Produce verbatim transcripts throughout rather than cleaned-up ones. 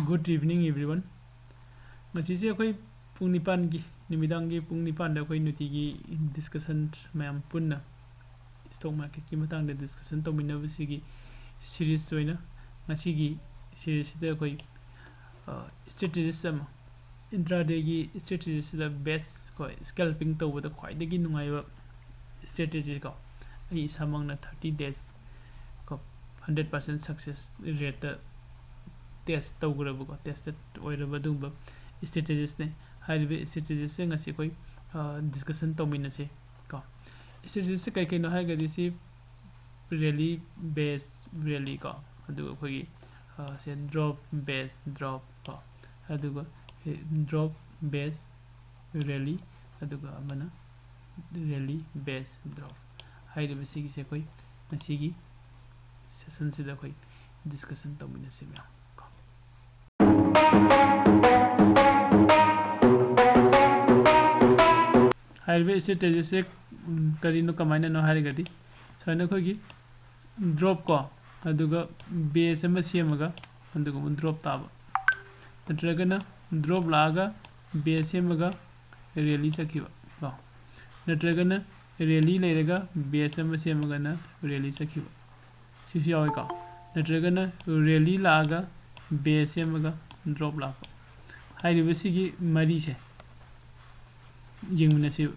Good evening, everyone. ꯉꯁꯤꯁꯦ ꯑꯩꯈꯣꯏ ꯄꯨꯡ ꯅꯤꯄꯥꯟꯒꯤ, ꯅꯨꯃꯤꯗꯥꯡꯒꯤ ꯄꯨꯡ ꯅꯤꯄꯥꯟꯗ ꯑꯩꯈꯣꯏ ꯅꯨꯡꯇꯤꯒꯤ discussion ꯃꯌꯥꯝ ꯄꯨꯟꯅ stock marketꯀꯤ ꯃꯇꯥꯡꯗ discussion ꯇꯧꯃꯤꯟꯅꯕꯁꯤꯒꯤ series ꯑꯣꯏꯅ ꯉꯁꯤꯒꯤ seriesꯁꯤꯗ ꯑꯩꯈꯣꯏ, ꯑ, strategist ꯑꯃ, intradayꯒꯤ strategistꯁꯤꯗ base ꯀꯣ, scalping ꯇꯧꯕꯗ ꯈ꯭ꯋꯥꯏꯗꯒꯤ ꯅꯨꯡꯉꯥꯏꯕ strategy ꯀꯣ, ꯑꯩ ꯏꯁꯥꯃꯛꯅ thirty days ꯀꯣ, hundred percent success rateꯇ test ꯇꯧꯈ꯭ꯔꯕꯀꯣ, tested ꯑꯣꯏꯔꯕ ꯑꯗꯨꯒꯨꯝꯕ strategistꯅꯦ꯫ ꯍꯥꯏꯔꯤꯕ strategistꯁꯦ ꯉꯁꯤ ꯑꯩꯈꯣꯏ, ꯑ, discussion ꯇꯧꯃꯤꯟꯅꯁꯦ ꯀꯣ꯫ Strategistꯁꯦ ꯀꯩ ꯀꯩꯅꯣ ꯍꯥꯏꯔꯒꯗꯤ ꯁꯤ rally base rally ꯀꯣ, ꯑꯗꯨꯒ ꯑꯩꯈꯣꯏꯒꯤ, ꯑ, ꯁꯦ drop base drop ꯀꯣ, ꯑꯗꯨꯒ, ꯑꯦ, drop base rally, ꯑꯗꯨꯒ ꯑꯃꯅ rally base drop ꯍꯥꯏꯔꯤꯕꯁꯤꯒꯤꯁꯦ ꯑꯩꯈꯣꯏ ꯉꯁꯤꯒꯤ sessionꯁꯤꯗ ꯑꯩꯈꯣꯏ discussion ꯇꯧꯃꯤꯟꯅꯁꯤ ꯃꯌꯥꯝ ꯀꯣ꯫ ꯍꯥꯏꯔꯤꯕ strategistꯁꯦ, ꯎꯝ, ꯀꯔꯤꯅꯣ, ꯀꯃꯥꯏꯅꯅꯣ ꯍꯥꯏꯔꯒꯗꯤ, ꯁꯨꯃꯥꯏꯅ ꯑꯩꯈꯣꯏꯒꯤ drop ꯀꯣ, ꯑꯗꯨꯒ base ꯑꯃ ꯁꯦꯝꯃꯒ ꯑꯗꯨꯒ ꯑꯃꯨꯛ drop ꯇꯥꯕ, ꯅꯠꯇ꯭ꯔꯒꯅ drop ꯂꯥꯛꯑꯒ base ꯁꯦꯝꯃꯒ rally ꯆꯠꯈꯤꯕ ꯀꯣ, ꯅꯠꯇ꯭ꯔꯒꯅ rally ꯂꯩꯔꯒ base ꯑꯃ ꯁꯦꯝꯃꯒꯅ rally ꯆꯠꯈꯤꯕ, ꯁꯤꯁꯨ ꯌꯥꯎꯋꯤꯀꯣ, ꯅꯠꯇ꯭ꯔꯒꯅ rally ꯂꯥꯛꯑꯒ base ꯁꯦꯝꯃꯒ drop ꯂꯥꯛꯄ꯫ ꯍꯥꯏꯔꯤꯕꯁꯤꯒꯤ ꯃꯔꯤꯁꯦ ꯌꯦꯡꯃꯤꯟꯅꯁꯤ꯫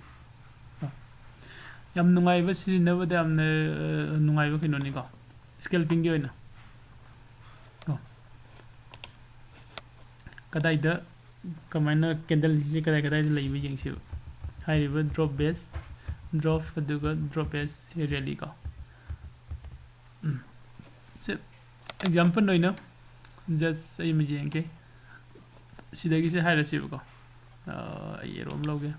ꯌꯥꯝ ꯅꯨꯡꯉꯥꯏꯕ, ꯁꯤꯖꯤꯟꯅꯕꯗ ꯌꯥꯝꯅ, ꯑ, ꯅꯨꯡꯉꯥꯏꯕ ꯀꯩꯅꯣꯅꯤꯀꯣ, scalpingꯒꯤ ꯑꯣꯏꯅ꯫ ꯀꯣ꯫ ꯀꯗꯥꯏꯗ, ꯀꯃꯥꯏꯅ candleꯁꯦ ꯀꯗꯥꯏ ꯀꯗꯥꯏꯗ ꯂꯩꯕ ꯌꯦꯡꯁꯦꯕ꯫ ꯍꯥꯏꯔꯤꯕ drop base, drop, ꯑꯗꯨꯒ drop base rally ꯀꯣ꯫ ꯎꯝ꯫ ꯁꯤ example ꯑꯣꯏꯅ just ꯑꯩ ꯑꯃ ꯌꯦꯡꯒꯦ꯫ ꯁꯤꯗꯒꯤꯁꯦ ꯍꯥꯏꯔꯁꯦꯕꯀꯣ꯫ ꯑ, ꯑꯩ arrow ꯑꯃ ꯂꯧꯒꯦ꯫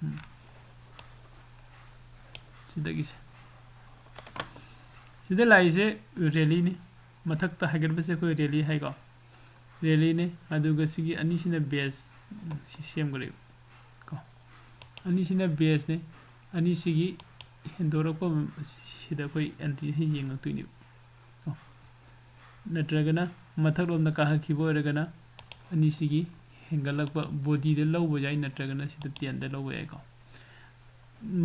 ꯎꯝ꯫ ꯁꯤꯗꯒꯤꯁꯦ꯫ ꯁꯤꯗ ꯂꯥꯛꯏꯁꯦ rallyꯅꯤ꯫ ꯃꯊꯛꯇ ꯍꯥꯏꯒꯠꯄꯁꯦ ꯑꯩꯈꯣꯏ rally ꯍꯥꯏꯀꯣ꯫ Rallyꯅꯦ꯫ ꯑꯗꯨꯒ ꯁꯤꯒꯤ ꯑꯅꯤꯁꯤꯅ base, ꯁꯤ ꯁꯦꯝꯈ꯭ꯔꯦꯕ ꯀꯣ꯫ ꯑꯅꯤꯁꯤꯅ baseꯅꯦ꯫ ꯑꯅꯤꯁꯤꯒꯤ ꯍꯦꯟꯗꯣꯔꯛꯄ ꯁꯤꯗ ꯑꯩꯈꯣꯏ entryꯁꯤ ꯌꯦꯡꯉꯛꯇꯣꯏꯅꯦꯕ꯫ ꯅꯠꯇ꯭ꯔꯒꯅ ꯃꯊꯛꯂꯣꯝꯗ ꯀꯥꯈꯠꯈꯤꯕ ꯑꯣꯏꯔꯒꯅ ꯑꯅꯤꯁꯤꯒꯤ ꯍꯦꯟꯒꯠꯂꯛꯄ, ꯕꯣꯗꯤꯗ ꯂꯧꯕ ꯌꯥꯏ, ꯅꯠꯇ꯭ꯔꯒꯅ ꯁꯤꯗ ꯇꯦꯟꯗ ꯂꯧꯕ ꯌꯥꯏꯀꯣ꯫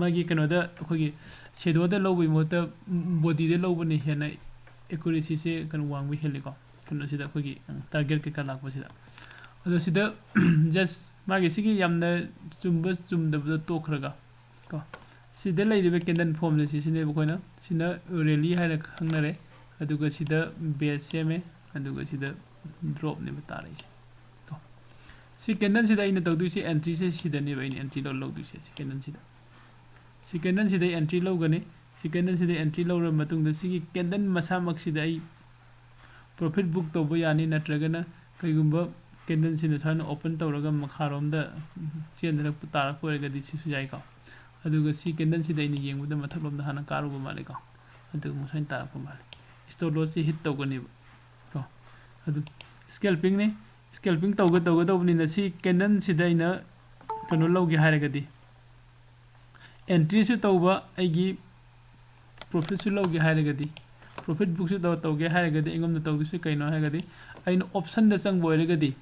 ꯃꯥꯒꯤ ꯀꯩꯅꯣꯗ ꯑꯩꯈꯣꯏꯒꯤ ꯁꯦꯗꯣꯗ ꯂꯧꯕꯒꯤ ꯃꯍꯨꯠꯇ ꯕꯣꯗꯤꯗ ꯂꯧꯕꯅ ꯍꯦꯟꯅ ꯑꯦꯀꯨꯔꯦꯁꯤꯁꯦ ꯀꯩꯅꯣ ꯋꯥꯡꯕ ꯍꯦꯜꯂꯤꯀꯣ, ꯀꯩꯅꯣꯁꯤꯗ ꯑꯩꯈꯣꯏꯒꯤ ꯇꯥꯔꯒꯦꯠ ꯀꯩꯀꯥ ꯂꯥꯛꯄꯁꯤꯗ꯫ ꯑꯗꯣ ꯁꯤꯗ ꯖꯁ ꯃꯥꯒꯤ ꯁꯤꯒꯤ ꯌꯥꯝꯅ ꯆꯨꯝꯕ ꯆꯨꯝꯗꯕꯗꯣ ꯇꯣꯛꯈ꯭ꯔꯒ ꯀꯣ, ꯁꯤꯗ ꯂꯩꯔꯤꯕ ꯀꯦꯟꯗꯜ ꯐꯣꯝꯁꯦ ꯁꯤꯁꯤꯅꯦꯕ ꯑꯩꯈꯣꯏꯅ, ꯁꯤꯅ ꯔꯦꯂꯤ ꯍꯥꯏꯅ ꯈꯪꯅꯔꯦ, ꯑꯗꯨꯒ ꯁꯤꯗ ꯕꯦꯁ ꯁꯦꯝꯃꯦ, ꯑꯗꯨꯒ ꯁꯤꯗ ꯗ꯭ꯔꯣꯞꯅꯦꯕ ꯇꯥꯔꯛꯏꯁꯦ ꯀꯣ꯫ ꯁꯤ ꯀꯦꯟꯗꯜꯁꯤꯗ ꯑꯩꯅ ꯇꯧꯗꯣꯏꯁꯦ, ꯑꯦꯟꯇ꯭ꯔꯤꯁꯦ ꯁꯤꯗꯅꯦꯕ ꯑꯩꯅ ꯑꯦꯟꯇ꯭ꯔꯤ ꯂꯧꯗꯣꯏꯁꯦ, ꯁꯤ ꯀꯦꯟꯗꯜꯁꯤꯗ꯫ ꯁꯤ ꯀꯦꯟꯗꯜꯁꯤꯗ ꯑꯦꯟꯇ꯭ꯔꯤ ꯂꯧꯒꯅꯤ꯫ ꯁꯤ ꯀꯦꯟꯗꯜꯁꯤꯗ ꯑꯦꯟꯇ꯭ꯔꯤ ꯂꯧꯔꯕ ꯃꯇꯨꯡꯗ ꯁꯤꯒꯤ ꯀꯦꯟꯗꯜ ꯃꯁꯥꯃꯛꯁꯤꯗ ꯑꯩ ꯄ꯭ꯔꯣꯐꯤꯠ ꯕꯨꯛ ꯇꯧꯕ ꯌꯥꯅꯤ, ꯅꯠꯇ꯭ꯔꯒꯅ ꯀꯩꯒꯨꯝꯕ ꯀꯦꯟꯗꯜꯁꯤꯅ ꯁꯨꯃꯥꯏꯅ ꯑꯣꯄꯟ ꯇꯧꯔꯒ ꯃꯈꯥꯔꯣꯝꯗ ꯆꯦꯟꯊꯔꯛꯄ ꯇꯥꯔꯛꯄ ꯑꯣꯏꯔꯒꯗꯤ ꯁꯤꯁꯨ ꯌꯥꯏꯀꯣ꯫ ꯑꯗꯨꯒ ꯁꯤ ꯀꯦꯟꯗꯜꯁꯤꯗ ꯑꯩꯅ ꯌꯦꯡꯕꯗ ꯃꯊꯛꯂꯣꯝꯗ ꯍꯥꯟꯅ ꯀꯥꯔꯨꯕ ꯃꯥꯜꯂꯦꯀꯣ, ꯑꯗꯨꯒ ꯑꯃꯨꯛ ꯁꯨꯃꯥꯏꯅ ꯇꯥꯔꯛꯄ ꯃꯥꯜꯂꯦ꯫ ꯏꯁꯇꯣꯞ ꯂꯣꯁꯁꯤ ꯍꯤꯠ ꯇꯧꯒꯅꯦꯕ ꯀꯣ꯫ ꯑꯗꯨ ꯁ꯭ꯀꯦꯜꯄꯤꯡꯅꯤ꯫ ꯁ꯭ꯀꯦꯜꯄꯤꯡ ꯇꯧꯒ ꯇꯧꯒꯗꯧꯕꯅꯤꯅ ꯁꯤ ꯀꯦꯟꯗꯜꯁꯤꯗ ꯑꯩꯅ ꯀꯩꯅꯣ ꯂꯧꯒꯦ ꯍꯥꯏꯔꯒꯗꯤ, ꯑꯦꯟꯇ꯭ꯔꯤꯁꯨ ꯇꯧꯕ, ꯑꯩꯒꯤ ꯄ꯭ꯔꯣꯐꯤꯠꯁꯨ ꯂꯧꯒꯦ ꯍꯥꯏꯔꯒꯗꯤ, ꯄ꯭ꯔꯣꯐꯤꯠ ꯕꯨꯛꯁꯨ ꯇꯧ ꯇꯧꯒꯦ ꯍꯥꯏꯔꯒꯗꯤ ꯑꯩꯉꯣꯟꯗ ꯇꯧꯗꯣꯏꯁꯤ ꯀꯩꯅꯣ ꯍꯥꯏꯔꯒꯗꯤ, ꯑꯩꯅ ꯑꯣꯞꯁꯟꯗ ꯆꯪꯕ ꯑꯣꯏꯔꯒꯗꯤ,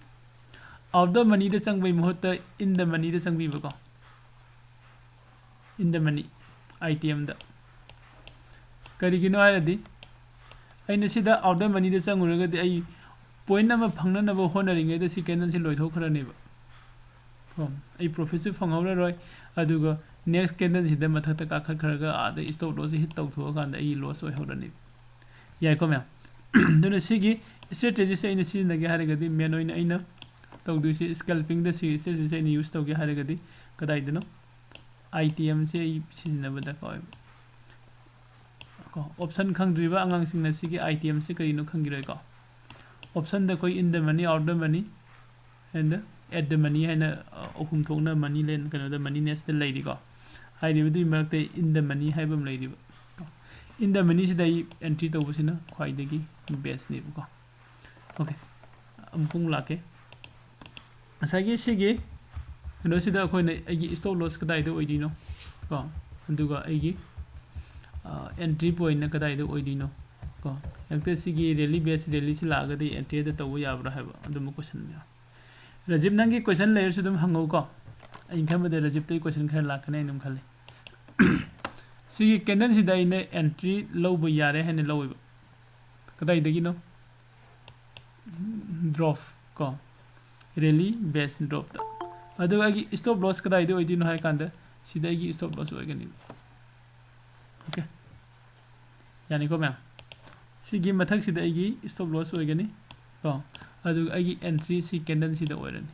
ꯑꯥꯎꯠ ꯗ ꯃꯅꯤꯗ ꯆꯪꯕꯒꯤ ꯃꯍꯨꯠꯇ ꯏꯟ ꯗ ꯃꯅꯤꯗ ꯆꯪꯕꯤꯕꯀꯣ꯫ ꯏꯟ ꯗ ꯃꯅꯤ ꯑꯥꯏꯇꯦꯝꯗ꯫ ꯀꯔꯤꯒꯤꯅꯣ ꯍꯥꯏꯔꯗꯤ, ꯑꯩꯅ ꯁꯤꯗ ꯑꯥꯎꯠ ꯗ ꯃꯅꯤꯗ ꯆꯪꯉꯨꯔꯒꯗꯤ ꯑꯩ ꯄꯣꯏꯟ ꯑꯃ ꯐꯪꯅꯅꯕ ꯍꯣꯠꯅꯔꯤꯉꯩꯗ ꯁꯤ ꯀꯦꯟꯗꯜꯁꯤ ꯂꯣꯏꯊꯣꯛꯈ꯭ꯔꯅꯦꯕ ꯀꯣ꯫ ꯑꯩ ꯄ꯭ꯔꯣꯐꯤꯠꯁꯨ ꯐꯪꯍꯧꯔꯔꯣꯏ, ꯑꯗꯨꯒ ꯅꯦꯛꯁ ꯀꯦꯟꯗꯜꯁꯤꯗ ꯃꯊꯛꯇ ꯀꯥꯈꯠꯈ꯭ꯔꯒ ꯑꯥꯗ ꯏꯁꯇꯣꯞ ꯂꯣꯁꯁꯦ ꯍꯤꯠ ꯇꯧꯊꯣꯛꯑꯀꯥꯟꯗ ꯑꯩꯒꯤ ꯂꯣꯁ ꯑꯣꯏꯍꯧꯔꯅꯤ꯫ ꯌꯥꯏꯀꯣ ꯃꯌꯥꯝ? ꯑꯗꯨꯅ ꯁꯤꯒꯤ ꯏꯁꯇ꯭ꯔꯦꯇꯦꯖꯤꯁꯦ ꯑꯩꯅ ꯁꯤꯖꯤꯟꯅꯒꯦ ꯍꯥꯏꯔꯒꯗꯤ, ꯃꯦꯟ ꯑꯣꯏꯅ ꯑꯩꯅ ꯇꯧꯗꯣꯏꯁꯦ ꯁ꯭ꯀꯦꯜꯄꯤꯡꯗ, ꯁꯤꯒꯤ ꯏꯁꯇ꯭ꯔꯦꯇꯦꯖꯤꯁꯦ ꯑꯩꯅ ꯌꯨꯁ ꯇꯧꯒꯦ ꯍꯥꯏꯔꯒꯗꯤ ꯀꯗꯥꯏꯗꯅꯣ? ꯑꯥꯏꯇꯦꯝꯁꯦ ꯑꯩ ꯁꯤꯖꯤꯟꯅꯕ ꯗꯔꯀꯥꯔ ꯑꯣꯏꯕ ꯀꯣ꯫ ꯑꯣꯞꯁꯟ ꯈꯪꯗ꯭ꯔꯤꯕ ꯑꯉꯥꯡꯁꯤꯡꯅ ꯁꯤꯒꯤ ꯑꯥꯏꯇꯦꯝꯁꯦ ꯀꯔꯤꯅꯣ ꯈꯪꯈꯤꯔꯣꯏꯀꯣ꯫ ꯑꯣꯞꯁꯟꯗ ꯑꯩꯈꯣꯏ in the money, out the money, and at the money ꯍꯥꯏꯅ, ꯑ, ꯑꯍꯨꯝ ꯊꯣꯛꯅ ꯃꯅꯤ ꯂꯦꯟ, ꯀꯩꯅꯣꯗ, ꯃꯅꯤ ꯅꯦꯁꯇ ꯂꯩꯔꯤꯀꯣ꯫ ꯍꯥꯏꯔꯤꯕꯗꯨꯒꯤ ꯃꯔꯛꯇ ꯏꯟ ꯗ ꯃꯅꯤ ꯍꯥꯏꯕ ꯑꯃ ꯂꯩꯔꯤꯕ꯫ ꯏꯟ ꯗ ꯃꯅꯤꯁꯤꯗ ꯑꯩ ꯑꯦꯟꯇ꯭ꯔꯤ ꯇꯧꯕꯁꯤꯅ ꯈ꯭ꯋꯥꯏꯗꯒꯤ ꯕꯦꯁꯅꯦꯕꯀꯣ꯫ ꯑꯣꯀꯦ, ꯑꯃꯨꯛ ꯑꯃꯨꯛ ꯂꯥꯛꯀꯦ꯫ ꯉꯁꯥꯏꯒꯤ ꯁꯤꯒꯤ ꯀꯩꯅꯣꯁꯤꯗ ꯑꯩꯈꯣꯏꯅ ꯑꯩꯒꯤ ꯏꯁꯇꯣꯞ ꯂꯣꯁ ꯀꯗꯥꯏꯗ ꯑꯣꯏꯗꯣꯏꯅꯣ ꯀꯣ, ꯑꯗꯨꯒ ꯑꯩꯒꯤ, ꯑ, ꯑꯦꯟꯇ꯭ꯔꯤ ꯄꯣꯏꯟꯠꯅ ꯀꯗꯥꯏꯗ ꯑꯣꯏꯗꯣꯏꯅꯣ, ꯀꯣ, ꯍꯦꯛꯇ ꯁꯤꯒꯤ rally base rally ꯁꯤ ꯂꯥꯛꯑꯒꯗꯤ entry ꯗ ꯇꯧꯕ ꯌꯥꯕ꯭ꯔꯥ ꯍꯥꯏꯕ ꯑꯗꯨꯝꯕ question ꯃꯌꯥꯝ꯫ ꯔꯖꯤꯞ, ꯅꯪꯒꯤ question ꯂꯩꯔꯁꯨ ꯑꯗꯨꯝ ꯍꯪꯉꯧꯀꯣ꯫ ꯑꯩꯅ ꯈꯟꯕꯗ ꯔꯖꯤꯞꯇꯒꯤ question ꯈꯔ ꯂꯥꯛꯀꯅꯤ ꯍꯥꯏꯅ ꯑꯗꯨꯝ ꯈꯜꯂꯤ꯫ ꯁꯤꯒꯤ candle ꯁꯤꯗ ꯑꯩꯅ entry ꯂꯧꯕ ꯌꯥꯔꯦ ꯍꯥꯏꯅ ꯂꯧꯋꯦꯕ꯫ ꯀꯗꯥꯏꯗꯒꯤꯅꯣ? Drop ꯀꯣ, rally base drop ꯇ꯫ ꯑꯗꯨꯒ ꯑꯩꯒꯤ stop loss ꯀꯗꯥꯏꯗ ꯑꯣꯏꯗꯣꯏꯅꯣ ꯍꯥꯏ ꯀꯥꯟꯗ ꯁꯤꯗ ꯑꯩꯒꯤ stop loss ꯑꯣꯏꯒꯅꯤ꯫ OK, ꯌꯥꯅꯤꯀꯣ ꯃꯌꯥꯝ? ꯁꯤꯒꯤ ꯃꯊꯛꯁꯤꯗ ꯑꯩꯒꯤ stop loss ꯑꯣꯏꯒꯅꯤ ꯀꯣ, ꯑꯗꯨꯒ ꯑꯩꯒꯤ entry ꯁꯤ candle ꯁꯤꯗ ꯑꯣꯏꯔꯅꯤ꯫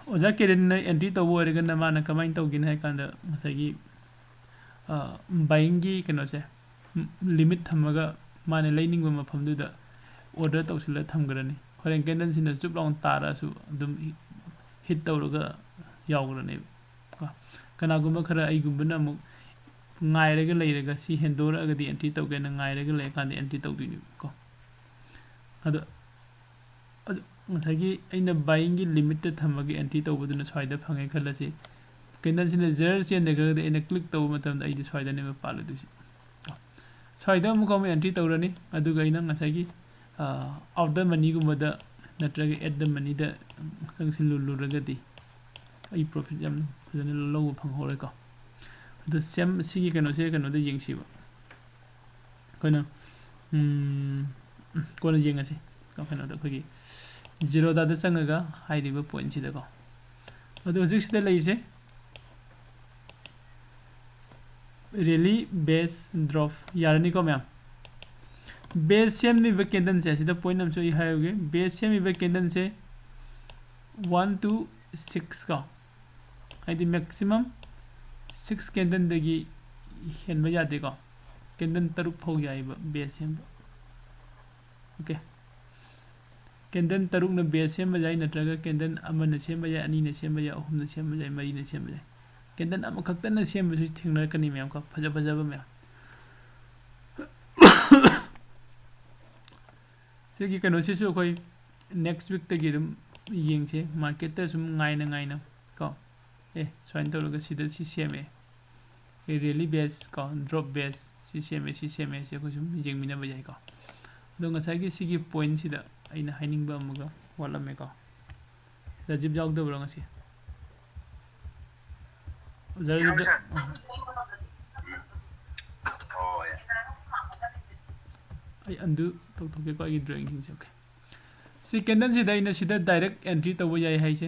ꯑꯣꯖꯥ ꯀꯦꯔꯤꯟꯅ entry ꯇꯧꯕ ꯑꯣꯏꯔꯒꯅ ꯃꯥꯅ ꯀꯃꯥꯏꯅ ꯇꯧꯒꯦꯅ ꯍꯥꯏ ꯀꯥꯟꯗ ꯉꯁꯥꯏꯒꯤ, ꯑ, buying ꯒꯤ ꯀꯩꯅꯣꯁꯦ, ꯎꯝ, limit ꯊꯝꯃꯒ ꯃꯥꯅ ꯂꯩꯅꯤꯡꯕ ꯃꯐꯝꯗꯨꯗ order ꯇꯧꯁꯤꯜꯂ ꯊꯝꯈ꯭ꯔꯅꯤ꯫ ꯍꯣꯔꯦꯟ candle ꯁꯤꯅ ꯆꯨꯞ ꯂꯥꯎꯅ ꯇꯥꯔꯛꯑꯁꯨ ꯑꯗꯨꯝ hit ꯇꯧꯔꯒ ꯌꯥꯎꯈ꯭ꯔꯅꯦꯕ ꯀꯣ꯫ ꯀꯅꯥꯒꯨꯝꯕ ꯈꯔ ꯑꯩꯒꯨꯝꯕꯅ ꯑꯃꯨꯛ ꯉꯥꯏꯔꯒ ꯂꯩꯔꯒ ꯁꯤ ꯍꯦꯟꯗꯣꯔꯛꯑꯒꯗꯤ entry ꯇꯧꯒꯦꯅ ꯉꯥꯏꯔꯒ ꯂꯩꯔꯀꯥꯟꯗ entry ꯇꯧꯗꯣꯏꯅꯦꯕ ꯀꯣ꯫ ꯑꯗꯣ, ꯑꯗꯣ ꯉꯁꯥꯏꯒꯤ ꯑꯩꯅ buying ꯒꯤ limit ꯇ ꯊꯝꯃꯒ entry ꯇꯧꯕꯗꯨꯅ ꯁ꯭ꯋꯥꯏꯗ ꯐꯪꯉꯦ ꯈꯜꯂꯁꯤ꯫ Candle ꯁꯤꯅ ꯖꯔ ꯆꯦꯟꯊꯈ꯭ꯔꯒꯗꯤ ꯑꯩꯅ click ꯇꯧꯕ ꯃꯇꯝꯗ ꯑꯩꯗꯤ ꯁ꯭ꯋꯥꯏꯗꯅꯦꯕ ꯄꯥꯜꯂꯨꯗꯣꯏꯁꯦ꯫ ꯁ꯭ꯋꯥꯏꯗ ꯑꯃꯨꯛꯀ ꯑꯃꯨꯛ entry ꯇꯧꯔꯅꯤ, ꯑꯗꯨꯒ ꯑꯩꯅ ꯉꯁꯥꯏꯒꯤ, ꯑ, out the money ꯒꯨꯝꯕꯗ ꯅꯠꯇ꯭ꯔꯒ at the money ꯗ ꯆꯪꯁꯤꯜꯂꯨꯔꯒꯗꯤ ꯑꯩ profit ꯌꯥꯝ ꯐꯖꯅ ꯂꯧꯕ ꯐꯪꯍꯧꯔꯦꯀꯣ꯫ ꯑꯗꯣ ꯁꯦꯝ, ꯁꯤꯒꯤ ꯀꯩꯅꯣꯁꯦ ꯀꯩꯅꯣꯗ ꯌꯦꯡꯁꯤꯕ꯫ ꯑꯩꯈꯣꯏꯅ, ꯎꯝ, ꯀꯣꯟꯅ ꯌꯦꯡꯉꯁꯤ꯫ ꯀꯩꯅꯣꯗ ꯑꯩꯈꯣꯏꯒꯤ Zerodha ꯗ ꯆꯪꯉꯒ ꯍꯥꯏꯔꯤꯕ point ꯁꯤꯗꯀꯣ꯫ ꯑꯗꯣ ꯍꯧꯖꯤꯛ ꯁꯤꯗ ꯂꯩꯔꯤꯁꯦ rally base drop ꯌꯥꯔꯅꯤꯀꯣ ꯃꯌꯥꯝ? Base ꯁꯦꯝꯃꯤꯕ candle ꯁꯦ, ꯁꯤꯗ point ꯑꯃꯁꯨ ꯑꯩ ꯍꯥꯏꯍꯧꯒꯦ꯫ Base ꯁꯦꯝꯃꯤꯕ candle say one to six ꯀꯣ, ꯍꯥꯏꯗꯤ maximum six candle ꯗꯒꯤ ꯍꯦꯟꯕ ꯌꯥꯗꯦꯀꯣ꯫ Candle ꯇꯔꯨꯛ ꯐꯥꯎ ꯌꯥꯏꯑꯕ base ꯁꯦꯝꯕ꯫ OK, candle ꯇꯔꯨꯛꯅ base ꯁꯦꯝꯕ ꯌꯥꯏ, ꯅꯠꯇ꯭ꯔꯒ candle ꯑꯃꯅ ꯁꯦꯝꯕ ꯌꯥꯏ, ꯑꯅꯤꯅ ꯁꯦꯝꯕ ꯌꯥꯏ, ꯑꯍꯨꯝꯅ ꯁꯦꯝꯕ ꯌꯥꯏ, ꯃꯔꯤꯅ ꯁꯦꯝꯕ ꯌꯥꯏ꯫ Candle ꯑꯃꯈꯛꯇꯅ ꯁꯦꯝꯕꯁꯨ ꯊꯦꯡꯅꯔꯛꯀꯅꯤ ꯃꯌꯥꯝ ꯀꯣ, ꯐꯖ ꯐꯖꯕ ꯃꯌꯥꯝ꯫ ꯁꯤꯒꯤ ꯀꯩꯅꯣꯁꯤꯁꯨ ꯑꯩꯈꯣꯏ next week ꯇꯒꯤ ꯑꯗꯨꯝ ꯌꯦꯡꯁꯦ, market ꯇ ꯁꯨꯝ ꯉꯥꯏꯅ ꯉꯥꯏꯅ ꯀꯣ꯫ ꯑꯦ, ꯁꯨꯃꯥꯏꯅ ꯇꯧꯔꯒ ꯁꯤꯗ ꯁꯤ ꯁꯦꯝꯃꯦ꯫ ꯑꯦ, rally base ꯀꯣ, drop base꯫ ꯁꯤ ꯁꯦꯝꯃꯦ, ꯁꯤ ꯁꯦꯝꯃꯦ ꯍꯥꯏꯁꯦ ꯑꯩꯈꯣꯏ ꯁꯨꯝ ꯌꯦꯡꯃꯤꯟꯅꯕ ꯌꯥꯏꯀꯣ꯫ ꯑꯗꯣ ꯉꯁꯥꯏꯒꯤ ꯁꯤꯒꯤ ꯄꯣꯏꯟꯁꯤꯗ ꯑꯩꯅ ꯍꯥꯏꯅꯤꯡꯕ ꯑꯃꯒ ꯋꯥꯠꯂꯝꯃꯦꯀꯣ꯫ ꯔꯥꯖꯤꯕ ꯌꯥꯎꯗꯕ꯭ꯔꯣ ꯉꯁꯤ? ꯑꯣꯖꯥ ꯔꯥꯖꯤꯕ ꯌꯥꯎ-, ꯑꯣ, ꯌꯥꯏ꯫ ꯑꯩ undo ꯇꯧꯊꯣꯛꯀꯦꯀꯣ ꯑꯩꯒꯤ ꯗ꯭ꯔꯣꯌꯤꯡꯁꯤꯡꯁꯦ꯫ ꯑꯣꯀꯦ, ꯁꯤ ꯀꯦꯟꯗꯜꯁꯤꯗ ꯑꯩꯅ ꯁꯤꯗ ꯗꯥꯏꯔꯦꯛ ꯑꯦꯟꯇ꯭ꯔꯤ ꯇꯧꯕ ꯌꯥꯏ ꯍꯥꯏꯁꯦ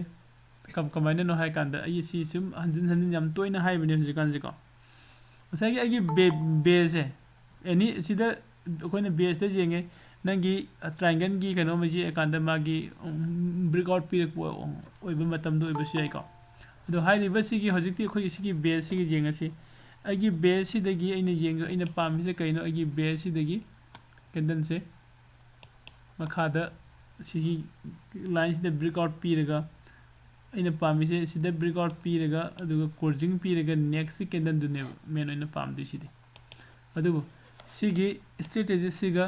ꯀꯝ-, ꯀꯃꯥꯏꯅꯅꯣ ꯍꯥꯏ ꯀꯥꯟꯗ, ꯑꯩ ꯁꯤ ꯁꯨꯝ ꯍꯟꯖꯤꯟ ꯍꯟꯖꯤꯟ ꯌꯥꯝ ꯇꯣꯏꯅ ꯍꯥꯏꯕꯅꯦ ꯍꯧꯖꯤꯛꯀꯥꯟꯁꯦꯀꯣ꯫ ꯉꯁꯥꯏꯒꯤ ꯑꯩꯒꯤ ꯕꯦ-, ꯕꯦꯁꯁꯦ, ꯑꯦꯅꯤ ꯁꯤꯗ ꯑꯩꯈꯣꯏꯅ ꯕꯦꯁꯇ ꯌꯦꯡꯉꯦ, ꯅꯪꯒꯤ ꯇ꯭ꯔꯥꯏꯡꯒꯜꯒꯤ ꯀꯩꯅꯣ ꯑꯃ ꯌꯦꯛꯑꯀꯥꯟꯗ ꯃꯥꯒꯤ, ꯎꯝ, ꯕ꯭ꯔꯦꯛ ꯑꯥꯎꯠ ꯄꯤꯔꯛꯄ ꯑꯣꯏꯕ ꯃꯇꯝꯗ ꯑꯣꯏꯕꯁꯨ ꯌꯥꯏꯀꯣ꯫ ꯑꯗꯣ ꯍꯥꯏꯔꯤꯕ ꯁꯤꯒꯤ ꯍꯧꯖꯤꯛꯇꯤ ꯑꯩꯈꯣꯏꯒꯤ ꯁꯤꯒꯤ ꯕꯦꯁꯁꯤꯒꯤ ꯌꯦꯡꯉꯁꯤ꯫ ꯑꯩꯒꯤ ꯕꯦꯁꯁꯤꯗꯒꯤ ꯑꯩꯅ ꯌꯦꯡ-, ꯑꯩꯅ ꯄꯥꯝꯃꯤꯁꯦ ꯀꯩꯅꯣ? ꯑꯩꯒꯤ ꯕꯦꯁꯁꯤꯗꯒꯤ ꯀꯦꯟꯗꯜꯁꯦ ꯃꯈꯥꯗ ꯁꯤꯒꯤ ꯂꯥꯏꯟꯁꯤꯗ ꯕ꯭ꯔꯦꯛ ꯑꯥꯎꯠ ꯄꯤꯔꯒ, ꯑꯩꯅ ꯄꯥꯝꯃꯤꯁꯦ ꯁꯤꯗ ꯕ꯭ꯔꯦꯛ ꯑꯥꯎꯠ ꯄꯤꯔꯒ, ꯑꯗꯨꯒ ꯀ꯭ꯂꯣꯖꯤꯡ ꯄꯤꯔꯒ, ꯅꯦꯛꯁꯀꯤ ꯀꯦꯟꯗꯜꯗꯨꯅꯦꯕ ꯃꯦꯟ ꯑꯣꯏꯅ ꯄꯥꯝꯗꯣꯏꯁꯤꯗꯤ꯫ ꯑꯗꯨꯕꯨ ꯁꯤꯒꯤ ꯏꯁꯇ꯭ꯔꯦꯇꯦꯖꯤꯁꯤꯒ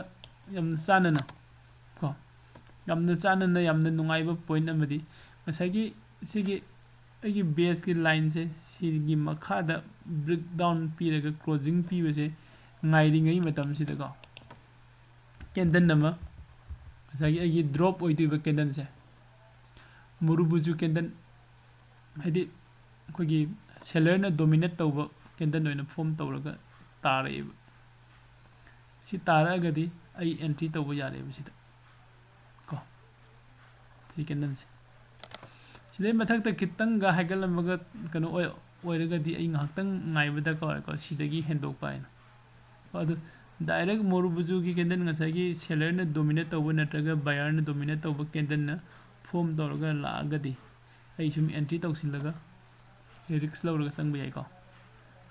ꯌꯥꯝꯅ ꯆꯥꯟꯅꯅ ꯀꯣ, ꯌꯥꯝꯅ ꯆꯥꯟꯅꯅ, ꯌꯥꯝꯅ ꯅꯨꯡꯉꯥꯏꯕ ꯄꯣꯏꯟ ꯑꯃꯗꯤ ꯉꯁꯥꯏꯒꯤ ꯁꯤꯒꯤ ꯑꯩꯒꯤ ꯕꯦꯁꯀꯤ ꯂꯥꯏꯟꯁꯦ ꯁꯤꯒꯤ ꯃꯈꯥꯗ ꯕ꯭ꯔꯦꯛ ꯗꯥꯎꯟ ꯄꯤꯔꯒ ꯀ꯭ꯂꯣꯖꯤꯡ ꯄꯤꯕꯁꯦ ꯉꯥꯏꯔꯤꯉꯩ ꯃꯇꯝꯁꯤꯗꯀꯣ, ꯀꯦꯟꯗꯜ ꯑꯃ, ꯉꯁꯥꯏꯒꯤ ꯑꯩꯒꯤ ꯗ꯭ꯔꯣꯞ ꯑꯣꯏꯗꯣꯏꯕ ꯀꯦꯟꯗꯜꯁꯦ, ꯃꯨꯔꯨꯕꯨꯖꯨ ꯀꯦꯟꯗꯜ, ꯍꯥꯏꯗꯤ ꯑꯩꯈꯣꯏꯒꯤ ꯁꯦꯂꯔꯅ ꯗꯣꯃꯤꯅꯦꯠ ꯇꯧꯕ ꯀꯦꯟꯗꯜ ꯑꯣꯏꯅ ꯐꯣꯝ ꯇꯧꯔꯒ ꯇꯥꯔꯛꯑꯦꯕ꯫ ꯁꯤ ꯇꯥꯔꯛꯑꯒꯗꯤ ꯑꯩ ꯑꯦꯟꯇ꯭ꯔꯤ ꯇꯧꯕ ꯌꯥꯔꯦꯕ ꯁꯤꯗ ꯀꯣ, ꯁꯤ ꯀꯦꯟꯗꯜꯁꯦ꯫ ꯁꯤꯗꯩ ꯃꯊꯛꯇ ꯈꯤꯇꯪꯒ ꯍꯥꯏꯒꯠꯂꯝꯃꯒ ꯀꯩꯅꯣ ꯑꯣꯏ-, ꯑꯣꯏꯔꯒꯗꯤ ꯑꯩ ꯉꯥꯏꯍꯥꯛꯇꯪ ꯉꯥꯏꯕ ꯗꯔꯀꯥꯔ ꯑꯣꯏꯀꯣ, ꯁꯤꯗꯒꯤ ꯍꯦꯟꯗꯣꯛꯄ ꯍꯥꯏꯅ꯫ ꯑꯗꯨ ꯗꯥꯏꯔꯦꯛ ꯃꯣꯔꯨꯕꯨꯖꯨꯒꯤ ꯀꯦꯟꯗꯜ ꯉꯁꯥꯏꯒꯤ ꯁꯦꯂꯔꯅ ꯗꯣꯃꯤꯅꯦꯠ ꯇꯧꯕ ꯅꯠꯇ꯭ꯔꯒ ꯕꯥꯌꯔꯅ ꯗꯣꯃꯤꯅꯦꯠ ꯇꯧꯕ ꯀꯦꯟꯗꯜꯅ ꯐꯣꯝ ꯇꯧꯔꯒ ꯂꯥꯛꯑꯒꯗꯤ ꯑꯩ ꯁꯨꯝ ꯑꯦꯟꯇ꯭ꯔꯤ ꯇꯧꯁꯤꯜꯂꯒ ꯔꯤꯛꯁ ꯂꯧꯔꯒ ꯆꯪꯕ ꯌꯥꯏꯀꯣ꯫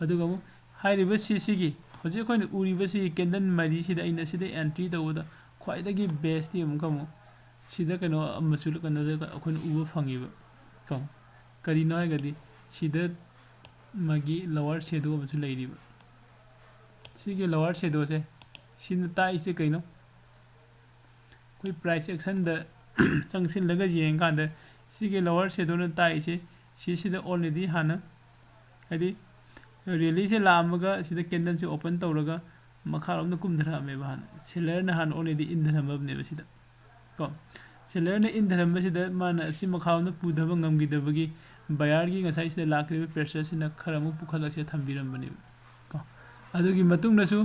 ꯑꯗꯨꯒ ꯑꯃꯨꯛ ꯍꯥꯏꯔꯤꯕ ꯁꯤꯁꯤꯒꯤ ꯍꯧꯖꯤꯛ ꯑꯩꯈꯣꯏꯅ ꯎꯔꯤꯕ ꯁꯤꯒꯤ ꯀꯦꯟꯗꯜ ꯃꯔꯤꯁꯤꯗ ꯑꯩꯅ ꯁꯤꯗ ꯑꯦꯟꯇ꯭ꯔꯤ ꯇꯧꯕꯗ ꯈ꯭ꯋꯥꯏꯗꯒꯤ ꯕꯦꯁꯇꯤ ꯑꯃꯨꯛꯀ ꯑꯃꯨꯛ ꯁꯤꯗ ꯀꯩꯅꯣ ꯑꯃꯁꯨ ꯀꯩꯅꯣꯗ ꯑꯩꯈꯣꯏꯅ ꯎꯕ ꯐꯪꯉꯤꯕ ꯀꯣ꯫ ꯀꯔꯤꯅꯣ ꯍꯥꯏꯔꯒꯗꯤ ꯁꯤꯗ ꯃꯥꯒꯤ ꯂꯋꯥꯔ ꯁꯦꯗꯣ ꯑꯃꯁꯨ ꯂꯩꯔꯤꯕ꯫ ꯁꯤꯒꯤ ꯂꯋꯥꯔ ꯁꯦꯗꯣꯁꯦ ꯁꯤꯅ ꯇꯥꯛꯏꯁꯦ ꯀꯩꯅꯣ? ꯑꯩꯈꯣꯏ ꯄ꯭ꯔꯥꯏꯁ ꯑꯦꯛꯁꯟꯗ ꯆꯪꯁꯤꯜꯂꯒ ꯌꯦꯡꯀꯥꯟꯗ ꯁꯤꯒꯤ ꯂꯋꯥꯔ ꯁꯦꯗꯣꯅ ꯇꯥꯛꯏꯁꯦ ꯁꯤꯁꯤꯗ ꯑꯣꯜꯔꯦꯗꯤ ꯍꯥꯟꯅ, ꯍꯥꯏꯗꯤ ꯔꯦꯂꯤꯁꯦ ꯂꯥꯛꯑꯝꯃꯒ ꯁꯤꯗ ꯀꯦꯟꯗꯜꯁꯦ ꯑꯣꯄꯟ ꯇꯧꯔꯒ ꯃꯈꯥꯔꯣꯝꯗ ꯀꯨꯝꯊꯔꯛꯑꯝꯃꯦꯕ꯫ ꯍꯥꯟꯅ ꯁꯦꯂꯔꯅ ꯍꯥꯟꯅ ꯑꯣꯜꯔꯦꯗꯤ ꯏꯟꯊꯔꯝꯃꯕꯅꯦꯕ ꯁꯤꯗ ꯀꯣ꯫ ꯁꯦꯂꯔꯅ ꯏꯟꯊꯔꯝꯕꯁꯤꯗ ꯃꯥꯅ ꯑꯁꯤ ꯃꯈꯥꯔꯣꯝꯗ ꯄꯨꯊꯕ ꯉꯝꯈꯤꯗꯕꯒꯤ ꯕꯌꯥꯔꯒꯤ ꯉꯁꯥꯏ ꯁꯤꯗ ꯂꯥꯛꯈ꯭ꯔꯤꯕ ꯄ꯭ꯔꯦꯁꯔꯁꯤꯅ ꯈꯔ ꯑꯃꯨꯛ ꯄꯨꯈꯠꯂꯒ ꯁꯤꯗ ꯊꯝꯕꯤꯔꯝꯕꯅꯦꯕ ꯀꯣ꯫ ꯑꯗꯨꯒꯤ ꯃꯇꯨꯡꯗꯁꯨ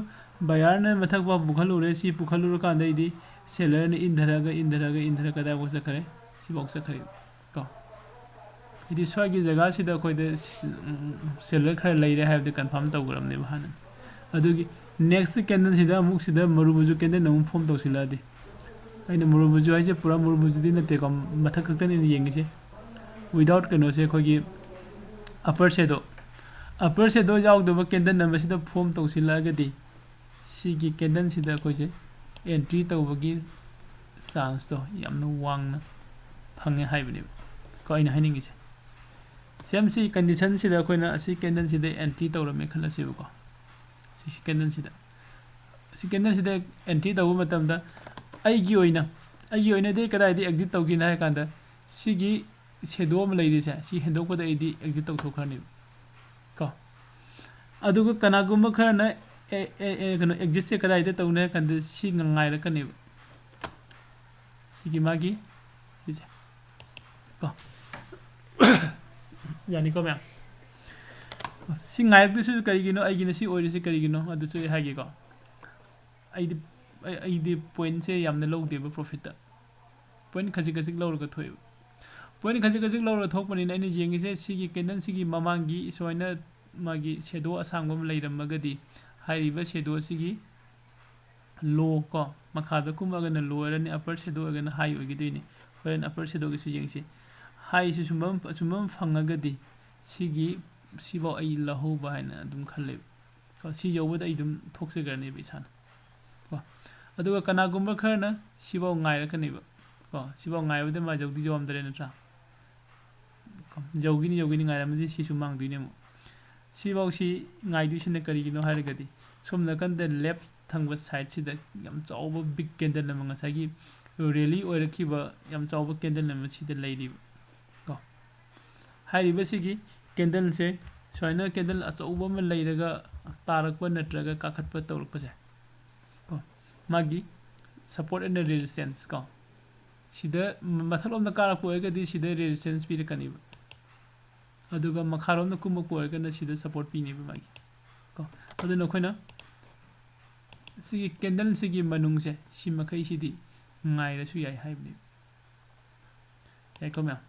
ꯕꯌꯥꯔꯅ ꯃꯊꯛ ꯐꯥꯎ ꯄꯨꯈꯠꯂꯨꯔꯦ, ꯁꯤ ꯄꯨꯈꯠꯂꯨꯔꯀꯥꯟꯗ ꯑꯩꯗꯤ ꯁꯦꯂꯔꯅ ꯏꯟꯊꯔꯒ ꯏꯟꯊꯔꯒ ꯏꯟꯊꯔꯒ ꯀꯗꯥꯏꯐꯥꯎ ꯆꯠꯈ꯭ꯔꯦ? ꯁꯤꯐꯥꯎ ꯆꯠꯈ꯭ꯔꯦ ꯀꯣ꯫ ꯍꯥꯏꯗꯤ ꯁ꯭ꯋꯥꯏꯒꯤ ꯖꯒꯥꯁꯤꯗ ꯑꯩꯈꯣꯏꯗ ꯁꯦꯂꯔ ꯈꯔ ꯂꯩꯔꯦ ꯍꯥꯏꯕꯗꯤ ꯀꯟꯐꯥꯔꯝ ꯇꯧꯈ꯭ꯔꯕꯅꯦꯕ ꯍꯥꯟꯅ꯫ ꯑꯗꯨꯒꯤ ꯅꯦꯛꯁ ꯀꯦꯟꯗꯜꯁꯤꯗ ꯑꯃꯨꯛ ꯁꯤꯗ ꯃꯔꯨꯕꯨꯖꯨ ꯀꯦꯟꯗꯜ ꯑꯃꯨꯛ ꯐꯣꯝ ꯇꯧꯁꯤꯜꯂꯛꯑꯗꯤ, ꯑꯩꯅ ꯃꯔꯨꯕꯨꯖꯨ ꯍꯥꯏꯁꯦ ꯄꯨꯔꯥ ꯃꯔꯨꯕꯨꯖꯨꯗꯤ ꯅꯠꯇꯦꯀꯣ, ꯃꯊꯛ ꯈꯛꯇꯅꯦ ꯑꯩꯅ ꯌꯦꯡꯉꯤꯁꯦ꯫ ꯋꯤꯗꯥꯎꯠ ꯀꯩꯅꯣꯁꯦ, ꯑꯩꯈꯣꯏꯒꯤ ꯑꯄꯔ ꯁꯦꯗꯣ, ꯑꯄꯔ ꯁꯦꯗꯣ ꯌꯥꯎꯗꯕ ꯀꯦꯟꯗꯜ ꯑꯃ ꯁꯤꯗ ꯐꯣꯝ ꯇꯧꯁꯤꯜꯂꯛꯑꯒꯗꯤ ꯁꯤꯒꯤ ꯀꯦꯟꯗꯜꯁꯤꯗ ꯑꯩꯈꯣꯏꯁꯦ ꯑꯦꯟꯇ꯭ꯔꯤ ꯇꯧꯕꯒꯤ ꯆꯥꯟꯁꯇꯣ ꯌꯥꯝꯅ ꯋꯥꯡꯅ ꯐꯪꯉꯦ ꯍꯥꯏꯕꯅꯦꯕ ꯀꯣ ꯑꯩꯅ ꯍꯥꯏꯅꯤꯡꯉꯤꯁꯦ꯫ ꯁꯦꯝ ꯁꯤ ꯀꯟꯗꯤꯁꯟꯁꯤꯗ ꯑꯩꯈꯣꯏꯅ ꯑꯁꯤ ꯀꯦꯟꯗꯜꯁꯤꯗ ꯑꯦꯟꯇ꯭ꯔꯤ ꯇꯧꯔꯝꯃꯦ ꯈꯜꯂꯁꯦꯕꯀꯣ꯫ ꯁꯤ ꯀꯦꯟꯗꯜꯁꯤꯗ, ꯁꯤ ꯀꯦꯟꯗꯜꯁꯤꯗ ꯑꯦꯟꯇ꯭ꯔꯤ ꯇꯧꯕ ꯃꯇꯝꯗ ꯑꯩꯒꯤ ꯑꯣꯏꯅ, ꯑꯩꯒꯤ ꯑꯣꯏꯅꯗꯤ ꯀꯗꯥꯏꯗ ꯑꯦꯛꯖꯤꯠ ꯇꯧꯒꯦꯅ ꯍꯥꯏ ꯀꯥꯟꯗ ꯁꯤꯒꯤ ꯁꯦꯗꯣ ꯑꯃ ꯂꯩꯔꯤꯁꯦ, ꯁꯤ ꯍꯦꯟꯗꯣꯛꯄꯗ ꯑꯩꯗꯤ ꯑꯦꯛꯖꯤꯠ ꯇꯧꯊꯣꯛꯈ꯭ꯔꯅꯦꯕ ꯀꯣ꯫ ꯑꯗꯨꯒ ꯀꯅꯥꯒꯨꯝꯕ ꯈꯔꯅ ꯑꯦ, ꯑꯦ, ꯑꯦ, ꯀꯩꯅꯣ, ꯑꯦꯛꯖꯤꯠꯁꯦ ꯀꯗꯥꯏꯗ ꯇꯧꯅꯤ ꯍꯥꯏ ꯀꯥꯟꯗ ꯁꯤ ꯉꯥꯏꯔꯛꯀꯅꯦꯕ꯫ ꯁꯤꯒꯤ ꯃꯥꯒꯤ ꯁꯤꯁꯦ ꯀꯣ꯫ ꯌꯥꯅꯤꯀꯣ ꯃꯌꯥꯝ? ꯁꯤ ꯉꯥꯏꯔꯛꯇꯣꯏꯁꯤꯁꯨ ꯀꯔꯤꯒꯤꯅꯣ? ꯑꯩꯒꯤꯅ ꯁꯤ ꯑꯣꯏꯔꯤꯁꯤ ꯀꯔꯤꯒꯤꯅꯣ? ꯑꯗꯨꯁꯨ ꯑꯩ ꯍꯥꯏꯒꯦꯀꯣ꯫ ꯑꯩꯗꯤ, ꯑꯩ, ꯑꯩꯗꯤ ꯄꯣꯏꯟꯁꯦ ꯌꯥꯝꯅ ꯂꯧꯗꯦꯕ ꯄ꯭ꯔꯣꯐꯤꯠꯇ꯫ ꯄꯣꯏꯟ ꯈꯖꯤꯛ ꯈꯖꯤꯛ ꯂꯧꯔꯒ ꯊꯣꯛꯑꯦꯕ꯫ ꯄꯣꯏꯟ ꯈꯖꯤꯛ ꯈꯖꯤꯛ ꯂꯧꯔꯒ ꯊꯣꯛꯄꯅꯤꯅ ꯑꯩꯅ ꯌꯦꯡꯉꯤꯁꯦ ꯁꯤꯒꯤ ꯀꯦꯟꯗꯜꯁꯤꯒꯤ ꯃꯃꯥꯡꯒꯤ ꯁꯨꯃꯥꯏꯅ ꯃꯥꯒꯤ ꯁꯦꯗꯣ ꯑꯁꯥꯡꯕ ꯑꯃ ꯂꯩꯔꯝꯃꯒꯗꯤ ꯍꯥꯏꯔꯤꯕ ꯁꯦꯗꯣ ꯑꯁꯤꯒꯤ ꯂꯣ ꯀꯣ, ꯃꯈꯥꯗ ꯀꯨꯝꯃꯒꯅ ꯂꯣ ꯑꯣꯏꯔꯅꯤ, ꯑꯄꯔ ꯁꯦꯗꯣ ꯑꯣꯏꯔꯒꯅ ꯍꯥꯏ ꯑꯣꯏꯒꯗꯣꯏꯅꯤ꯫ ꯍꯣꯔꯦꯟ ꯑꯄꯔ ꯁꯦꯗꯣꯒꯤꯁꯨ ꯌꯦꯡꯁꯤ꯫ ꯍꯥꯏꯁꯤ ꯁꯨꯝꯕ ꯑꯃ, ꯁꯨꯝꯕ ꯑꯃ ꯐꯪꯉꯒꯗꯤ ꯁꯤꯒꯤ, ꯁꯤꯐꯥꯎ ꯑꯩ ꯂꯧꯍꯧꯕ ꯍꯥꯏꯅ ꯑꯗꯨꯝ ꯈꯜꯂꯦꯕ ꯀꯣ꯫ ꯁꯤ ꯌꯧꯕꯗ ꯑꯩ ꯑꯗꯨꯝ ꯊꯣꯛꯆꯈ꯭ꯔꯅꯦꯕ ꯏꯁꯥꯅ ꯀꯣ꯫ ꯑꯗꯨꯒ ꯀꯅꯥꯒꯨꯝꯕ ꯈꯔꯅ ꯁꯤꯐꯥꯎ ꯉꯥꯏꯔꯛꯀꯅꯦꯕ ꯀꯣ꯫ ꯁꯤꯐꯥꯎ ꯉꯥꯏꯕꯗ ꯃꯥ ꯌꯧꯗꯤ ꯌꯧꯔꯝꯗ꯭ꯔꯦ ꯅꯠꯇ꯭ꯔꯥ? ꯀꯣ, ꯌꯧꯒꯤꯅꯤ, ꯌꯧꯒꯤꯅꯤ, ꯉꯥꯏꯔꯝꯃꯗꯤ ꯁꯤꯁꯨ ꯃꯥꯡꯗꯣꯏꯅꯦ ꯑꯃꯨꯛ꯫ ꯁꯤꯐꯥꯎ ꯁꯤ ꯉꯥꯏꯗꯣꯏꯁꯤꯅ ꯀꯔꯤꯒꯤꯅꯣ ꯍꯥꯏꯔꯒꯗꯤ ꯁꯣꯝ ꯅꯥꯀꯟꯗ ꯂꯦꯐ ꯊꯪꯕ ꯁꯥꯏꯠꯁꯤꯗ ꯌꯥꯝ ꯆꯥꯎꯕ ꯕꯤꯛ ꯀꯦꯟꯗꯜ ꯑꯃ, ꯉꯁꯥꯏꯒꯤ ꯔꯦꯂꯤ ꯑꯣꯏꯔꯛꯈꯤꯕ ꯌꯥꯝ ꯆꯥꯎꯕ ꯀꯦꯟꯗꯜ ꯑꯃ ꯁꯤꯗ ꯂꯩꯔꯤꯕ ꯀꯣ꯫ ꯍꯥꯏꯔꯤꯕꯁꯤꯒꯤ ꯀꯦꯟꯗꯜꯁꯦ ꯁꯨꯃꯥꯏꯅ candle ꯑꯆꯧꯕ ꯑꯃ ꯂꯩꯔꯒ ꯇꯥꯔꯛꯄ ꯅꯠꯇ꯭ꯔꯒ ꯀꯥꯈꯠꯄ ꯇꯧꯔꯛꯄꯁꯦ ꯀꯣ, ꯃꯥꯒꯤ support and resistance ꯀꯣ, ꯁꯤꯗ ꯃꯊꯛꯂꯣꯝꯗ ꯀꯥꯔꯛꯄ ꯑꯣꯏꯔꯒꯗꯤ ꯁꯤꯗ resistance ꯄꯤꯔꯛꯀꯅꯤꯕ, ꯑꯗꯨꯒ ꯃꯈꯥꯔꯣꯝꯗ ꯀꯨꯝꯃꯛꯄ ꯑꯣꯏꯔꯒꯅ ꯁꯤꯗ support ꯄꯤꯅꯦꯕ ꯃꯥꯒꯤ ꯀꯣ꯫ ꯑꯗꯨꯅ ꯑꯩꯈꯣꯏꯅ ꯁꯤꯒꯤ candle ꯁꯤꯒꯤ ꯃꯅꯨꯡꯁꯦ ꯁꯤ ꯃꯈꯩꯁꯤꯗꯤ ꯉꯥꯏꯔꯁꯨ ꯌꯥꯏ ꯍꯥꯏꯕꯅꯦꯕ꯫ ꯌꯥꯏꯀꯣ ꯃꯌꯥꯝ?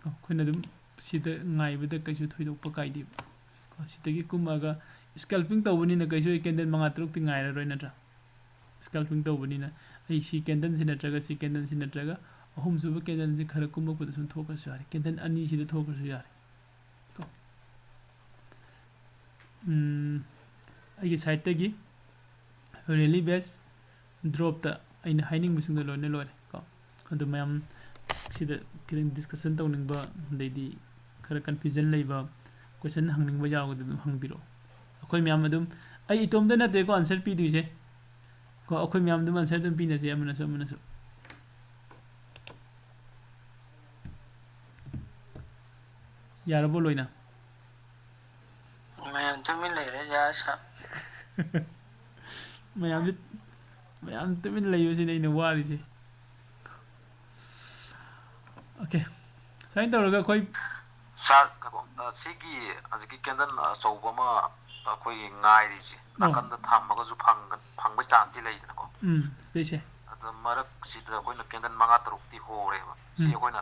ꯑꯩꯈꯣꯏꯅ ꯑꯗꯨꯝ ꯁꯤꯗ ꯉꯥꯏꯕꯗ ꯀꯩꯁꯨ ꯊꯣꯏꯗꯣꯛꯄ ꯀꯥꯏꯗꯦꯕ ꯀꯣ꯫ ꯁꯤꯗꯒꯤ ꯀꯨꯝꯃꯒ scalping ꯇꯧꯕꯅꯤꯅ ꯀꯩꯁꯨ ꯑꯩ candle ꯃꯉꯥ ꯇꯔꯨꯛꯇꯤ ꯉꯥꯏꯔꯔꯣꯏ ꯅꯠꯇ꯭ꯔꯥ? Scalping ꯇꯧꯕꯅꯤꯅ ꯑꯩ ꯁꯤ candle ꯁꯤ ꯅꯠꯇ꯭ꯔꯒ ꯁꯤ candle ꯁꯤ ꯅꯠꯇ꯭ꯔꯒ ꯑꯍꯨꯝꯁꯨꯕ candle ꯁꯤ ꯈꯔ ꯀꯨꯝꯃꯛꯄꯗ ꯁꯨꯝ ꯊꯣꯛꯈ꯭ꯔꯁꯨ ꯌꯥꯔꯦ, candle ꯑꯅꯤꯁꯤꯗ ꯊꯣꯛꯈ꯭ꯔꯁꯨ ꯌꯥꯔꯦ ꯀꯣ꯫ ꯎꯝ, ꯑꯩꯒꯤ side ꯇꯒꯤ rally base drop ꯇ ꯑꯩꯅ ꯍꯥꯏꯅꯤꯡꯕꯁꯤꯡꯗꯣ ꯂꯣꯏꯅ ꯂꯣꯏꯔꯦ ꯀꯣ꯫ ꯑꯗꯨ ꯃꯌꯥꯝ ꯁꯤꯗ ꯈꯤꯇꯪ discussion ꯇꯧꯅꯤꯡꯕ, ꯑꯗꯩꯗꯤ ꯈꯔ confusion ꯂꯩꯕ, question ꯍꯪꯅꯤꯡꯕ ꯌꯥꯎꯔꯒꯗꯤ ꯑꯗꯨꯝ ꯍꯪꯕꯤꯔꯛꯑꯣ꯫ ꯑꯩꯈꯣꯏ ꯃꯌꯥꯝ ꯑꯗꯨꯝ, ꯑꯩ ꯏꯇꯣꯝꯇ ꯅꯠꯇꯦꯀꯣ answer ꯄꯤꯗꯣꯏꯁꯦ ꯀꯣ, ꯑꯩꯈꯣꯏ ꯃꯌꯥꯝ ꯑꯗꯨꯝ answer ꯑꯗꯨꯝ ꯄꯤꯅꯁꯦ ꯑꯃꯅꯁꯨ ꯑꯃꯅꯁꯨ꯫ ꯌꯥꯔꯕꯣ ꯂꯣꯏꯅ? ꯃꯌꯥꯝ ꯇꯨꯃꯤꯟ ꯂꯩꯔꯦ, ꯌꯥꯔꯦ ꯁꯥꯔ꯫ ꯃꯌꯥꯝꯁꯦ, ꯃꯌꯥꯝ ꯇꯨꯃꯤꯟ ꯂꯩꯕꯁꯤꯅꯦ ꯑꯩꯅ ꯋꯥꯔꯤꯁꯦ꯫ Okay, ꯁꯨꯃꯥꯏꯅ ꯇꯧꯔꯒ ꯑꯩꯈꯣꯏ ꯁꯥꯔ, ꯉꯥꯏꯈꯣ, ꯑ, ꯁꯤꯒꯤ ꯍꯧꯖꯤꯛꯀꯤ candle ꯑꯆꯧꯕ ꯑꯃ ꯑꯩꯈꯣꯏꯒꯤ ꯉꯥꯏꯔꯤꯁꯦ, ꯑꯣ꯫ ꯅꯥꯀꯟꯗ ꯊꯝꯃꯒꯁꯨ ꯐꯪꯒ-, ꯐꯪꯕꯩ chance ꯇꯤ ꯂꯩꯗꯅꯀꯣ? ꯎꯝ, ꯁꯤꯗꯩꯁꯦ꯫ ꯑꯗꯣ ꯃꯔꯛꯁꯤꯗ ꯑꯩꯈꯣꯏꯅ candle ꯃꯉꯥ ꯇꯔꯨꯛꯇꯤ ꯍꯣꯔꯦꯕ꯫ ꯁꯤ ꯎꯝ꯫ ꯑꯩꯈꯣꯏꯅ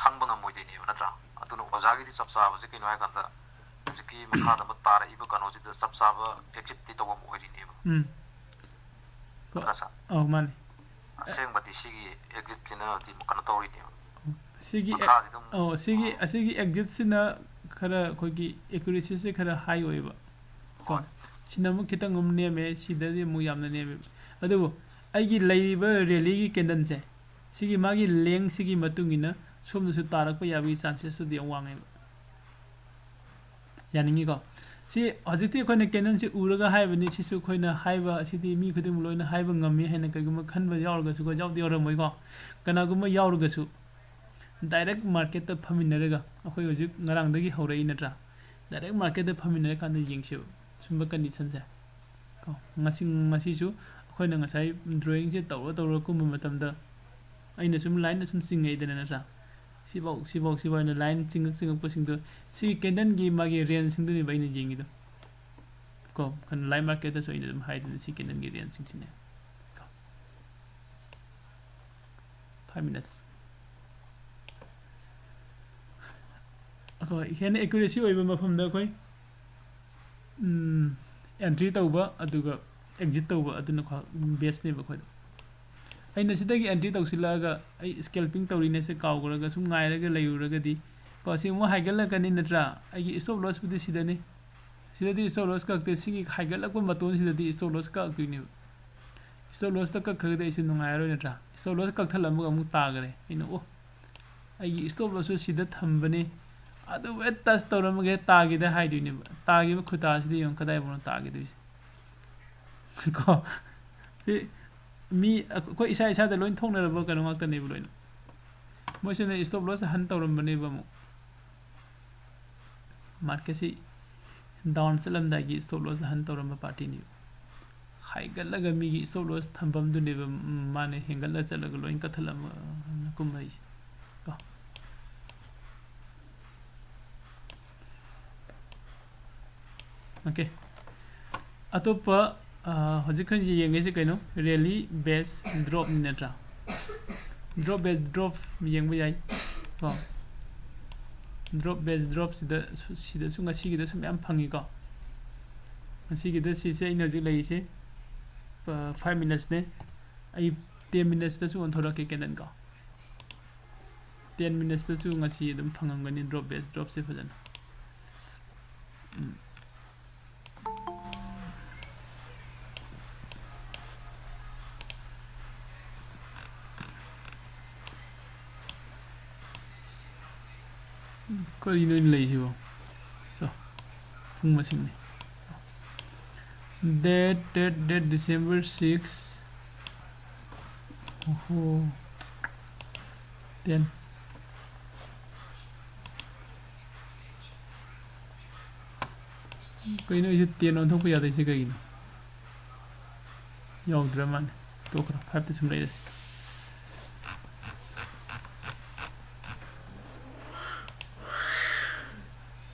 ꯈꯪꯕ ꯉꯝꯃꯣꯏꯗꯣꯏꯅꯦꯕ, ꯅꯠꯇ꯭ꯔꯥ? ꯑꯗꯨꯅ ꯑꯣꯖꯥꯒꯤꯗꯤ ꯆꯞ ꯆꯥꯕꯁꯦ ꯀꯩꯅꯣ ꯍꯥꯏ ꯀꯥꯟꯗ, ꯍꯧꯖꯤꯛꯀꯤ ꯃꯈꯥꯗ ꯑꯃ ꯇꯥꯔꯛꯏꯕ ꯀꯩꯅꯣꯁꯤꯗ ꯆꯞ ꯆꯥꯕ exit ꯇꯤ ꯇꯧꯐꯝ ꯑꯣꯏꯔꯤꯅꯦꯕ꯫ ꯎꯝ꯫ ꯀꯣ-, ꯅꯠꯇ꯭ꯔꯥ ꯁꯥꯔ? ꯑꯧ, ꯃꯥꯅꯤ꯫ ꯑꯁꯦꯡꯕꯗꯤ ꯁꯤꯒꯤ exit ꯁꯤꯅꯗꯤ ꯀꯩꯅꯣ ꯇꯧꯔꯤꯅꯦꯕ꯫ ꯁꯤꯒꯤ ꯑꯦ-, ꯃꯈꯥꯁꯤꯗ ꯑꯃꯨꯛ ꯑꯧ, ꯁꯤꯒꯤ, ꯑꯥ꯫ ꯑꯁꯤꯒꯤ exit ꯁꯤꯅ ꯈꯔ ꯑꯩꯈꯣꯏꯒꯤ accuracy ꯁꯦ ꯈꯔ high ꯑꯣꯏꯌꯦꯕ꯫ ꯀꯣ? ꯍꯣꯏ꯫ ꯁꯤꯅ ꯑꯃꯨꯛ ꯈꯤꯇꯪ ꯑꯃꯨꯛ ꯅꯦꯝꯃꯦ, ꯁꯤꯗꯗꯤ ꯑꯃꯨꯛ ꯌꯥꯝꯅ ꯅꯦꯝꯃꯦꯕ꯫ ꯑꯗꯨꯕꯨ ꯑꯩꯒꯤ ꯂꯩꯔꯤꯕ rally ꯒꯤ candle ꯁꯦ, ꯁꯤꯒꯤ ꯃꯥꯒꯤ length ꯁꯤꯒꯤ ꯃꯇꯨꯡ ꯏꯟꯅ ꯁꯣꯝꯗꯁꯨ ꯇꯥꯔꯛꯄ ꯌꯥꯕꯒꯤ chances ꯇꯨꯗꯤ ꯌꯥꯝ ꯋꯥꯡꯉꯦꯕ꯫ ꯌꯥꯅꯤꯡꯉꯤꯀꯣ? ꯁꯤ ꯍꯧꯖꯤꯛꯇꯤ ꯑꯩꯈꯣꯏꯅ candle ꯁꯤ ꯎꯔꯒ ꯍꯥꯏꯕꯅꯤ, ꯁꯤꯁꯨ ꯑꯩꯈꯣꯏꯅ ꯍꯥꯏꯕ ꯑꯁꯤꯗꯤ ꯃꯤ ꯈꯨꯗꯤꯡꯃꯛ ꯂꯣꯏꯅ ꯍꯥꯏꯕ ꯉꯝꯃꯤ ꯍꯥꯏꯅ ꯀꯔꯤꯒꯨꯝꯕ ꯈꯟꯕ ꯌꯥꯎꯔꯒꯁꯨꯀꯣ, ꯌꯥꯎꯗꯤ ꯌꯥꯎꯔꯝꯃꯣꯏꯀꯣ꯫ ꯀꯅꯥꯒꯨꯝꯕ ꯌꯥꯎꯔꯒꯁꯨ, ꯗꯥꯏꯔꯦꯛ ꯃꯥꯔꯀꯦꯠꯇ ꯐꯝꯃꯤꯟꯅꯔꯒ, ꯑꯩꯈꯣꯏ ꯍꯧꯖꯤꯛ ꯉꯔꯥꯡꯗꯒꯤ ꯍꯧꯔꯛꯏ ꯅꯠꯇ꯭ꯔꯥ? ꯗꯥꯏꯔꯦꯛ ꯃꯥꯔꯀꯦꯠꯇ ꯐꯝꯃꯤꯟꯅꯔꯀꯥꯟꯗ ꯌꯦꯡꯁꯦꯕ ꯁꯨꯝꯕ ꯀꯟꯗꯤꯁꯟꯁꯦ꯫ ꯀꯣ, ꯉꯁꯤ, ꯉꯁꯤꯁꯨ ꯑꯩꯈꯣꯏꯅ ꯉꯁꯥꯏ ꯗ꯭ꯔꯣꯌꯤꯡꯁꯦ ꯇꯧꯔ ꯇꯧꯔ ꯀꯨꯝꯕ ꯃꯇꯝꯗ ꯑꯩꯅ ꯁꯨꯝ ꯂꯥꯏꯟꯗ ꯁꯨꯝ ꯆꯤꯡꯉꯛꯏꯗꯅ ꯅꯠꯇ꯭ꯔꯥ? ꯁꯤꯐꯥꯎ, ꯁꯤꯐꯥꯎ, ꯁꯤꯐꯥꯎ ꯍꯥꯏꯅ ꯂꯥꯏꯟ ꯆꯤꯡꯉꯛ ꯆꯤꯡꯉꯛꯄꯁꯤꯡꯗꯣ, ꯁꯤꯒꯤ ꯀꯦꯟꯗꯜꯒꯤ ꯃꯥꯒꯤ ꯔꯦꯟꯖꯁꯤꯡꯗꯨꯅꯦꯕ ꯑꯩꯅ ꯌꯦꯡꯉꯤꯗꯣ꯫ ꯀꯣ, ꯂꯥꯏꯟ ꯃꯥꯔꯀꯦꯠꯇꯁꯨ ꯑꯩꯅ ꯑꯗꯨꯝ ꯍꯥꯏꯗꯅ ꯁꯤ ꯀꯦꯟꯗꯜꯒꯤ ꯔꯦꯟꯖꯁꯤꯡꯁꯤꯅꯦ꯫ ꯀꯣ, five minutes꯫ ꯑꯩꯈꯣꯏ ꯍꯦꯟꯅ ꯑꯦꯀ꯭ꯌꯨꯔꯦꯁꯤ ꯑꯣꯏꯕ ꯃꯐꯝꯗ ꯑꯩꯈꯣꯏ, ꯎꯝ, ꯑꯦꯟꯇ꯭ꯔꯤ ꯇꯧꯕ ꯑꯗꯨꯒ ꯑꯦꯛꯖꯤꯠ ꯇꯧꯕ, ꯑꯗꯨꯅ ꯈ꯭ꯋꯥꯏ ꯕꯦꯁꯅꯦꯕ ꯑꯩꯈꯣꯏꯗ꯫ ꯑꯩꯅ ꯁꯤꯗꯒꯤ ꯑꯦꯟꯇ꯭ꯔꯤ ꯇꯧꯁꯤꯜꯂꯛꯑꯒ ꯑꯩ ꯁ꯭ꯀꯦꯜꯄꯤꯡ ꯇꯧꯔꯤꯅꯦꯁꯦ ꯀꯥꯎꯈ꯭ꯔꯒ ꯁꯨꯝ ꯉꯥꯏꯔꯒ ꯂꯩꯔꯨꯔꯒꯗꯤ, ꯀꯣ, ꯁꯤ ꯑꯃꯨꯛ ꯍꯥꯏꯒꯠꯂꯛꯀꯅꯤ ꯅꯠꯇ꯭ꯔꯥ? ꯑꯩꯒꯤ ꯁ꯭ꯇꯣꯞ ꯂꯣꯁꯄꯨꯗꯤ ꯁꯤꯗꯅꯤ, ꯁꯤꯗꯗꯤ ꯁ꯭ꯇꯣꯞ ꯂꯣꯁ ꯀꯛꯇꯦ꯫ ꯁꯤꯒꯤ ꯍꯥꯏꯒꯠꯂꯛꯄ ꯃꯇꯣꯟꯁꯤꯗꯗꯤ ꯁ꯭ꯇꯣꯞ ꯂꯣꯁ ꯀꯛꯇꯣꯏꯅꯦꯕ꯫ ꯁ꯭ꯇꯣꯞ ꯂꯣꯁꯇ ꯀꯛꯈ꯭ꯔꯒꯗꯤ ꯑꯩꯁꯨ ꯅꯨꯡꯉꯥꯏꯔꯔꯣꯏ ꯅꯠꯇ꯭ꯔꯥ? ꯁ꯭ꯇꯣꯞ ꯂꯣꯁ ꯀꯛꯊꯠꯂꯝꯃꯒ ꯑꯃꯨꯛ ꯇꯥꯈꯔꯦ꯫ ꯑꯩꯅ, "ꯑꯣ, ꯑꯩꯒꯤ ꯁ꯭ꯇꯣꯞ ꯂꯣꯁꯁꯨ ꯁꯤꯗ ꯊꯝꯕꯅꯤ, ꯑꯗꯨꯕꯨ ꯍꯦꯛ ꯇꯆ ꯇꯧꯔꯝꯃꯒ ꯍꯦꯛ ꯇꯥꯈꯤꯗ" ꯍꯥꯏꯗꯣꯏꯅꯦꯕ꯫ ꯇꯥꯈꯤꯕ ꯈꯨꯇꯥꯁꯤꯗꯤ ꯌꯦꯡꯉꯨ ꯀꯗꯥꯏꯐꯥꯎꯅꯣ ꯇꯥꯈꯤꯗꯣꯏꯁꯦ꯫ ꯀꯣ, ꯁꯤ ꯃꯤ ꯑꯩꯈꯣꯏ ꯏꯁꯥ ꯏꯁꯥꯗ ꯂꯣꯏ ꯊꯣꯛꯅꯔꯕ ꯀꯩꯅꯣ ꯉꯥꯛꯇꯅꯦꯕ ꯂꯣꯏꯅ꯫ ꯃꯣꯏꯁꯤꯅ ꯁ꯭ꯇꯣꯞ ꯂꯣꯁ ꯍꯟ ꯇꯧꯔꯝꯕꯅꯦꯕ ꯑꯃꯨꯛ꯫ ꯃꯥꯔꯀꯦꯠꯁꯤ ꯗꯥꯎꯟ ꯆꯠꯂꯝꯗꯥꯏꯒꯤ ꯁ꯭ꯇꯣꯞ ꯂꯣꯁ ꯍꯟ ꯇꯧꯔꯝꯕ ꯄꯥꯔꯇꯤꯅꯦꯕ꯫ ꯍꯥꯏꯒꯠꯂꯒ ꯃꯤꯒꯤ ꯁ꯭ꯇꯣꯞ ꯂꯣꯁ ꯊꯝꯐꯝꯗꯨꯅꯦꯕ ꯃꯥꯅ ꯍꯦꯟꯒꯠꯂ ꯆꯠꯂꯒ ꯂꯣꯏ ꯀꯠꯊꯠꯂꯝꯃ ꯀꯨꯝꯃꯛꯏꯁꯦ꯫ ꯀꯣ꯫ ꯑꯣꯀꯦ꯫ ꯑꯇꯣꯞꯄ, ꯑ, ꯍꯧꯖꯤꯛ ꯍꯧꯖꯤꯛ ꯌꯦꯡꯉꯤꯁꯦ ꯀꯩꯅꯣ? Rally based drop ꯅꯤ ꯅꯠꯇ꯭ꯔꯥ? Drop based drop ꯌꯦꯡꯕ ꯌꯥꯏ꯫ ꯀꯣ꯫ Drop based drop ꯁꯤꯗ, ꯁꯤꯗꯁꯨ ꯉꯁꯤꯒꯤꯗꯁꯨ ꯃꯌꯥꯝ ꯐꯪꯉꯤꯀꯣ꯫ ꯉꯁꯤꯒꯤꯗ ꯁꯤꯁꯦ ꯑꯩꯅ ꯍꯧꯖꯤꯛ ꯂꯩꯔꯤꯁꯦ, ꯑ, five minutes ꯅꯦ꯫ ꯑꯩ ten minutes ꯇꯁꯨ ꯑꯣꯟꯊꯣꯔꯛꯀꯦ ꯀꯦꯟꯗꯜ ꯀꯣ꯫ Ten minutes ꯇꯁꯨ ꯉꯁꯤ ꯑꯗꯨꯝ ꯐꯪꯉꯝꯒꯅꯤ drop based drop ꯁꯦ ꯐꯖꯅ꯫ ꯎꯝ꯫ ꯀꯔꯤꯅꯣ ꯑꯩꯅ ꯂꯩꯁꯤꯕꯣ? ꯆꯣ, ꯄꯨꯡ ꯃꯁꯤꯡꯅꯤ꯫ Date, date, date, December six. ꯑꯣꯍꯣ꯫ Ten꯫ ꯀꯩꯅꯣ ꯑꯩꯁꯦ ꯇꯦꯟ ꯑꯣꯟꯊꯣꯛꯄ ꯌꯥꯗꯣꯏꯁꯦ ꯀꯩꯒꯤꯅꯣ? ꯌꯥꯎꯗ꯭ꯔ ꯃꯥꯜꯂꯦ꯫ ꯇꯣꯛꯈ꯭ꯔꯣ, ꯐꯥꯏꯚꯇ ꯁꯨꯝ ꯂꯩꯔꯁꯤ꯫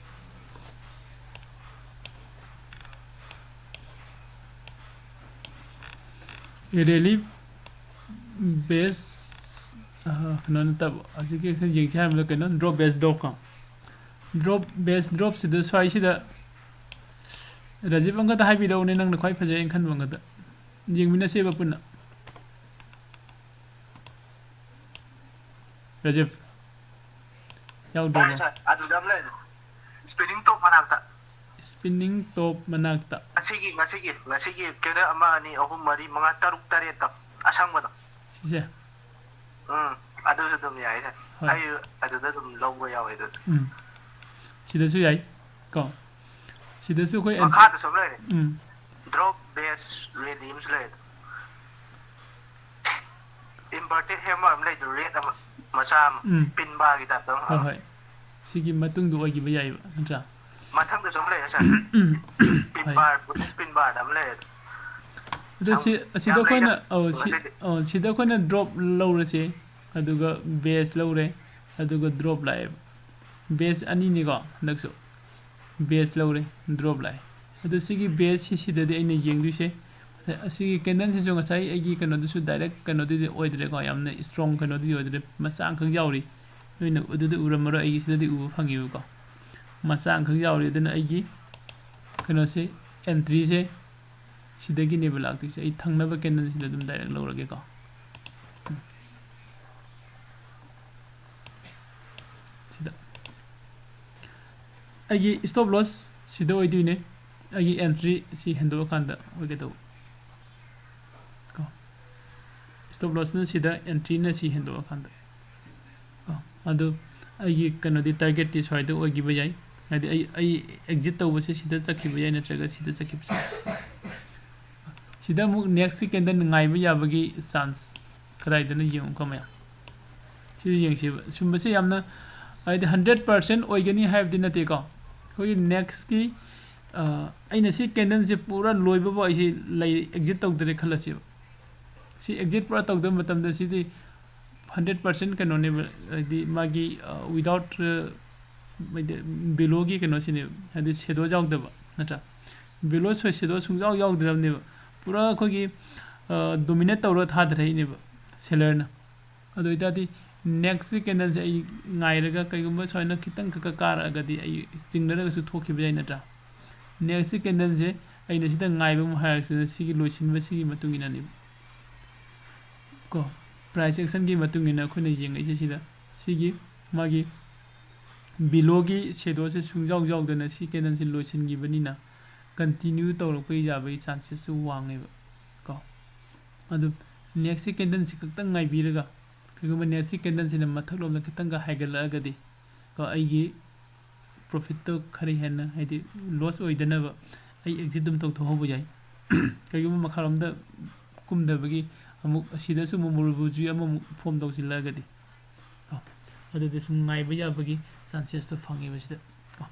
ꯑꯦꯔꯦꯂꯤ ꯕꯦꯁ, ꯑ, ꯀꯩꯅꯣ ꯅꯠꯇꯕ, ꯍꯧꯖꯤꯛꯀꯤ ꯑꯩꯈꯣꯏ ꯌꯦꯡꯁꯤ ꯍꯥꯏꯔꯝꯕꯗ ꯀꯩꯅꯣ, ꯗ꯭ꯔꯣꯞ ꯕꯦꯁ ꯗ꯭ꯔꯣꯞꯀꯣ꯫ ꯗ꯭ꯔꯣꯞ ꯕꯦꯁ ꯗ꯭ꯔꯣꯞꯁꯤꯗ ꯁ꯭ꯋꯥꯏꯁꯤꯗ ꯔꯥꯖꯤꯕ ꯑꯪꯀꯗ ꯍꯥꯏꯕꯤꯔꯛꯎꯅꯦ, ꯅꯪꯅ ꯈ꯭ꯋꯥꯏ ꯐꯖꯩ ꯍꯥꯏꯅ ꯈꯟꯕ ꯑꯪꯀꯗ꯫ ꯌꯦꯡꯃꯤꯟꯅꯁꯦꯕ ꯄꯨꯟꯅ꯫ ꯔꯥꯖꯤꯕ, ꯌꯥꯎꯗ꯭ꯔꯕꯣ? ꯇꯥꯏ, ꯁꯥꯔ꯫ ꯑꯗꯨꯗ ꯑꯃ ꯂꯩꯔꯦ꯫ ꯁ꯭ꯄꯤꯅꯤꯡ ꯇꯣꯞ ꯃꯅꯥꯛꯇ꯫ ꯁ꯭ꯄꯤꯅꯤꯡ ꯇꯣꯞ ꯃꯅꯥꯛꯇ꯫ ꯉꯁꯤꯒꯤ, ꯉꯁꯤꯒꯤ, ꯉꯁꯤꯒꯤ ꯀꯦꯔꯦꯠ ꯑꯃ, ꯑꯅꯤ, ꯑꯍꯨꯝ, ꯃꯔꯤ, ꯃꯉꯥ, ꯇꯔꯨꯛ, ꯇꯔꯦꯠꯇꯣ, ꯑꯁꯪꯕꯗꯣ꯫ ꯁꯤꯁꯦ? ꯎꯝ, ꯑꯗꯨꯁꯨ ꯑꯗꯨꯝ ꯌꯥꯏ, ꯁꯥꯔ꯫ ꯍꯣꯏ꯫ ꯑꯩ ꯑꯗꯨꯗ ꯑꯗꯨꯝ ꯂꯧꯕ ꯌꯥꯎꯋꯦ ꯑꯗꯨꯁꯨ꯫ ꯎꯝ꯫ ꯁꯤꯗꯁꯨ ꯌꯥꯏ, ꯀꯣ꯫ ꯁꯤꯗꯁꯨ ꯑꯩꯈꯣꯏ ꯑꯦꯟ-, ꯃꯈꯥꯗꯁꯨ ꯑꯃ ꯂꯩꯔꯦ꯫ ꯎꯝ꯫ ꯗ꯭ꯔꯣꯞ ꯕꯦꯁ ꯔꯦꯂꯤ ꯑꯃꯁꯨ ꯂꯩꯔꯦ꯫ ꯏꯟꯚꯔꯇꯦꯗ ꯍꯦꯃꯔ ꯑꯃ ꯂꯩꯗꯣ, ꯔꯦꯗ ꯑꯃ, ꯃꯆꯥ ꯑꯃ, ꯎꯝ꯫ ꯄꯤꯟ ꯕꯥꯔꯒꯤ ꯇꯥꯏꯞꯇ ꯑꯃ꯫ ꯍꯣꯏ, ꯍꯣꯏ꯫ ꯁꯤꯒꯤ ꯃꯇꯨꯡꯗ ꯑꯣꯏꯈꯤꯕ ꯌꯥꯏꯑꯕ, ꯅꯠꯇ꯭ꯔꯥ? ꯃꯊꯪꯗꯁꯨ ꯑꯃ ꯂꯩꯔꯦ, ꯁꯥꯔ꯫ ꯄꯤꯟ ꯍꯣꯏ꯫ ꯕꯥꯔ, ꯕꯨꯂꯦꯠ ꯄꯤꯟ ꯕꯥꯔꯗ ꯑꯃ ꯂꯩꯔꯦ꯫ ꯑꯗꯣ ꯁꯤ, ꯌꯥꯝ, ꯑꯁꯤꯗ ꯌꯥꯝ ꯑꯩꯈꯣꯏꯅ, ꯂꯩꯗ, ꯑꯧ, ꯁꯤ, ꯉꯁꯤꯗꯤ꯫ ꯑꯧ, ꯁꯤꯗ ꯑꯩꯈꯣꯏꯅ ꯗ꯭ꯔꯣꯞ ꯂꯧꯔꯁꯦ, ꯑꯗꯨꯒ ꯕꯦꯁ ꯂꯧꯔꯦ, ꯑꯗꯨꯒ ꯗ꯭ꯔꯣꯞ ꯂꯥꯛꯑꯦꯕ꯫ ꯕꯦꯁ ꯑꯅꯤꯅꯤꯀꯣ ꯍꯟꯗꯛꯁꯨ꯫ ꯕꯦꯁ ꯂꯧꯔꯦ, ꯗ꯭ꯔꯣꯞ ꯂꯥꯛꯑꯦ꯫ ꯑꯗꯣ ꯁꯤꯒꯤ ꯕꯦꯁꯁꯤ ꯁꯤꯗꯗꯤ ꯑꯩꯅ ꯌꯦꯡꯗꯣꯏꯁꯦ, ꯑꯁꯤꯒꯤ ꯀꯦꯟꯗꯜꯁꯤꯁꯨ ꯉꯁꯥꯏ ꯑꯩꯒꯤ ꯀꯩꯅꯣꯗꯨꯁꯨ ꯗꯥꯏꯔꯦꯛ ꯀꯩꯅꯣꯗꯨꯗꯤ ꯑꯣꯏꯗ꯭ꯔꯦꯀꯣ, ꯌꯥꯝꯅ ꯏꯁꯇ꯭ꯔꯣꯡ ꯀꯩꯅꯣꯗꯨꯗꯤ ꯑꯣꯏꯗ꯭ꯔꯦ, ꯃꯆꯥ ꯑꯃꯈꯛ ꯌꯥꯎꯔꯤ꯫ ꯅꯣꯏꯅ ꯑꯗꯨꯗꯤ ꯎꯔꯝꯃꯔꯣꯏ, ꯑꯩꯒꯤ ꯁꯤꯗꯗꯤ ꯎꯕ ꯐꯪꯉꯦꯕꯀꯣ꯫ ꯃꯆꯥ ꯑꯃꯈꯛ ꯌꯥꯎꯔꯤ, ꯑꯗꯨꯅ ꯑꯩꯒꯤ ꯀꯩꯅꯣꯁꯦ, ꯑꯦꯟꯇ꯭ꯔꯤꯁꯦ ꯁꯤꯗꯒꯤꯅꯦꯕ ꯂꯥꯛꯇꯣꯏꯁꯦ꯫ ꯑꯩ ꯊꯪꯅꯕ ꯀꯦꯟꯗꯜꯁꯤꯗ ꯑꯗꯨꯝ ꯗꯥꯏꯔꯦꯛ ꯂꯧꯔꯒꯦꯀꯣ꯫ ꯁꯤꯗ ꯑꯩꯒꯤ ꯁ꯭ꯇꯣꯞ ꯂꯣꯁ ꯁꯤꯗ ꯑꯣꯏꯗꯣꯏꯅꯦ, ꯑꯩꯒꯤ ꯑꯦꯟꯇ꯭ꯔꯤ ꯁꯤ ꯍꯦꯟꯗꯣꯛꯑꯀꯥꯟꯗ ꯑꯣꯏꯒꯗꯧꯕ ꯀꯣ꯫ ꯁ꯭ꯇꯣꯞ ꯂꯣꯁꯅ ꯁꯤꯗ, ꯑꯦꯟꯇ꯭ꯔꯤꯅ ꯁꯤ ꯍꯦꯟꯗꯣꯛꯑꯀꯥꯟꯗ ꯀꯣ꯫ ꯑꯗꯨ ꯑꯩꯒꯤ ꯀꯩꯅꯣꯗꯤ, ꯇꯥꯔꯒꯦꯠꯇꯤ ꯁ꯭ꯋꯥꯏꯗ ꯑꯣꯏꯈꯤꯕ ꯌꯥꯏ, ꯍꯥꯏꯗꯤ ꯑꯩ, ꯑꯩ ꯑꯦꯛꯖꯤꯠ ꯇꯧꯕꯁꯦ ꯁꯤꯗ ꯆꯠꯈꯤꯕ ꯌꯥꯏ, ꯅꯠꯇ꯭ꯔꯒ ꯁꯤꯗ ꯆꯠꯈꯤꯕꯁꯨ ꯌꯥꯏ꯫ ꯁꯤꯗ ꯑꯃꯨꯛ ꯅꯦꯛꯁꯀꯤ ꯀꯦꯟꯗꯜ ꯉꯥꯏꯕ ꯌꯥꯕꯒꯤ ꯆꯥꯟꯁ ꯀꯗꯥꯏꯗꯅꯣ ꯌꯦꯡꯉꯨꯀꯣ ꯃꯌꯥꯝ꯫ ꯁꯤꯁꯨ ꯌꯦꯡꯁꯦꯕ꯫ ꯁꯨꯝꯕꯁꯦ ꯌꯥꯝꯅ, ꯍꯥꯏꯗꯤ, ꯍꯟꯗ꯭ꯔꯦꯠ ꯄꯥꯔꯁꯦꯟ ꯑꯣꯏꯒꯅꯤ ꯍꯥꯏꯕꯗꯤ ꯅꯠꯇꯦꯀꯣ꯫ ꯑꯩꯈꯣꯏꯒꯤ ꯅꯦꯛꯁꯀꯤ ꯑꯩꯅ ꯁꯤ ꯀꯦꯟꯗꯜꯁꯦ ꯄꯨꯔꯥ ꯂꯣꯏꯕꯐꯥꯎ ꯑꯩꯁꯤ ꯂꯩ, ꯑꯦꯛꯖꯤꯠ ꯇꯧꯗ꯭ꯔꯦ ꯈꯜꯂꯁꯦꯕ꯫ ꯁꯤ ꯑꯦꯛꯖꯤꯠ ꯄꯨꯔꯥ ꯇꯧꯗꯕ ꯃꯇꯝꯗ ꯁꯤꯗꯤ ꯍꯟꯗ꯭ꯔꯦꯠ ꯄꯥꯔꯁꯦꯟ ꯀꯩꯅꯣꯅꯦꯕ, ꯍꯥꯏꯗꯤ ꯃꯥꯒꯤ ꯋꯤꯗꯥꯎꯠ ꯕꯤꯂꯣꯒꯤ ꯀꯩꯅꯣꯁꯤꯅꯦꯕ, ꯍꯥꯏꯗꯤ ꯁꯦꯗꯣ ꯌꯥꯎꯗꯕ, ꯅꯠꯇ꯭ꯔꯥ? ꯕꯤꯂꯣ ꯁꯦꯗꯣ ꯁꯨꯡꯌꯥꯎ ꯌꯥꯎꯗ꯭ꯔꯕꯅꯦꯕ꯫ ꯄꯨꯔꯥ ꯑꯩꯈꯣꯏꯒꯤ ꯗꯣꯃꯤꯅꯦꯠ ꯇꯧꯔꯒ ꯊꯥꯗꯔꯛꯏꯅꯦꯕ ꯁꯦꯂꯔꯅ꯫ ꯑꯗꯨ ꯑꯣꯏꯇꯥꯔꯗꯤ ꯅꯦꯛꯁꯀꯤ ꯀꯦꯟꯗꯜꯁꯦ ꯑꯩ ꯉꯥꯏꯔꯒ, ꯀꯩꯒꯨꯝꯕ ꯁꯨꯃꯥꯏꯅ ꯈꯤꯇꯪ ꯈꯛꯀ ꯀꯥꯔꯛꯑꯒꯗꯤ ꯑꯩ ꯆꯤꯡꯅꯔꯒꯁꯨ ꯊꯣꯛꯈꯤꯕ ꯌꯥꯏ, ꯅꯠꯇ꯭ꯔꯥ? ꯅꯦꯛꯁꯀꯤ ꯀꯦꯟꯗꯜꯁꯦ ꯑꯩꯅ ꯁꯤꯗ ꯉꯥꯏꯕ ꯑꯃꯨꯛ ꯍꯥꯏꯔꯛꯁꯤꯅ ꯁꯤꯒꯤ ꯂꯣꯏꯁꯤꯟꯕꯁꯤꯒꯤ ꯃꯇꯨꯡ ꯏꯟꯅꯅꯦꯕ ꯀꯣ꯫ ꯄ꯭ꯔꯥꯏꯁ ꯑꯦꯛꯁꯟꯒꯤ ꯃꯇꯨꯡ ꯏꯟꯅ ꯑꯩꯈꯣꯏꯅ ꯌꯦꯡꯉꯛꯏꯁꯦ ꯁꯤꯗ, ꯁꯤꯒꯤ ꯃꯥꯒꯤ ꯕꯤꯂꯣꯒꯤ ꯁꯦꯗꯣꯁꯦ ꯁꯨꯡꯌꯥꯎ ꯌꯥꯎꯗꯅ ꯁꯤ ꯀꯦꯟꯗꯜꯁꯦ ꯂꯣꯏꯁꯤꯟꯈꯤꯕꯅꯤꯅ ꯀꯟꯇꯤꯅ꯭ꯌꯨ ꯇꯧꯔꯛꯄ ꯌꯥꯕꯒꯤ ꯆꯥꯟꯁꯦꯁꯁꯨ ꯋꯥꯡꯉꯦꯕ ꯀꯣ꯫ ꯑꯗꯨ ꯅꯦꯛꯁꯀꯤ ꯀꯦꯟꯗꯜꯁꯤ ꯈꯛꯇꯪ ꯉꯥꯏꯕꯤꯔꯒ, ꯀꯩꯒꯨꯝꯕ ꯅꯦꯛꯁꯀꯤ ꯀꯦꯟꯗꯜꯁꯤꯅ ꯃꯊꯛꯂꯣꯝꯗ ꯈꯤꯇꯪꯒ ꯍꯥꯏꯒꯠꯂꯛꯑꯒꯗꯤ ꯀꯣ, ꯑꯩꯒꯤ ꯄ꯭ꯔꯣꯐꯤꯠꯇꯣ ꯈꯔ ꯍꯦꯟꯅ, ꯍꯥꯏꯗꯤ ꯂꯣꯁ ꯑꯣꯏꯗꯅꯕ ꯑꯩ ꯑꯦꯛꯖꯤꯠ ꯑꯗꯨꯝ ꯇꯧꯊꯣꯛꯍꯧꯕ ꯌꯥꯏ꯫ ꯀꯩꯒꯨꯝꯕ ꯃꯈꯥꯔꯣꯝꯗ ꯀꯨꯝꯗꯕꯒꯤ ꯑꯃꯨꯛ ꯑꯁꯤꯗꯁꯨ ꯑꯃꯨꯛ ꯃꯨꯔꯨꯕꯨꯖꯨ ꯑꯃꯃꯨꯛ ꯐꯣꯝ ꯇꯧꯁꯤꯜꯂꯛꯑꯒꯗꯤ ꯀꯣ, ꯑꯗꯨꯗꯤ ꯁꯨꯝ ꯉꯥꯏꯕ ꯌꯥꯕꯒꯤ ꯆꯥꯟꯁꯦꯁꯇꯣ ꯐꯪꯉꯦꯕ ꯁꯤꯗ ꯀꯣ꯫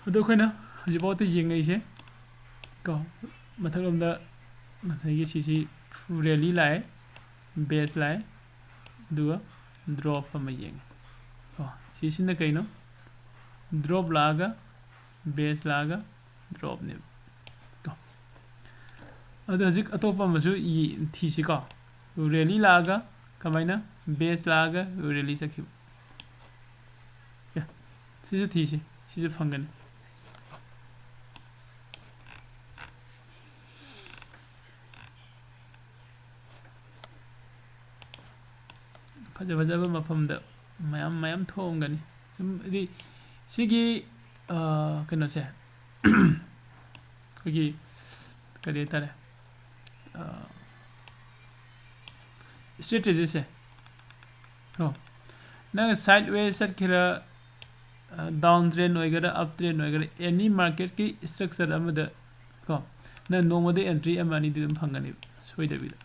ꯑꯗꯣ ꯑꯩꯈꯣꯏꯅ ꯍꯧꯖꯤꯛꯐꯥꯎꯗ ꯌꯦꯡꯉꯛꯏꯁꯦ ꯀꯣ, ꯃꯊꯛꯂꯣꯝꯗ ꯉꯁꯥꯏꯒꯤ ꯁꯤꯁꯤ ꯔꯦꯂꯤ ꯂꯥꯛꯑꯦ, ꯕꯦꯁ ꯂꯥꯛꯑꯦ, ꯑꯗꯨꯒ ꯗ꯭ꯔꯣꯞ ꯑꯃ ꯌꯦꯡꯉꯦ ꯀꯣ꯫ ꯁꯤꯁꯤꯅ ꯀꯩꯅꯣ? ꯗ꯭ꯔꯣꯞ ꯂꯥꯛꯑꯒ, ꯕꯦꯁ ꯂꯥꯛꯑꯒ, ꯗ꯭ꯔꯣꯞꯅꯦꯕ ꯀꯣ꯫ ꯑꯗꯣ ꯍꯧꯖꯤꯛ ꯑꯇꯣꯞꯄ ꯑꯃꯁꯨ ꯌꯦ-, ꯊꯤꯁꯤꯀꯣ꯫ ꯔꯦꯂꯤ ꯂꯥꯛꯑꯒ ꯀꯃꯥꯏꯅ? ꯕꯦꯁ ꯂꯥꯛꯑꯒ ꯔꯦꯂꯤ ꯆꯠꯈꯤꯕ꯫ ꯑꯣꯀꯦ, ꯁꯤꯁꯨ ꯊꯤꯁꯤ, ꯁꯤꯁꯨ ꯐꯪꯒꯅꯤ꯫ ꯐꯖ ꯐꯖꯕ ꯃꯐꯝꯗ ꯃꯌꯥꯝ ꯃꯌꯥꯝ ꯊꯣꯛꯑꯝꯒꯅꯤ꯫ ꯁꯨꯝ ꯍꯥꯏꯗꯤ ꯁꯤꯒꯤ, ꯑ, ꯀꯩꯅꯣꯁꯦ, ꯑꯩꯈꯣꯏꯒꯤ ꯀꯔꯤ ꯍꯥꯏꯇꯥꯔꯦ, ꯑ, ꯁ꯭ꯇ꯭ꯔꯦꯇꯦꯖꯤꯁꯦ ꯀꯣ, ꯅꯪ ꯁꯥꯏꯠ ꯋꯦ ꯆꯠꯈꯤꯔ, ꯗꯥꯎꯟ ꯇ꯭ꯔꯦꯟ ꯑꯣꯏꯒꯦꯔꯥ, ꯑꯞ ꯇ꯭ꯔꯦꯟ ꯑꯣꯏꯒꯦꯔꯥ, ꯑꯦꯅꯤ ꯃꯥꯔꯀꯦꯠꯀꯤ ꯁ꯭ꯇ꯭ꯔꯛꯆꯔ ꯑꯃꯗ ꯀꯣ, ꯅꯪ ꯅꯣꯡꯃꯗ ꯑꯦꯟꯇ꯭ꯔꯤ ꯑꯃ ꯑꯅꯤꯗꯤ ꯑꯗꯨꯝ ꯐꯪꯒꯅꯦꯕ ꯁꯣꯏꯗꯕꯤꯗ꯫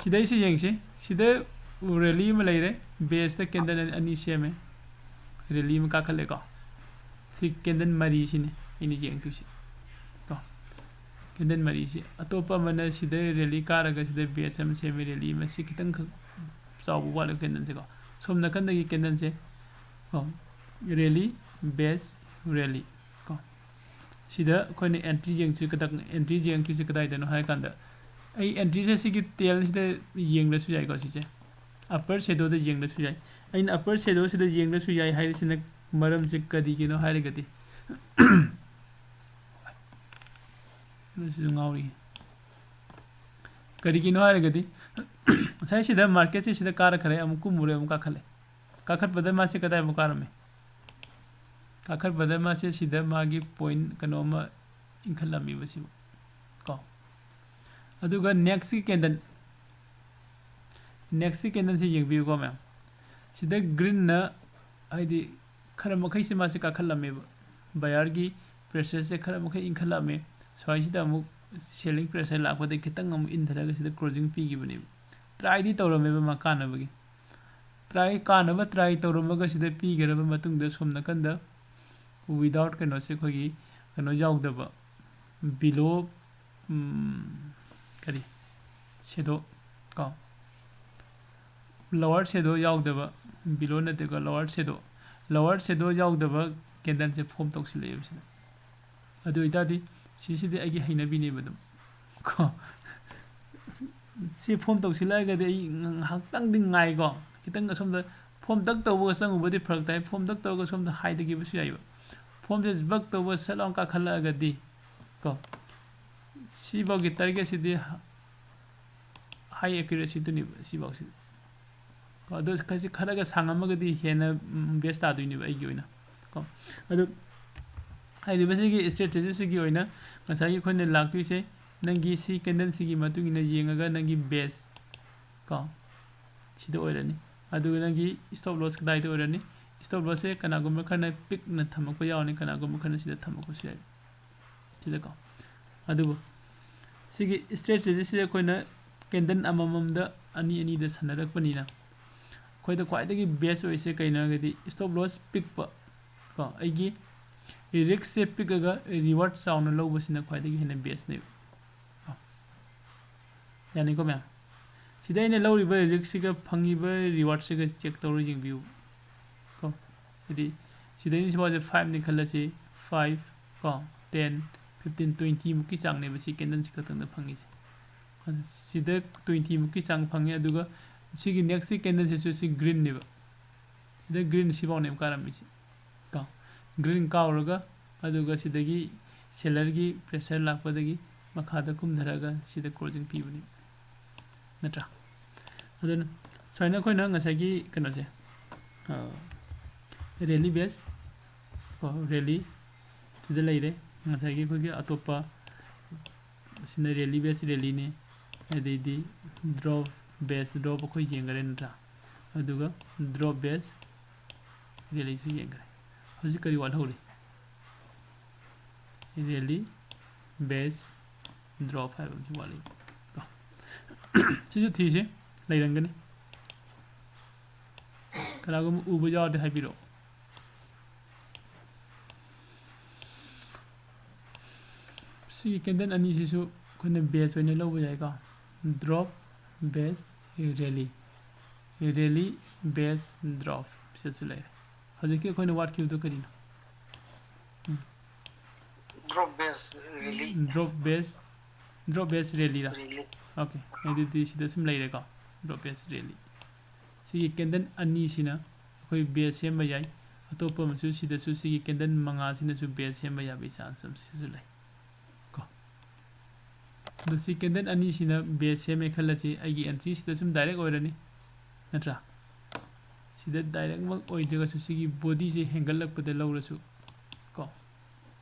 ꯁꯤꯗꯩꯁꯤ ꯌꯦꯡꯁꯤ꯫ ꯁꯤꯗ ꯔꯦꯂꯤ ꯑꯃ ꯂꯩꯔꯦ, ꯕꯦꯁꯇ ꯀꯦꯟꯗꯜ ꯑꯅꯤ ꯁꯦꯝꯃꯦ, ꯔꯦꯂꯤ ꯑꯃ ꯀꯥꯈꯠꯂꯦꯀꯣ꯫ ꯁꯤ ꯀꯦꯟꯗꯜ ꯃꯔꯤꯁꯤꯅꯤ ꯑꯩꯅ ꯌꯦꯡꯗꯣꯏꯁꯤ ꯀꯣ꯫ ꯀꯦꯟꯗꯜ ꯃꯔꯤꯁꯤ ꯑꯇꯣꯞꯄ ꯑꯃꯅ ꯁꯤꯗ ꯔꯦꯂꯤ ꯀꯥꯔꯒ ꯁꯤꯗ ꯕꯦꯁ ꯑꯃ ꯁꯦꯝꯃꯦ, ꯔꯦꯂꯤ ꯑꯃ꯫ ꯁꯤ ꯈꯤꯇꯪꯈꯛ ꯆꯥꯎꯕ ꯋꯥꯠꯂꯦ ꯀꯦꯟꯗꯜꯁꯦꯀꯣ꯫ ꯁꯣꯝ ꯅꯥꯀꯟꯗꯒꯤ ꯀꯦꯟꯗꯜꯁꯦ ꯀꯣ, ꯔꯦꯂꯤ, ꯕꯦꯁ, ꯔꯦꯂꯤ ꯀꯣ꯫ ꯁꯤꯗ ꯑꯩꯈꯣꯏꯅ ꯑꯦꯟꯇ꯭ꯔꯤ ꯌꯦꯡꯁꯤ ꯀꯗꯥ-, ꯑꯦꯟꯇ꯭ꯔꯤ ꯌꯦꯡꯗꯣꯏꯁꯤ ꯀꯗꯥꯏꯗꯅꯣ ꯍꯥꯏ ꯀꯥꯟꯗ, ꯑꯩ ꯑꯦꯟꯇ꯭ꯔꯤꯁꯦ ꯁꯤꯒꯤ ꯇꯦꯜꯁꯤꯗ ꯌꯦꯡꯂꯁꯨ ꯌꯥꯏꯀꯣ꯫ ꯁꯤꯁꯦ ꯑꯞꯄꯔ ꯁꯦꯗꯣꯗ ꯌꯦꯡꯂꯁꯨ ꯌꯥꯏ꯫ ꯑꯩꯅ ꯑꯞꯄꯔ ꯁꯦꯗꯣꯁꯤꯗ ꯌꯦꯡꯂꯁꯨ ꯌꯥꯏ ꯍꯥꯏꯔꯤꯁꯤꯅ ꯃꯔꯝꯁꯦ ꯀꯔꯤꯒꯤꯅꯣ ꯍꯥꯏꯔꯒꯗꯤ, ꯑꯗꯨꯁꯤꯁꯨ ꯉꯥꯎꯔꯤ꯫ ꯀꯔꯤꯒꯤꯅꯣ ꯍꯥꯏꯔꯒꯗꯤ ꯉꯁꯥꯏ ꯁꯤꯗ ꯃꯥꯔꯀꯦꯠꯁꯦ ꯁꯤꯗ ꯀꯥꯔꯛꯈ꯭ꯔꯦ, ꯑꯃꯨꯛ ꯀꯨꯝꯃꯨꯔꯦ, ꯑꯃꯨꯛ ꯀꯥꯈꯠꯂꯦ꯫ ꯀꯥꯈꯠꯄꯗ ꯃꯥꯁꯦ ꯀꯗꯥꯏꯐꯥꯎ ꯀꯥꯔꯝꯃꯤ? ꯀꯥꯈꯠꯄꯗ ꯃꯥꯁꯦ ꯁꯤꯗ ꯃꯥꯒꯤ ꯄꯣꯏꯟ ꯀꯩꯅꯣꯝꯃ ꯏꯟꯈꯠꯂꯝꯃꯤꯕ ꯁꯤꯕꯨ ꯀꯣ꯫ ꯑꯗꯨꯒ ꯅꯦꯛꯁꯀꯤ ꯀꯦꯟꯗꯜ, ꯅꯦꯛꯁꯀꯤ ꯀꯦꯟꯗꯜꯁꯤ ꯌꯦꯡꯕꯤꯌꯨꯀꯣ ꯃꯌꯥꯝ꯫ ꯁꯤꯗ ꯒ꯭ꯔꯤꯟꯅ, ꯍꯥꯏꯗꯤ, ꯈꯔ ꯃꯈꯩꯁꯦ ꯃꯥꯁꯦ ꯀꯥꯈꯠꯂꯝꯃꯦꯕ, ꯕꯌꯥꯔꯒꯤ ꯄ꯭ꯔꯦꯁꯔꯁꯦ ꯈꯔ ꯃꯈꯩ ꯏꯟꯈꯠꯂꯛꯑꯝꯃꯦ꯫ ꯁ꯭ꯋꯥꯏꯁꯤꯗ ꯑꯃꯨꯛ ꯁꯦꯂꯤꯡ ꯄ꯭ꯔꯦꯁꯔ ꯂꯥꯛꯄꯗꯒꯤ ꯈꯤꯇꯪ ꯑꯃꯨꯛ ꯏꯟꯊꯔꯒ ꯁꯤꯗ ꯀ꯭ꯂꯣꯖꯤꯡ ꯄꯤꯈꯤꯕꯅꯦꯕ꯫ ꯇ꯭ꯔꯥꯏꯗꯤ ꯇꯧꯔꯝꯃꯦꯕ ꯃꯥ ꯀꯥꯟꯅꯕꯒꯤ꯫ ꯇ꯭ꯔꯥꯏ, ꯀꯥꯟꯅꯕ ꯇ꯭ꯔꯥꯏ ꯇꯧꯔꯝꯃꯒ ꯁꯤꯗ ꯄꯤꯈ꯭ꯔꯕ ꯃꯇꯨꯡꯗ ꯁꯣꯝ ꯅꯥꯀꯟꯗ without ꯀꯩꯅꯣꯁꯦ, ꯑꯩꯈꯣꯏꯒꯤ ꯀꯩꯅꯣ ꯌꯥꯎꯗꯕ, below, ꯀꯔꯤ, ꯁꯦꯗꯣ ꯀꯣ, lower shadow ꯌꯥꯎꯗꯕ, below ꯅꯠꯇꯦꯀꯣ, lower shadow, lower shadow ꯌꯥꯎꯗꯕ ꯀꯦꯟꯗꯜꯁꯦ ꯐꯣꯝ ꯇꯧꯁꯤꯜꯂꯛꯑꯦꯕ ꯁꯤꯗ꯫ ꯑꯗꯨ ꯑꯣꯏꯇꯥꯔꯗꯤ ꯁꯤꯁꯤꯗꯤ ꯑꯩꯒꯤ ꯍꯩꯅꯕꯤꯅꯦꯕ ꯑꯗꯨꯝ ꯀꯣ꯫ ꯁꯤ ꯐꯣꯝ ꯇꯧꯁꯤꯜꯂꯛꯑꯒꯗꯤ ꯑꯩ ꯉꯥꯏꯍꯥꯛꯇꯪꯗꯤ ꯉꯥꯏꯀꯣ, ꯈꯤꯇꯪ ꯑꯁꯣꯝꯗ ꯐꯣꯝ ꯇꯛ ꯇꯧꯕꯒ ꯆꯪꯉꯨꯕꯗꯤ ꯐꯔꯛ ꯇꯥꯏ꯫ ꯐꯣꯝ ꯇꯛ ꯇꯧꯔꯒ ꯁꯣꯝꯗ ꯍꯥꯏꯊꯈꯤꯕꯁꯨ ꯌꯥꯏꯕ꯫ ꯐꯣꯝꯁꯦ ꯕꯛ ꯇꯧꯕ ꯁꯠ ꯂꯥꯎ ꯀꯥꯈꯠꯂꯛꯑꯒꯗꯤ ꯀꯣ, ꯁꯤꯐꯥꯎꯒꯤ ꯇꯥꯔꯒꯦꯠꯁꯤꯗꯤ high accuracyꯗꯨꯅꯦꯕ ꯁꯤꯐꯥꯎꯁꯤꯗꯤ ꯀꯣ꯫ ꯑꯗꯣ ꯈꯔꯁꯤ ꯈꯔꯒ ꯁꯥꯡꯉꯝꯃꯒꯗꯤ ꯍꯦꯟꯅ ꯕꯦꯁ ꯇꯥꯗꯣꯏꯅꯦꯕ ꯑꯩꯒꯤ ꯑꯣꯏꯅ ꯀꯣ꯫ ꯑꯗꯨ ꯍꯥꯏꯔꯤꯕꯁꯤꯒꯤ ꯏꯁꯇ꯭ꯔꯦꯇꯦꯖꯤꯁꯤꯒꯤ ꯑꯣꯏꯅ ꯉꯁꯥꯏꯒꯤ ꯑꯩꯈꯣꯏꯅ ꯂꯥꯛꯇꯣꯏꯁꯦ ꯅꯪꯒꯤ ꯁꯤ ꯀꯦꯟꯗꯜꯁꯤꯒꯤ ꯃꯇꯨꯡ ꯏꯟꯅ ꯌꯦꯡꯉꯒ ꯅꯪꯒꯤ ꯕꯦꯁ ꯀꯣ ꯁꯤꯗ ꯑꯣꯏꯔꯅꯤ꯫ ꯑꯗꯨꯒ ꯅꯪꯒꯤ stop loss ꯀꯗꯥꯏꯗ ꯑꯣꯏꯔꯅꯤ? Stop lossꯁꯦ ꯀꯅꯥꯒꯨꯝꯕ ꯈꯔꯅ ꯄꯤꯛꯅ ꯊꯝꯃꯛꯄ ꯌꯥꯎꯔꯅꯤ, ꯀꯅꯥꯒꯨꯝꯕ ꯈꯔꯅ ꯁꯤꯗ ꯊꯝꯃꯛꯄꯁꯨ ꯌꯥꯏ, ꯁꯤꯗꯀꯣ꯫ ꯑꯗꯨꯕꯨ ꯁꯤꯒꯤ ꯏꯁꯇ꯭ꯔꯦꯇꯦꯖꯤꯁꯤꯗ ꯑꯩꯈꯣꯏꯅ ꯀꯦꯟꯗꯜ ꯑꯃꯃꯝꯗ ꯑꯅꯤ ꯑꯅꯤꯗ ꯁꯥꯟꯅꯔꯛꯄꯅꯤꯅ ꯑꯩꯈꯣꯏꯗ ꯈ꯭ꯋꯥꯏꯗꯒꯤ best ꯑꯣꯏꯁꯦ ꯀꯩꯅꯣ ꯍꯥꯏꯔꯒꯗꯤ stop loss ꯄꯤꯛꯄ ꯀꯣ, ꯑꯩꯒꯤ riskꯁꯦ ꯄꯤꯛꯑꯒ reward ꯆꯥꯎꯅ ꯂꯧꯕꯁꯤꯅ ꯈ꯭ꯋꯥꯏꯗꯒꯤ ꯍꯦꯟꯅ bestꯅꯦꯕ꯫ ꯌꯥꯅꯤꯀꯣ ꯃꯌꯥꯝ? ꯁꯤꯗ ꯑꯩꯅ ꯂꯧꯔꯤꯕ riskꯁꯤꯒ ꯐꯪꯉꯤꯕ rewardꯁꯤꯒ check ꯇꯧꯔ ꯌꯦꯡꯕꯤꯌꯨ ꯀꯣ꯫ ꯍꯥꯏꯗꯤ ꯁꯤꯗꯩꯅ ꯁꯤꯐꯥꯎꯁꯦ fiveꯅꯤ ꯈꯜꯂꯁꯤ, five ꯀꯣ, ten, fifteen, twenty ꯃꯨꯛꯀꯤ ꯆꯥꯡꯅꯦꯕ ꯁꯤ candleꯁꯤ ꯈꯛꯇꯪꯗ ꯐꯪꯉꯤꯁꯦ꯫ ꯑꯗꯨ ꯁꯤꯗ twenty ꯃꯨꯛꯀꯤ ꯆꯥꯡ ꯐꯪꯉꯦ, ꯑꯗꯨꯒ ꯁꯤꯒꯤ nextꯀꯤ candleꯁꯤꯁꯨ ꯁꯤ greenꯅꯦꯕ꯫ ꯁꯤꯗ green ꯁꯤꯐꯥꯎꯅꯦꯕ ꯀꯥꯔꯝꯃꯤꯁꯤ ꯀꯣ꯫ Green ꯀꯥꯎꯔꯒ ꯑꯗꯨꯒ ꯁꯤꯗꯒꯤ sellerꯒꯤ pressure ꯂꯥꯛꯄꯗꯒꯤ ꯃꯈꯥꯗ ꯀꯨꯝꯊꯔꯒ ꯁꯤꯗ closing ꯄꯤꯕꯅꯤ, ꯅꯠꯇ꯭ꯔꯥ? ꯑꯗꯨꯅ ꯁꯨꯃꯥꯏꯅ ꯑꯩꯈꯣꯏꯅ ꯉꯁꯥꯏꯒꯤ ꯀꯩꯅꯣꯁꯦ, rally base ꯀꯣ, rally ꯁꯤꯗ ꯂꯩꯔꯦ꯫ ꯉꯁꯥꯏꯒꯤ ꯑꯩꯈꯣꯏꯒꯤ ꯑꯇꯣꯞꯄ ꯁꯤꯅ rally base rallyꯅꯤ, ꯑꯗꯩꯗꯤ drop base drop ꯑꯩꯈꯣꯏ ꯌꯦꯡꯈꯔꯦ, ꯅꯠꯇ꯭ꯔꯥ? ꯑꯗꯨꯒ drop base rallyꯁꯨ ꯌꯦꯡꯈ꯭ꯔꯦ꯫ ꯍꯧꯖꯤꯛ ꯀꯔꯤ ꯋꯥꯠꯍꯧꯔꯤ? Rally base drop ꯍꯥꯏꯕ ꯑꯃꯁꯨ ꯋꯥꯠꯂꯤ꯫ ꯁꯤꯁꯨ ꯊꯤꯁꯤ, ꯂꯩꯔꯝꯒꯅꯤ꯫ ꯀꯅꯥꯒꯨꯝꯕ ꯎꯕ ꯌꯥꯎꯔꯗꯤ ꯍꯥꯏꯕꯤꯔꯛꯑꯣ꯫ ꯁꯤꯒꯤ candle ꯑꯅꯤꯁꯤꯁꯨ ꯑꯩꯈꯣꯏꯅ base ꯑꯣꯏꯅ ꯂꯧꯕ ꯌꯥꯏꯀꯣ꯫ Drop base rally, rally base drop ꯁꯤꯁꯨ ꯂꯩꯔꯦ꯫ ꯍꯧꯖꯤꯛꯀꯤ ꯑꯩꯈꯣꯏꯅ ꯋꯥꯠꯈꯤꯕꯗꯨ ꯀꯔꯤꯅꯣ? Drop base rally, drop base, drop base rallyꯔ? Rally. Okay, ꯑꯗꯨꯗꯤ ꯁꯤꯗ ꯁꯨꯝ ꯂꯩꯔꯦꯀꯣ, drop base rally꯫ ꯁꯤꯒꯤ candle ꯑꯅꯤꯁꯤꯅ ꯑꯩꯈꯣꯏ base ꯁꯦꯝꯕ ꯌꯥꯏ꯫ ꯑꯇꯣꯞꯄ ꯑꯃꯁꯨ ꯁꯤꯗꯁꯨ ꯁꯤꯒꯤ candle ꯃꯉꯥꯁꯤꯅꯁꯨ base ꯁꯦꯝꯕ ꯌꯥꯕꯒꯤ chance ꯑꯃꯁꯨ ꯂꯩ ꯀꯣ꯫ ꯑꯗꯣ ꯁꯤ candle ꯑꯅꯤꯁꯤꯅ base ꯁꯦꯝꯃꯦ ꯈꯜꯂꯁꯤ, ꯑꯩꯒꯤ entry ꯁꯤꯗ ꯁꯨꯝ direct ꯑꯣꯏꯔꯅꯤ, ꯅꯠꯇ꯭ꯔꯥ? ꯁꯤꯗ directꯃꯛ ꯑꯣꯏꯗ꯭ꯔꯒꯁꯨ ꯁꯤꯒꯤ bodyꯁꯦ ꯍꯦꯟꯒꯠꯂꯛꯄꯗ ꯂꯧꯔꯁꯨ ꯀꯣ,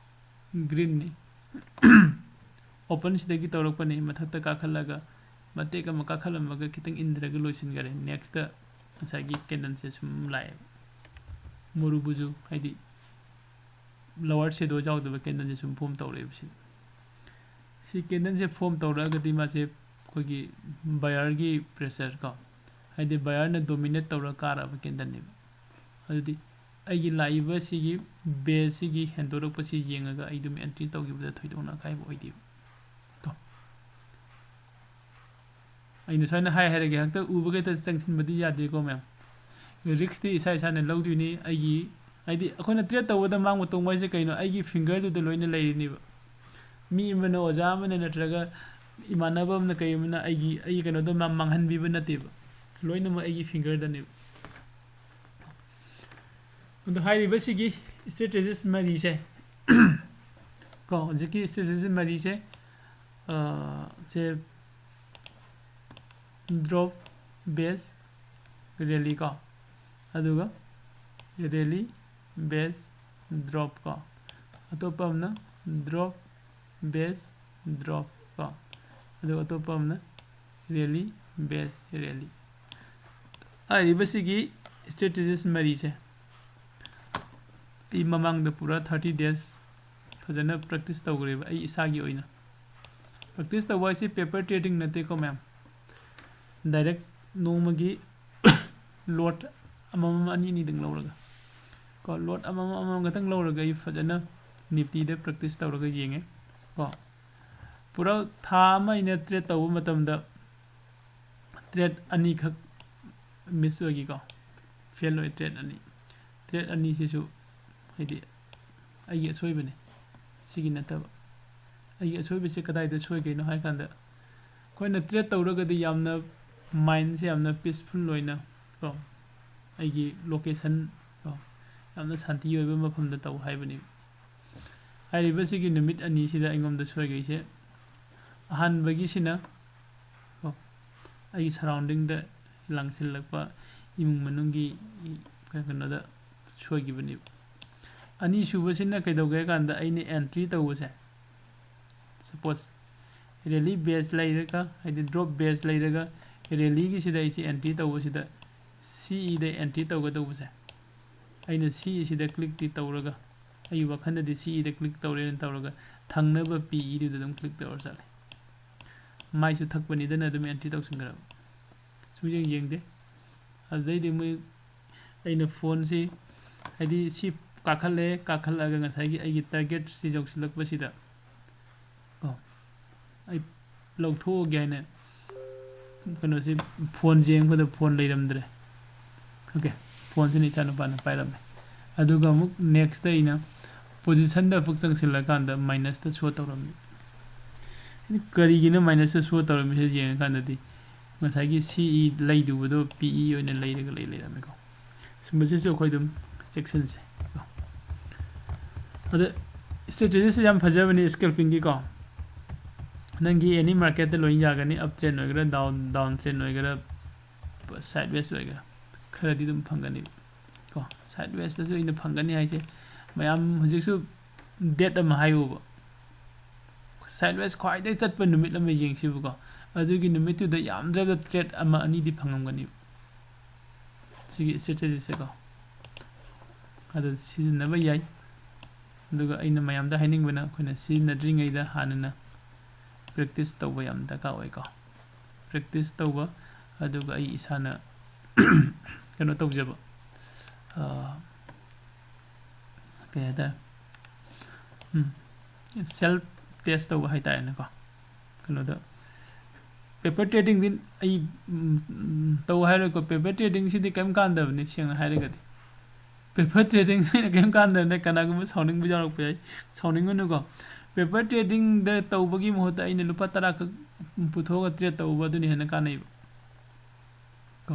greenꯅꯤ꯫ Openꯁꯤꯗꯒꯤ ꯇꯧꯔꯛꯄꯅꯤ, ꯃꯊꯛꯇ ꯀꯥꯈꯠꯂꯒ ꯃꯇꯦꯛ ꯑꯃ ꯀꯥꯈꯠꯂꯝꯃꯒ ꯈꯤꯇꯪ ꯏꯟꯊꯔꯒ ꯂꯣꯏꯁꯤꯟꯈꯔꯦ꯫ Nextꯇ ꯉꯁꯥꯏꯒꯤ candleꯁꯦ ꯁꯨꯝ ꯂꯥꯛꯑꯦꯕ, ꯃꯣꯔꯨꯕꯨꯖꯨ, ꯍꯥꯏꯗꯤ lower shadow ꯌꯥꯎꯗꯕ candleꯁꯦ ꯁꯨꯝ form ꯇꯧꯔꯛꯑꯦꯕ꯫ ꯁꯤ ꯁꯤ candleꯁꯦ form ꯇꯧꯔꯛꯑꯒꯗꯤ ꯃꯥꯁꯦ ꯑꯩꯈꯣꯏꯒꯤ ꯕꯥꯌꯔꯒꯤ ꯄ꯭ꯔꯦꯁꯔ ꯀꯣ, ꯍꯥꯏꯗꯤ ꯕꯥꯌꯔꯅ ꯗꯣꯃꯤꯅꯦꯠ ꯇꯧꯔꯒ ꯀꯥꯔꯛꯑꯕ ꯀꯦꯟꯗꯜꯅꯦꯕ꯫ ꯑꯗꯨꯗꯤ ꯑꯩꯒꯤ ꯂꯥꯛꯏꯕ ꯁꯤꯒꯤ ꯕꯦꯁꯁꯤꯒꯤ ꯍꯦꯟꯗꯣꯔꯛꯄꯁꯤ ꯌꯦꯡꯉꯒ ꯑꯩ ꯑꯗꯨꯝ ꯑꯦꯟꯇ꯭ꯔꯤ ꯇꯧꯈꯤꯕꯗ ꯊꯣꯏꯗꯣꯛꯅ ꯑꯀꯥꯏꯕ ꯑꯣꯏꯗꯦꯕ ꯀꯣ꯫ ꯑꯩꯅ ꯁꯨꯃꯥꯏꯅ ꯍꯥꯏ ꯍꯥꯏꯔꯒꯦ, ꯍꯦꯛꯇ ꯎꯕꯒ ꯍꯦꯛꯇ ꯆꯪꯁꯤꯟꯕꯗꯤ ꯌꯥꯗꯦꯀꯣ ꯃꯌꯥꯝ꯫ ꯔꯤꯛꯁꯇꯤ ꯏꯁꯥ ꯏꯁꯥꯅ ꯂꯧꯗꯣꯏꯅꯤ꯫ ꯑꯩꯒꯤ, ꯍꯥꯏꯗꯤ ꯑꯩꯈꯣꯏꯅ ꯇ꯭ꯔꯦꯠ ꯇꯧꯕꯗ ꯃꯥꯡꯕ ꯇꯣꯡꯕ ꯍꯥꯏꯁꯦ ꯀꯩꯅꯣ? ꯑꯩꯒꯤ ꯐꯤꯡꯒꯔꯗꯨꯗ ꯂꯣꯏꯅ ꯂꯩꯔꯤꯅꯦꯕ꯫ ꯃꯤ ꯑꯃꯅ, ꯑꯣꯖꯥ ꯑꯃꯅ ꯅꯠꯇ꯭ꯔꯒ ꯏꯃꯥꯟꯅꯕ ꯑꯃꯅ ꯀꯩ ꯑꯃꯅ ꯑꯩꯒꯤ, ꯑꯩꯒꯤ ꯀꯩꯅꯣꯗꯣ ꯃꯥ ꯃꯥꯡꯍꯟꯕꯤꯕ ꯅꯠꯇꯦꯕ꯫ ꯂꯣꯏꯅꯃꯛ ꯑꯩꯒꯤ ꯐꯤꯡꯒꯔꯗꯅꯦꯕ꯫ ꯑꯗꯣ ꯍꯥꯏꯔꯤꯕꯁꯤꯒꯤ ꯏꯁꯇ꯭ꯔꯦꯇꯦꯖꯤꯁ ꯃꯔꯤꯁꯦ ꯀꯣ, ꯍꯧꯖꯤꯛꯀꯤ ꯏꯁꯇ꯭ꯔꯦꯇꯦꯖꯤꯁ ꯃꯔꯤꯁꯦ, ꯑ, ꯁꯦ ꯗ꯭ꯔꯣꯞ, ꯕꯦꯁ, ꯔꯦꯂꯤ ꯀꯣ, ꯑꯗꯨꯒ ꯔꯦꯂꯤ, ꯕꯦꯁ, ꯗ꯭ꯔꯣꯞ ꯀꯣ, ꯑꯇꯣꯞꯄ ꯑꯃꯅ ꯗ꯭ꯔꯣꯞ, ꯕꯦꯁ, ꯗ꯭ꯔꯣꯞ ꯀꯣ, ꯑꯗꯨꯒ ꯑꯇꯣꯞꯄ ꯑꯃꯅ ꯔꯦꯂꯤ, ꯕꯦꯁ, ꯔꯦꯂꯤ꯫ ꯍꯥꯏꯔꯤꯕꯁꯤꯒꯤ ꯏꯁꯇ꯭ꯔꯦꯇꯦꯖꯤꯁ ꯃꯔꯤꯁꯦ ꯑꯩ ꯃꯃꯥꯡꯗ ꯄꯨꯔꯥ ꯊꯥꯔꯇꯤ ꯗꯦꯖ ꯐꯖꯅ ꯄ꯭ꯔꯦꯛꯇꯤꯁ ꯇꯧꯈ꯭ꯔꯦꯕ ꯑꯩ ꯏꯁꯥꯒꯤ ꯑꯣꯏꯅ꯫ ꯄ꯭ꯔꯦꯛꯇꯤꯁ ꯇꯧꯕ ꯍꯥꯏꯁꯤ ꯄꯦꯄꯔ ꯇ꯭ꯔꯦꯗꯤꯡ ꯅꯠꯇꯦꯀꯣ ꯃꯌꯥꯝ, ꯗꯥꯏꯔꯦꯛ ꯅꯣꯡꯃꯒꯤ ꯂꯣꯠ ꯑꯃꯃꯝ, ꯑꯅꯤ ꯑꯅꯤꯗꯪ ꯂꯧꯔꯒ ꯀꯣ, ꯂꯣꯠ ꯑꯃꯃꯝ ꯑꯃꯃꯝ ꯈꯛꯇꯪ ꯂꯧꯔꯒ ꯑꯩ ꯐꯖꯅ ꯅꯤꯐꯇꯤꯗ ꯄ꯭ꯔꯦꯛꯇꯤꯁ ꯇꯧꯔꯒ ꯌꯦꯡꯉꯦ ꯀꯣ꯫ ꯄꯨꯔꯥ ꯊꯥ ꯑꯃ ꯑꯩꯅ ꯇ꯭ꯔꯦꯠ ꯇꯧꯕ ꯃꯇꯝꯗ ꯇ꯭ꯔꯦꯠ ꯑꯅꯤꯈꯛ ꯃꯤꯁ ꯑꯣꯏꯈꯤꯀꯣ, ꯐꯦꯜ ꯑꯣꯏ ꯇ꯭ꯔꯦꯠ ꯑꯅꯤ꯫ ꯇ꯭ꯔꯦꯠ ꯑꯅꯤꯁꯤꯁꯨ ꯍꯥꯏꯗꯤ ꯑꯩꯒꯤ ꯑꯁꯣꯏꯕꯅꯦ, ꯁꯤꯒꯤ ꯅꯠꯇꯕ꯫ ꯑꯩꯒꯤ ꯑꯁꯣꯏꯕꯁꯦ ꯀꯗꯥꯏꯗ ꯁꯣꯏꯒꯦꯅꯣ ꯍꯥꯏ ꯀꯥꯟꯗ, ꯑꯩꯈꯣꯏꯅ ꯇ꯭ꯔꯦꯠ ꯇꯧꯔꯒꯗꯤ ꯌꯥꯝꯅ ꯃꯥꯏꯟꯁꯦ ꯌꯥꯝꯅ ꯄꯤꯁꯐꯨꯜ ꯑꯣꯏꯅ ꯀꯣ, ꯑꯩꯒꯤ ꯂꯣꯀꯦꯁꯟ ꯀꯣ, ꯌꯥꯝꯅ ꯁꯥꯟꯇꯤ ꯑꯣꯏꯕ ꯃꯐꯝꯗ ꯇꯧ ꯍꯥꯏꯕꯅꯤ꯫ ꯍꯥꯏꯔꯤꯕꯁꯤꯒꯤ ꯅꯨꯃꯤꯠ ꯑꯅꯤꯁꯤꯗ ꯑꯩꯉꯣꯟꯗ ꯁꯣꯏꯈꯩꯁꯦ, ꯑꯍꯥꯟꯕꯒꯤꯁꯤꯅ ꯀꯣ, ꯑꯩꯒꯤ ꯁꯔꯥꯎꯟꯗꯤꯡꯗ ꯂꯪꯁꯤꯜꯂꯛꯄ ꯏꯃꯨꯡ ꯃꯅꯨꯡꯒꯤ ꯀꯩꯅꯣꯗ ꯁꯣꯏꯈꯤꯕꯅꯦꯕ꯫ ꯑꯅꯤꯁꯨꯕꯁꯤꯅ ꯀꯩꯗꯧꯒꯦ ꯍꯥꯏ ꯀꯥꯟꯗ, ꯑꯩꯅ ꯑꯦꯟꯇ꯭ꯔꯤ ꯇꯧꯕꯁꯦ, ꯁꯄꯣꯁ ꯔꯦꯂꯤ ꯕꯦꯁ ꯂꯩꯔꯒ, ꯍꯥꯏꯗꯤ ꯗ꯭ꯔꯣꯞ ꯕꯦꯁ ꯂꯩꯔꯒ, ꯔꯦꯂꯤꯒꯤꯁꯤꯗ ꯑꯩꯁꯦ ꯑꯦꯟꯇ꯭ꯔꯤ ꯇꯧꯕꯁꯤꯗ ꯁꯤ ꯏꯗ ꯑꯦꯟꯇ꯭ꯔꯤ ꯇꯧꯒꯗꯧꯕꯁꯦ, ꯑꯩꯅ ꯁꯤ ꯏꯁꯤꯗ ꯀ꯭ꯂꯤꯛꯇꯤ ꯇꯧꯔꯒ, ꯑꯩꯒꯤ ꯋꯥꯈꯜꯗꯗꯤ ꯁꯤ ꯏꯗ ꯀ꯭ꯂꯤꯛ ꯇꯧꯔꯦꯅ ꯇꯧꯔꯒ, ꯊꯪꯅꯕ ꯄꯤ ꯏꯗꯨꯗ ꯑꯗꯨꯝ ꯀ꯭ꯂꯤꯛ ꯇꯧꯔ ꯆꯠꯂꯦ꯫ ꯃꯥꯏꯁꯨ ꯊꯛꯄꯅꯤꯗꯅ ꯑꯗꯨꯝ ꯑꯦꯟꯇ꯭ꯔꯤ ꯇꯧꯁꯤꯟꯈ꯭ꯔꯕ꯫ ꯁꯨꯡꯌꯦꯡ ꯌꯦꯡꯗꯦ꯫ ꯑꯗꯨꯗꯩꯗꯤ ꯃꯣꯏ, ꯑꯩꯅ ꯐꯣꯟꯁꯤ, ꯍꯥꯏꯗꯤ ꯁꯤ ꯀꯥꯈꯠꯂꯦ, ꯀꯥꯈꯠꯂꯛꯑꯒ ꯉꯁꯥꯏꯒꯤ ꯑꯩꯒꯤ ꯇꯥꯔꯒꯦꯠꯁꯤ ꯌꯧꯁꯤꯜꯂꯛꯄꯁꯤꯗ ꯀꯣ, ꯑꯩ ꯂꯧꯊꯣꯛꯑꯒꯦ ꯍꯥꯏꯅ ꯀꯩꯅꯣꯁꯤ, ꯐꯣꯟꯁꯦ ꯌꯦꯡꯕꯗ ꯐꯣꯟ ꯂꯩꯔꯝꯗ꯭ꯔꯦ꯫ ꯑꯣꯀꯦ, ꯐꯣꯟꯁꯤꯅ ꯏꯆꯥꯅꯨꯄꯥꯅ ꯄꯥꯏꯔꯝꯃꯦ꯫ ꯑꯗꯨꯒ ꯑꯃꯨꯛ ꯅꯦꯛꯁꯇ ꯑꯩꯅ ꯄꯣꯖꯤꯁꯟꯗ ꯑꯃꯨꯛ ꯆꯪꯁꯤꯜꯂꯀꯥꯟꯗ ꯃꯥꯏꯅꯁꯇ ꯁꯣ ꯇꯧꯔꯝꯃꯤ꯫ ꯍꯥꯏꯗꯤ ꯀꯔꯤꯒꯤꯅꯣ ꯃꯥꯏꯅꯁꯇ ꯁꯣ ꯇꯧꯔꯝꯃꯤꯁꯦ ꯌꯦꯡꯉꯀꯥꯟꯗꯗꯤ ꯉꯁꯥꯏꯒꯤ ꯁꯤ ꯏ ꯂꯩꯗꯨꯕꯗꯣ ꯄꯤ ꯏ ꯑꯣꯏꯅ ꯂꯩꯔꯒ ꯂꯩ ꯂꯩꯔꯝꯃꯦꯀꯣ꯫ ꯁꯨꯝꯕꯁꯤꯁꯨ ꯑꯩꯈꯣꯏ ꯑꯗꯨꯝ ꯆꯦꯛꯁꯤꯟꯁꯦ꯫ ꯑꯗ ꯁ꯭ꯇ꯭ꯔꯦꯇꯦꯖꯤꯁꯦ ꯌꯥꯝ ꯐꯖꯕꯅꯤ ꯁ꯭ꯀꯦꯜꯄꯤꯡꯒꯤꯀꯣ꯫ ꯅꯪꯒꯤ ꯑꯦꯅꯤ ꯃꯥꯔꯀꯦꯠꯇ ꯂꯣꯏ ꯌꯥꯒꯅꯤ, ꯑꯞ ꯇ꯭ꯔꯦꯟ ꯑꯣꯏꯒꯦꯔꯥ, ꯗꯥꯎꯟ, ꯗꯥꯎꯟ ꯇ꯭ꯔꯦꯟ ꯑꯣꯏꯒꯦꯔꯥ, ꯁꯥꯏꯠ ꯋꯦꯁ ꯑꯣꯏꯒꯦꯔꯥ, ꯈꯔꯗꯤ ꯑꯗꯨꯝ ꯐꯪꯒꯅꯤ ꯀꯣ꯫ ꯁꯥꯏꯠ ꯋꯦꯁꯇꯁꯨ ꯑꯩꯅ ꯐꯪꯒꯅꯤ ꯍꯥꯏꯁꯦ, ꯃꯌꯥꯝ ꯍꯧꯖꯤꯛꯁꯨ ꯗꯦꯠ ꯑꯃ ꯍꯥꯏꯌꯨꯕ, ꯁꯥꯏꯠ ꯋꯦꯁ ꯈ꯭ꯋꯥꯏꯗꯒꯤ ꯆꯠꯄ ꯅꯨꯃꯤꯠ ꯑꯃ ꯌꯦꯡꯁꯤꯕꯀꯣ꯫ ꯑꯗꯨꯒꯤ ꯅꯨꯃꯤꯠꯇꯨꯗ ꯌꯥꯝꯗ꯭ꯔꯕꯗ ꯇ꯭ꯔꯦꯠ ꯑꯃ ꯑꯅꯤꯗꯤ ꯐꯪꯉꯝꯒꯅꯤ ꯁꯤꯒꯤ ꯁ꯭ꯇ꯭ꯔꯦꯇꯦꯖꯤꯁꯦꯀꯣ꯫ ꯑꯗꯨ ꯁꯤꯖꯤꯟꯅꯕ ꯌꯥꯏ꯫ ꯑꯗꯨꯒ ꯑꯩꯅ ꯃꯌꯥꯝꯗ ꯍꯥꯏꯅꯤꯡꯕꯅ, ꯑꯩꯈꯣꯏꯅ ꯁꯤꯖꯤꯟꯅꯗ꯭ꯔꯤꯉꯩꯗ ꯍꯥꯟꯅꯅ ꯄ꯭ꯔꯦꯛꯇꯤꯁ ꯇꯧꯕ ꯌꯥꯝ ꯗꯔꯀꯥꯔ ꯑꯣꯏꯀꯣ꯫ ꯄ꯭ꯔꯦꯛꯇꯤꯁ ꯇꯧꯕ, ꯑꯗꯨꯒ ꯑꯩ ꯏꯁꯥꯅ ꯀꯩꯅꯣ ꯇꯧꯖꯕ, ꯑꯥ, ꯀꯩ ꯍꯥꯏꯇꯥꯔꯦ, ꯎꯝ, ꯁꯦꯜꯐ ꯇꯦꯁ ꯇꯧꯕ ꯍꯥꯏꯇꯥꯔꯦꯅꯦꯀꯣ꯫ ꯀꯩꯅꯣꯗ ꯄꯦꯄꯔ ꯇ꯭ꯔꯦꯗꯤꯡꯗꯤ ꯑꯩ, ꯎꯝ, ꯎꯝ, ꯇꯧ ꯍꯥꯏꯔꯣꯏꯀꯣ꯫ ꯄꯦꯄꯔ ꯇ꯭ꯔꯦꯗꯤꯡꯁꯤꯗꯤ ꯀꯔꯤꯝ ꯀꯥꯟꯗꯕꯅꯤ, ꯁꯦꯡꯅ ꯍꯥꯏꯔꯒꯗꯤ꯫ ꯄꯦꯄꯔ ꯇ꯭ꯔꯦꯗꯤꯡꯁꯤꯅ ꯀꯔꯤꯝ ꯀꯥꯟꯗꯕꯅꯦ꯫ ꯀꯅꯥꯒꯨꯝꯕ ꯁꯥꯎꯅꯤꯡꯕ ꯌꯥꯎꯔꯛꯄ ꯌꯥꯏ, ꯁꯥꯎꯅꯤꯡꯒꯅꯨꯀꯣ꯫ ꯄꯦꯄꯔ ꯇ꯭ꯔꯦꯗꯤꯡꯗ ꯇꯧꯕꯒꯤ ꯃꯍꯨꯠꯇ ꯑꯩꯅ ꯂꯨꯄꯥ ꯇꯔꯥ ꯈꯛ ꯄꯨꯊꯣꯛꯑꯒ ꯇ꯭ꯔꯦꯗ ꯇꯧꯕ ꯑꯗꯨꯅ ꯍꯦꯟꯅ ꯀꯥꯟꯅꯩꯕ ꯀꯣ꯫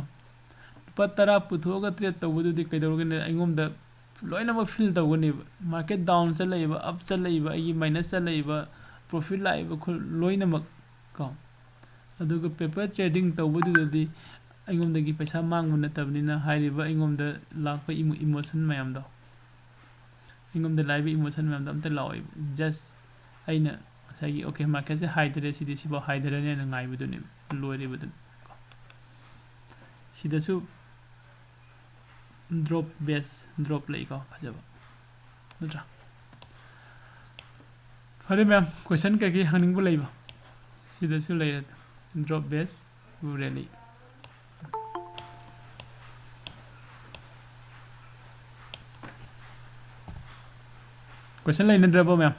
ꯂꯨꯄꯥ ꯇꯔꯥ ꯄꯨꯊꯣꯛꯑꯒ ꯇ꯭ꯔꯦꯗ ꯇꯧꯕꯗꯨꯗꯤ ꯀꯩꯗꯧꯔꯒꯦꯅꯦ? ꯑꯩꯉꯣꯟꯗ ꯂꯣꯏꯅꯃꯛ ꯐꯤꯜ ꯇꯧꯒꯅꯦꯕ꯫ ꯃꯥꯔꯀꯦꯠ ꯗꯥꯎꯟ ꯆꯠꯂꯛꯏꯕ, ꯑꯞ ꯆꯠꯂꯛꯏꯕ, ꯑꯩꯒꯤ ꯃꯥꯏꯅꯁ ꯆꯠꯂꯛꯏꯕ, ꯄ꯭ꯔꯣꯐꯤꯠ ꯂꯥꯛꯏꯕ ꯈꯨ-, ꯂꯣꯏꯅꯃꯛ ꯀꯣ꯫ ꯑꯗꯨꯒ ꯄꯦꯄꯔ ꯇ꯭ꯔꯦꯗꯤꯡ ꯇꯧꯕꯗꯨꯗꯗꯤ ꯑꯩꯉꯣꯟꯗꯒꯤ ꯄꯩꯁꯥ ꯃꯥꯡꯕ ꯅꯠꯇꯕꯅꯤꯅ, ꯍꯥꯏꯔꯤꯕ ꯑꯩꯉꯣꯟꯗ ꯂꯥꯛꯄ ꯏꯃꯣ-, ꯏꯃꯣꯁꯟ ꯃꯌꯥꯝꯗꯣ, ꯑꯩꯉꯣꯟꯗ ꯂꯥꯛꯏꯕ ꯏꯃꯣꯁꯟ ꯃꯌꯥꯝꯗꯣ ꯑꯝꯇ ꯂꯥꯛꯑꯣꯏꯕ꯫ ꯖꯁ ꯑꯩꯅ ꯉꯁꯥꯏꯒꯤ, "ꯑꯣꯀꯦ, ꯃꯥꯔꯀꯦꯠꯁꯦ ꯍꯥꯏꯊꯔꯦ, ꯁꯤꯗꯤ ꯁꯤꯐꯥꯎ ꯍꯥꯏꯊꯔꯅꯤ" ꯍꯥꯏꯅ ꯉꯥꯏꯕꯗꯨꯅꯦꯕ, ꯂꯣꯏꯔꯦꯕ ꯑꯗꯨꯅ ꯀꯣ꯫ ꯁꯤꯗꯁꯨ ꯗ꯭ꯔꯣꯞ ꯕꯦꯁ ꯗ꯭ꯔꯣꯞ ꯂꯩꯀꯣ, ꯐꯖꯕ, ꯅꯠꯇ꯭ꯔꯥ? ꯐꯔꯦ ꯃꯌꯥꯝ, ꯀꯣꯏꯁꯟ ꯀꯩꯀꯩ ꯍꯪꯅꯤꯡꯕ ꯂꯩꯕ? ꯁꯤꯗꯁꯨ ꯂꯩꯔꯦ, drop bearish rally꯫ Question ꯂꯩꯅꯗ꯭ꯔꯕꯣ ꯃꯌꯥꯝ?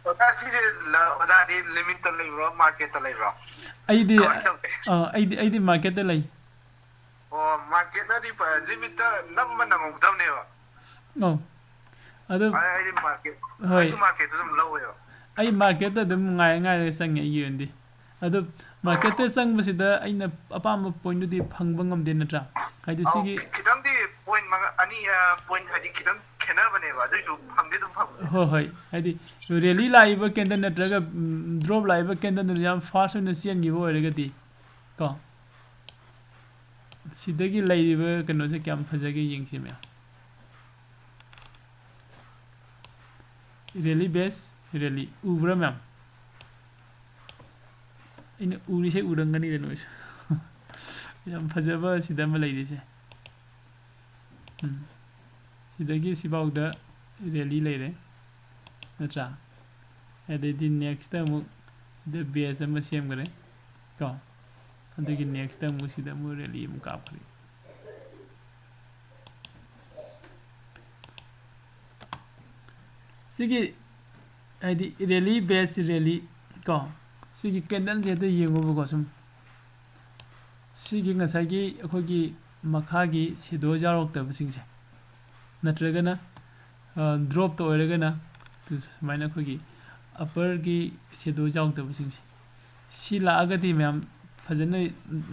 ꯑꯣꯖꯥ, ꯁꯤꯁꯦ ꯂ-, ꯑꯣꯖꯥꯗꯤ limit ꯇ ꯂꯩꯕ꯭ꯔꯣ, market ꯇ ꯂꯩꯕ꯭ꯔꯣ? ꯑꯩꯗꯤ, ꯀꯃꯥꯏꯅ ꯇꯧꯒꯦ? ꯑ, ꯑꯩꯗꯤ, ꯑꯩꯗꯤ market ꯇ ꯂꯩ꯫ ꯑꯣ, market ꯅꯗꯤ ꯐ-, limit ꯇ ꯅꯝꯕ ꯅꯪꯍꯧꯗꯕꯅꯦꯕ꯫ ꯑꯧ꯫ ꯑꯗꯨ ꯑꯩ, ꯑꯩꯗꯤ market, ꯍꯣꯏ꯫ ꯑꯩꯁꯨ market ꯇ ꯑꯗꯨꯝ ꯂꯧꯋꯦꯕ꯫ ꯑꯩ market ꯇ ꯑꯗꯨꯝ ꯉꯥꯏꯔ ꯉꯥꯏꯔꯒ ꯆꯪꯉꯦ ꯑꯩꯒꯤ ꯑꯣꯏꯅꯗꯤ꯫ ꯑꯗꯨ market ꯇ ꯆꯪꯕꯁꯤꯗ ꯑꯩꯅ ꯑꯄꯥꯝꯕ point ꯇꯨꯗꯤ ꯐꯪꯕ ꯉꯝꯗꯦ ꯅꯠꯇ꯭ꯔꯥ? ꯍꯥꯏꯗꯤ ꯑꯧ, ꯁꯤꯒꯤ ꯈꯤ-, ꯈꯤꯇꯪꯗꯤ point ꯃꯉꯥ, ꯑꯅꯤ, ꯑ, point ꯍꯥꯏꯗꯤ ꯈꯤꯇꯪ ꯈꯦꯠꯅꯕꯅꯦꯕ, ꯑꯗꯨꯏꯁꯨ ꯐꯪꯗꯤ ꯑꯗꯨꯝ ꯐꯪꯕꯅꯦ꯫ ꯍꯣꯏ, ꯍꯣꯏ꯫ ꯍꯥꯏꯗꯤ rally ꯂꯥꯛꯏꯕ candle ꯅꯠꯇ꯭ꯔꯒ, ꯎꯝ, drop ꯂꯥꯛꯏꯕ candle ꯗꯨꯅ ꯌꯥꯝ fast ꯑꯣꯏꯅ ꯆꯦꯟꯈꯤꯕ ꯑꯣꯏꯔꯒꯗꯤ ꯀꯣ, ꯁꯤꯗꯒꯤ ꯂꯩꯔꯤꯕ ꯀꯩꯅꯣꯁꯦ ꯀꯌꯥꯝ ꯐꯖꯒꯦ ꯌꯦꯡꯁꯤ ꯃꯌꯥꯝ꯫ Rally bearish rally ꯎꯕ꯭ꯔꯥ ꯃꯌꯥꯝ? ꯑꯩꯅ ꯎꯔꯤꯁꯦ ꯎꯔꯝꯒꯅꯤꯗ ꯅꯣꯏꯁꯨ꯫ ꯌꯥꯝ ꯐꯖꯕ ꯁꯤꯗ ꯑꯃ ꯂꯩꯔꯤꯁꯦ꯫ ꯎꯝ꯫ ꯁꯤꯗꯒꯤ ꯁꯤꯐꯥꯎꯗ rally ꯂꯩꯔꯦ, ꯅꯠꯇ꯭ꯔꯥ? ꯑꯗꯩꯗꯤ next ꯑꯃꯨꯛ ꯁꯤꯗ base ꯑꯃ ꯁꯦꯝꯈ꯭ꯔꯦ ꯀꯣ꯫ ꯑꯗꯨꯒꯤ next ꯑꯃꯨꯛ ꯁꯤꯗ ꯑꯃꯨꯛ rally ꯑꯃꯨꯛ ꯀꯥꯞꯈ꯭ꯔꯦ꯫ ꯁꯤꯒꯤ ꯍꯥꯏꯗꯤ rally bearish rally ꯀꯣ, ꯁꯤꯒꯤ candle ꯁꯦ ꯍꯦꯛꯇ ꯌꯦꯡꯉꯨꯕꯀꯣ ꯁꯨꯝ꯫ ꯁꯤꯒꯤ ꯉꯁꯥꯏꯒꯤ ꯑꯩꯈꯣꯏꯒꯤ ꯃꯈꯥꯒꯤ shadow ꯌꯥꯎꯔꯛꯇꯕꯁꯤꯡꯁꯦ, ꯅꯠꯇ꯭ꯔꯒꯅ, ꯑ, drop ꯇ ꯑꯣꯏꯔꯒꯅ ꯁꯨꯃꯥꯏꯅ ꯑꯩꯈꯣꯏꯒꯤ upper ꯒꯤ shadow ꯌꯥꯎꯗꯕꯁꯤꯡꯁꯦ, ꯁꯤ ꯂꯥꯛꯑꯒꯗꯤ ꯃꯌꯥꯝ ꯐꯖꯅ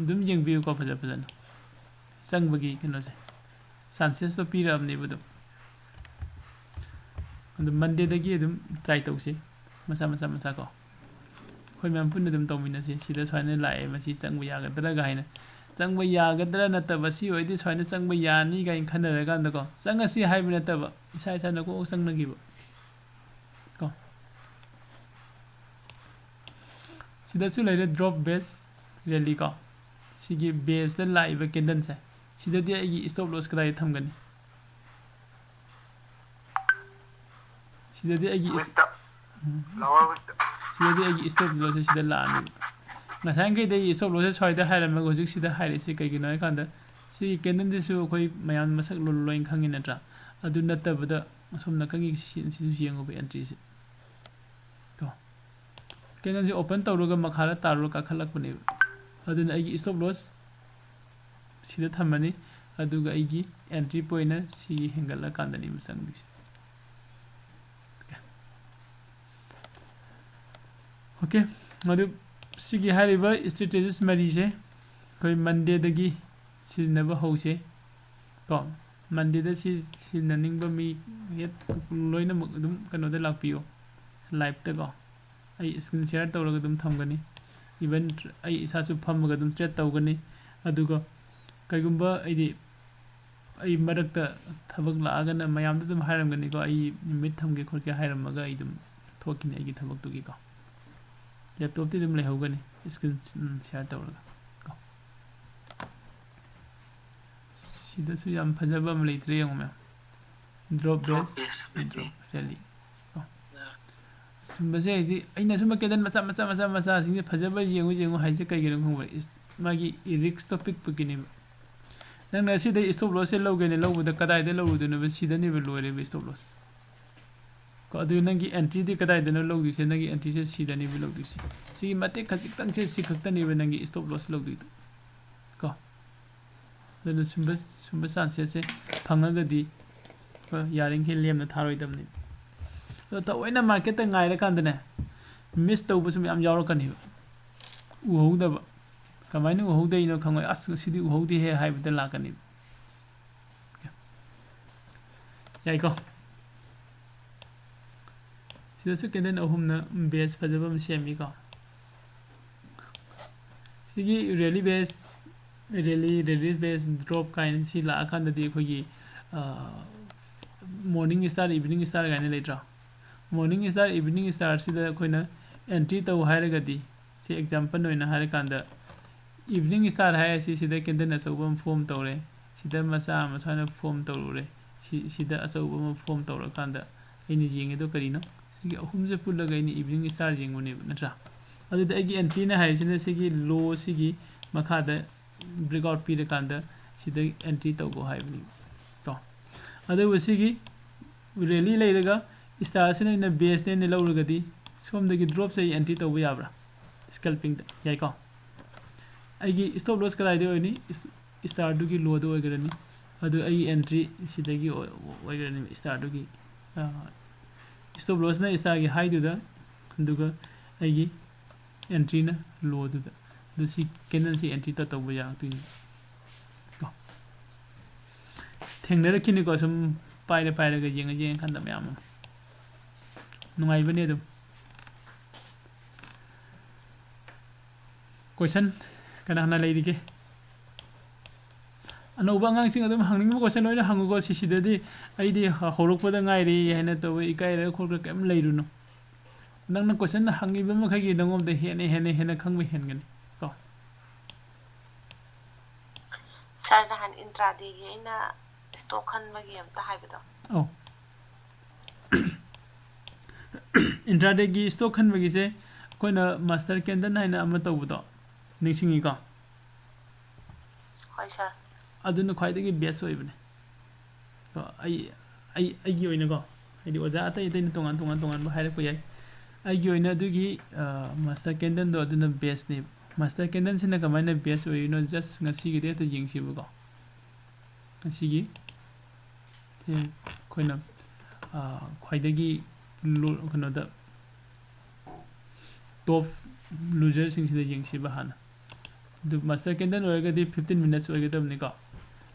ꯑꯗꯨꯝ ꯌꯦꯡꯕꯤꯌꯨꯀꯣ, ꯐꯖ ꯐꯖꯅ ꯆꯪꯕꯒꯤ ꯀꯩꯅꯣꯁꯦ, chances ꯇꯣ ꯄꯤꯔꯛꯑꯕꯅꯦꯕ ꯑꯗꯨꯝ꯫ ꯑꯗꯨ Monday ꯗꯒꯤ ꯑꯗꯨꯝ try ꯇꯧꯁꯤ, ꯃꯆꯥ ꯃꯆꯥ ꯃꯆꯥ ꯀꯣ꯫ ꯑꯩꯈꯣꯏ ꯃꯌꯥꯝ ꯄꯨꯟꯅ ꯑꯗꯨꯝ ꯇꯧꯃꯤꯟꯅꯁꯤ꯫ ꯁꯤꯗ ꯁꯨꯃꯥꯏꯅ ꯂꯥꯛꯑꯦ, ꯃꯁꯤ ꯆꯪꯕ ꯌꯥꯒꯗ꯭ꯔꯥ ꯀꯥꯏꯅ꯫ ꯆꯪꯕ ꯌꯥꯒꯗ꯭ꯔꯥ ꯅꯠꯇꯕ, ꯁꯤ ꯑꯣꯏꯔꯗꯤ ꯁꯨꯃꯥꯏꯅ ꯆꯪꯕ ꯌꯥꯅꯤ ꯀꯥꯏꯅ ꯈꯟꯅꯔꯀꯥꯟꯗꯀꯣ, ꯆꯪꯉꯁꯤ ꯍꯥꯏꯕ ꯅꯠꯇꯕ, ꯏꯁꯥ ꯏꯁꯥꯅ ꯀꯣꯛ ꯆꯪꯅꯈꯤꯕ ꯀꯣ꯫ ꯁꯤꯗꯁꯨ ꯂꯩꯔꯦ drop bearish rally ꯀꯣ꯫ ꯁꯤꯒꯤ base ꯇ ꯂꯥꯛꯏꯕ candle ꯁꯦ, ꯁꯤꯗꯗꯤ ꯑꯩꯒꯤ stop loss ꯀꯗꯥꯏꯗ ꯊꯝꯒꯅꯤ? ꯁꯤꯗꯗꯤ ꯑꯩꯒꯤ is-, wick ꯇ꯫ ꯎꯝ꯫ Lower wick ꯇ꯫ ꯁꯤꯗꯗꯤ ꯑꯩꯒꯤ stop lossꯁꯦ ꯁꯤꯗ ꯂꯥꯛꯑꯅꯦꯕ꯫ ꯉꯁꯥꯏꯈꯩꯗꯤ ꯑꯩꯒꯤ stop lossꯁꯦ ꯁ꯭ꯋꯥꯏꯗ ꯍꯥꯏꯔꯝꯃꯒ ꯍꯧꯖꯤꯛ ꯁꯤꯗ ꯍꯥꯏꯔꯤꯁꯤ ꯀꯩꯒꯤꯅꯣ ꯍꯥꯏꯀꯥꯟꯗ ꯁꯤꯒꯤ candleꯁꯤꯁꯨ ꯑꯩꯈꯣꯏ ꯃꯌꯥꯝ ꯃꯁꯛ ꯂꯣꯏ ꯂꯣꯏꯅ ꯈꯪꯉꯤ ꯅꯠꯇ꯭ꯔꯥ? ꯑꯗꯨ ꯅꯠꯇꯕꯗ ꯑꯁꯣꯝ ꯅꯥꯀꯟꯒꯤ ꯁꯤ-, ꯁꯤꯁꯨ ꯌꯦꯡꯉꯨꯕ entryꯁꯦ꯫ ꯀꯣ꯫ Candleꯁꯦ open ꯇꯧꯔꯒ ꯃꯈꯥꯗ ꯇꯥꯔꯨꯔ ꯀꯥꯈꯠꯂꯛꯄꯅꯦꯕ꯫ ꯑꯗꯨꯅ ꯑꯩꯒꯤ stop loss ꯁꯤꯗ ꯊꯝꯃꯅꯤ꯫ ꯑꯗꯨꯒ ꯑꯩꯒꯤ entry pointꯅ ꯁꯤꯒꯤ ꯍꯦꯟꯒꯠꯂꯀꯥꯟꯗꯅꯦꯕ ꯆꯪꯗꯣꯏꯁꯦ꯫ OK꯫ ꯑꯗꯨ ꯁꯤꯒꯤ ꯍꯥꯏꯔꯤꯕ strategies ꯃꯔꯤꯁꯦ ꯑꯩꯈꯣꯏ Mondayꯗꯒꯤ ꯁꯤꯖꯤꯟꯅꯕ ꯍꯧꯁꯦ꯫ ꯀꯣ, Mondayꯗ ꯁꯤ ꯁꯤꯖꯤꯟꯅꯅꯤꯡꯕ ꯃꯤ ꯍꯦꯛ ꯂꯣꯏꯅꯃꯛ ꯑꯗꯨꯝ ꯀꯩꯅꯣꯗ ꯂꯥꯛꯄꯤꯌꯣ, liveꯇꯀꯣ꯫ ꯑꯩ screen share ꯇꯧꯔꯒ ꯑꯗꯨꯝ ꯊꯝꯒꯅꯤ꯫ Even ꯑꯩ ꯏꯁꯥꯁꯨ ꯐꯝꯃꯒ ꯑꯗꯨꯝ trade ꯇꯧꯒꯅꯤ꯫ ꯑꯗꯨꯒ ꯀꯩꯒꯨꯝꯕ ꯑꯩꯗꯤ ꯑꯩ ꯃꯔꯛꯇ ꯊꯕꯛ ꯂꯥꯛꯑꯒꯅ ꯃꯌꯥꯝꯗ ꯑꯗꯨꯝ ꯍꯥꯏꯔꯝꯒꯅꯤꯀꯣ, ꯑꯩ ꯅꯨꯃꯤꯠ ꯊꯝꯒꯦ ꯈꯣꯠꯀꯦ ꯍꯥꯏꯔꯝꯃꯒ ꯑꯩ ꯑꯗꯨꯝ ꯊꯣꯛꯈꯤꯅꯤ ꯑꯩꯒꯤ ꯊꯕꯛꯇꯨꯒꯤꯀꯣ꯫ Laptopꯇꯤ ꯑꯗꯨꯝ ꯂꯩꯍꯧꯒꯅꯤ, screen share ꯇꯧꯔꯒ ꯀꯣ꯫ ꯁꯤꯗꯁꯨ ꯌꯥꯝ ꯐꯖꯕ ꯑꯃ ꯂꯩꯇ꯭ꯔꯦ, ꯌꯦꯡꯉꯨ ꯃꯌꯥꯝ, drop base, drop rally ꯀꯣ꯫ ꯁꯨꯝꯕꯁꯦ ꯍꯥꯏꯗꯤ ꯑꯩꯅ ꯁꯨꯝꯕ candle ꯃꯆꯥ ꯃꯆꯥ ꯃꯆꯥ ꯃꯆꯥꯁꯤꯡꯁꯦ ꯐꯖꯕ ꯌꯦꯡꯉꯨ ꯌꯦꯡꯉꯨ ꯍꯥꯏꯁꯦ ꯀꯩꯒꯤꯅꯣ ꯈꯪꯕ꯭ꯔꯥ? Is-, ꯃꯥꯒꯤ riskꯇꯣ ꯄꯤꯛꯄꯒꯤꯅꯦꯕ꯫ ꯅꯪꯅ ꯁꯤꯗꯩ stop lossꯁꯦ ꯂꯧꯒꯦꯅ ꯂꯧꯕꯗ ꯀꯗꯥꯏꯗ ꯂꯧꯔꯨꯗꯣꯏꯅꯣꯕ? ꯁꯤꯗꯅꯦꯕ ꯂꯣꯏꯔꯦꯕ stop loss꯫ ꯀꯣ, ꯑꯗꯨ ꯅꯪꯒꯤ entryꯗꯤ ꯀꯗꯥꯏꯗꯅꯣ ꯂꯧꯗꯣꯏꯁꯦ? ꯅꯪꯒꯤ entryꯁꯦ ꯁꯤꯗꯅꯦꯕ ꯂꯧꯗꯣꯏꯁꯦ꯫ ꯁꯤꯒꯤ ꯃꯇꯦꯛ ꯈꯖꯤꯛꯇꯪꯁꯦ, ꯁꯤ ꯈꯛꯇꯅꯦꯕ ꯅꯪꯒꯤ stop loss ꯂꯧꯗꯣꯏꯗꯣ꯫ ꯀꯣ, ꯑꯗꯨꯅ ꯁꯨꯝꯕ, ꯁꯨꯝꯕ chanceꯁꯦ ꯐꯪꯉꯒꯗꯤ, ꯀꯣ, ꯌꯥꯔꯤꯈꯩ ꯂꯦꯝꯅ ꯊꯥꯔꯣꯏꯗꯕꯅꯤ꯫ ꯑꯗꯣ ꯊꯑꯣꯏꯅ marketꯇ ꯉꯥꯏꯔꯀꯥꯟꯗꯅꯦ, miss ꯇꯧꯕꯁꯨ ꯃꯌꯥꯝ ꯌꯥꯎꯔꯛꯀꯅꯦꯕ꯫ ꯎꯍꯧꯗꯕ꯫ ꯀꯃꯥꯏꯅ ꯎꯍꯧꯗꯩꯅꯣ ꯈꯪꯉꯣꯏ꯫ "ꯑꯁ, ꯉꯁꯤꯗꯤ ꯎꯍꯧꯗꯦꯍꯦ" ꯍꯥꯏꯕꯗ ꯂꯥꯛꯀꯅꯦꯕ꯫ ꯌꯥꯏꯀꯣ? ꯁꯤꯗꯁꯨ candle ꯑꯍꯨꯝꯅ base ꯐꯖꯕ ꯑꯃ ꯁꯦꯝꯃꯤꯀꯣ꯫ ꯁꯤꯒꯤ rally base, rally, rally base drop ꯀꯥꯏꯅ ꯁꯤ ꯂꯥꯛꯑꯀꯥꯟꯗꯗꯤ ꯑꯩꯈꯣꯏꯒꯤ, ꯑ, morning star, evening star ꯀꯥꯏꯅ ꯂꯩꯇ꯭ꯔꯣ? Morning star, evening starꯁꯤꯗ ꯑꯩꯈꯣꯏꯅ entry ꯇꯧ ꯍꯥꯏꯔꯒꯗꯤ, ꯁꯤ example ꯑꯣꯏꯅ ꯍꯥꯏꯔꯀꯥꯟꯗ, evening star ꯍꯥꯏꯔꯁꯤ, ꯁꯤꯗ candle ꯑꯆꯧꯕ ꯑꯃ form ꯇꯧꯔꯦ, ꯁꯤꯗ ꯃꯆꯥ ꯑꯃ ꯁꯨꯃꯥꯏꯅ form ꯇꯧꯔꯨꯔꯦ, ꯁꯤ, ꯁꯤꯗ ꯑꯆꯧꯕ ꯑꯃ form ꯇꯧꯔꯀꯥꯟꯗ ꯑꯩꯅ ꯌꯦꯡꯉꯤꯗꯣ ꯀꯔꯤꯅꯣ? ꯁꯤꯒꯤ ꯑꯍꯨꯝꯁꯦ ꯄꯨꯜꯂꯒ ꯑꯩꯅ evening star ꯌꯦꯡꯕꯅꯦꯕ, ꯅꯠꯇ꯭ꯔꯥ? ꯑꯗꯨꯗ ꯑꯩꯒꯤ entryꯅ ꯍꯥꯏꯔꯤꯁꯤꯅ ꯁꯤꯒꯤ low ꯁꯤꯒꯤ ꯃꯈꯥꯗ breakout ꯄꯤꯔꯀꯥꯟꯗ ꯁꯤꯗ entry ꯇꯧꯒꯣ ꯍꯥꯏꯕꯅꯦꯕ ꯀꯣ꯫ ꯑꯗꯨꯕꯨ ꯁꯤꯒꯤ rally ꯂꯩꯔꯒ starꯁꯤꯅ ꯑꯩꯅ baseꯅꯦꯅ ꯂꯧꯔꯒꯗꯤ ꯁꯣꯝꯗꯒꯤ dropꯁꯦ ꯑꯩ entry ꯇꯧꯕ ꯌꯥꯕ꯭ꯔꯥ? Scalpingꯗ ꯌꯥꯏꯀꯣ꯫ ꯑꯩꯒꯤ stop loss ꯀꯗꯥꯏꯗ ꯑꯣꯏꯅꯤ? Starꯗꯨꯒꯤ lowꯗ ꯑꯣꯏꯒꯅꯤ꯫ ꯑꯗꯨ ꯑꯩꯒꯤ entry ꯁꯤꯗꯒꯤ ꯑꯣꯏ-, ꯑꯣꯏꯒꯅꯤ, starꯗꯨꯒꯤ꯫ Stop lossꯅ starꯒꯤ highꯗꯨꯗ, ꯑꯗꯨꯒ ꯑꯩꯒꯤ entryꯅ lowꯗꯨꯗ꯫ ꯑꯗꯨ ꯁꯤ candleꯁꯤ entry ꯇꯧꯕ ꯌꯥꯔꯛꯇꯣꯏꯅꯤ ꯀꯣ꯫ ꯊꯦꯡꯅꯔꯛꯈꯤꯅꯤꯀꯣ, ꯁꯨꯝ ꯄꯥꯏꯔ ꯄꯥꯏꯔꯒ ꯌꯦꯡꯉ ꯌꯦꯡꯉꯀꯥꯟꯗ ꯃꯌꯥꯝ ꯑꯃ꯫ ꯅꯨꯡꯉꯥꯏꯕꯅꯦ ꯑꯗꯨꯝ꯫ Question ꯀꯅꯥ ꯀꯅꯥ ꯂꯩꯔꯤꯒꯦ? ꯑꯅꯧꯕ ꯑꯉꯥꯡꯁꯤꯡ ꯑꯗꯨꯝ ꯍꯪꯅꯤꯡꯕ question ꯂꯣꯏꯅ ꯍꯪꯉꯨꯀꯣ꯫ ꯁꯤꯁꯤꯗꯗꯤ ꯑꯩꯗꯤ ꯍ-, ꯍꯧꯔꯛꯄꯗ ꯉꯥꯏꯔꯤ ꯍꯥꯏꯅ ꯇꯧꯕ ꯏꯀꯥꯏꯔꯒ ꯈꯣꯠꯂꯒ ꯀꯩꯝ ꯂꯩꯔꯨꯅꯨ꯫ ꯅꯪꯅ question ꯍꯪꯉꯤꯕ ꯃꯈꯩꯒꯤ ꯅꯉꯣꯟꯗ ꯍꯦꯟꯅ, ꯍꯦꯟꯅ, ꯍꯦꯟꯅ ꯈꯪꯕ ꯍꯦꯟꯒꯅꯤ ꯀꯣ꯫ Sir, ꯅꯍꯥꯟ intradayꯒꯤ ꯑꯩꯅ stock ꯈꯟꯕꯒꯤ ꯑꯝꯇ ꯍꯥꯏꯕꯗꯣ꯫ ꯑꯧ꯫ Intradayꯒꯤ stock ꯈꯟꯕꯒꯤꯁꯦ ꯑꯩꯈꯣꯏꯅ master candle ꯍꯥꯏꯅ ꯑꯃ ꯇꯧꯕꯗꯣ ꯅꯤꯡꯁꯤꯡꯉꯤꯀꯣ? ꯍꯣꯏ, sir꯫ ꯑꯗꯨꯅ ꯈ꯭ꯋꯥꯏꯗꯒꯤ best ꯑꯣꯏꯕꯅꯦ꯫ ꯀꯣ, ꯑꯩ, ꯑꯩ, ꯑꯩꯒꯤ ꯑꯣꯏꯅꯀꯣ, ꯍꯥꯏꯗꯤ ꯑꯣꯖꯥ ꯑꯇꯩ ꯑꯇꯩꯅ ꯇꯣꯉꯥꯟ ꯇꯣꯉꯥꯟ ꯇꯣꯉꯥꯟꯕ ꯍꯥꯏꯔꯛꯄ ꯌꯥꯏ꯫ ꯑꯩꯒꯤ ꯑꯣꯏꯅ ꯑꯗꯨꯒꯤ, ꯑ, master candleꯗꯣ ꯑꯗꯨꯅ bestꯅꯦꯕ꯫ Master candleꯁꯤꯅ ꯀꯃꯥꯏꯅ best ꯑꯣꯏꯔꯤꯅꯣ just ꯉꯁꯤꯒꯤꯗꯤ ꯍꯦꯛꯇ ꯌꯦꯡꯁꯤꯕꯀꯣ꯫ ꯉꯁꯤꯒꯤ ꯁꯦ ꯑꯩꯈꯣꯏꯅ, ꯑ, ꯈ꯭ꯋꯥꯏꯗꯒꯤ ꯂꯣ-, ꯀꯩꯅꯣꯗ, top loserꯁꯤꯡꯁꯤꯗ ꯌꯦꯡꯁꯤꯕ ꯍꯥꯟꯅ꯫ ꯑꯗꯨ master candle ꯑꯣꯏꯔꯒꯗꯤ fifteen minutes ꯑꯣꯏꯒꯗꯕꯅꯤꯀꯣ꯫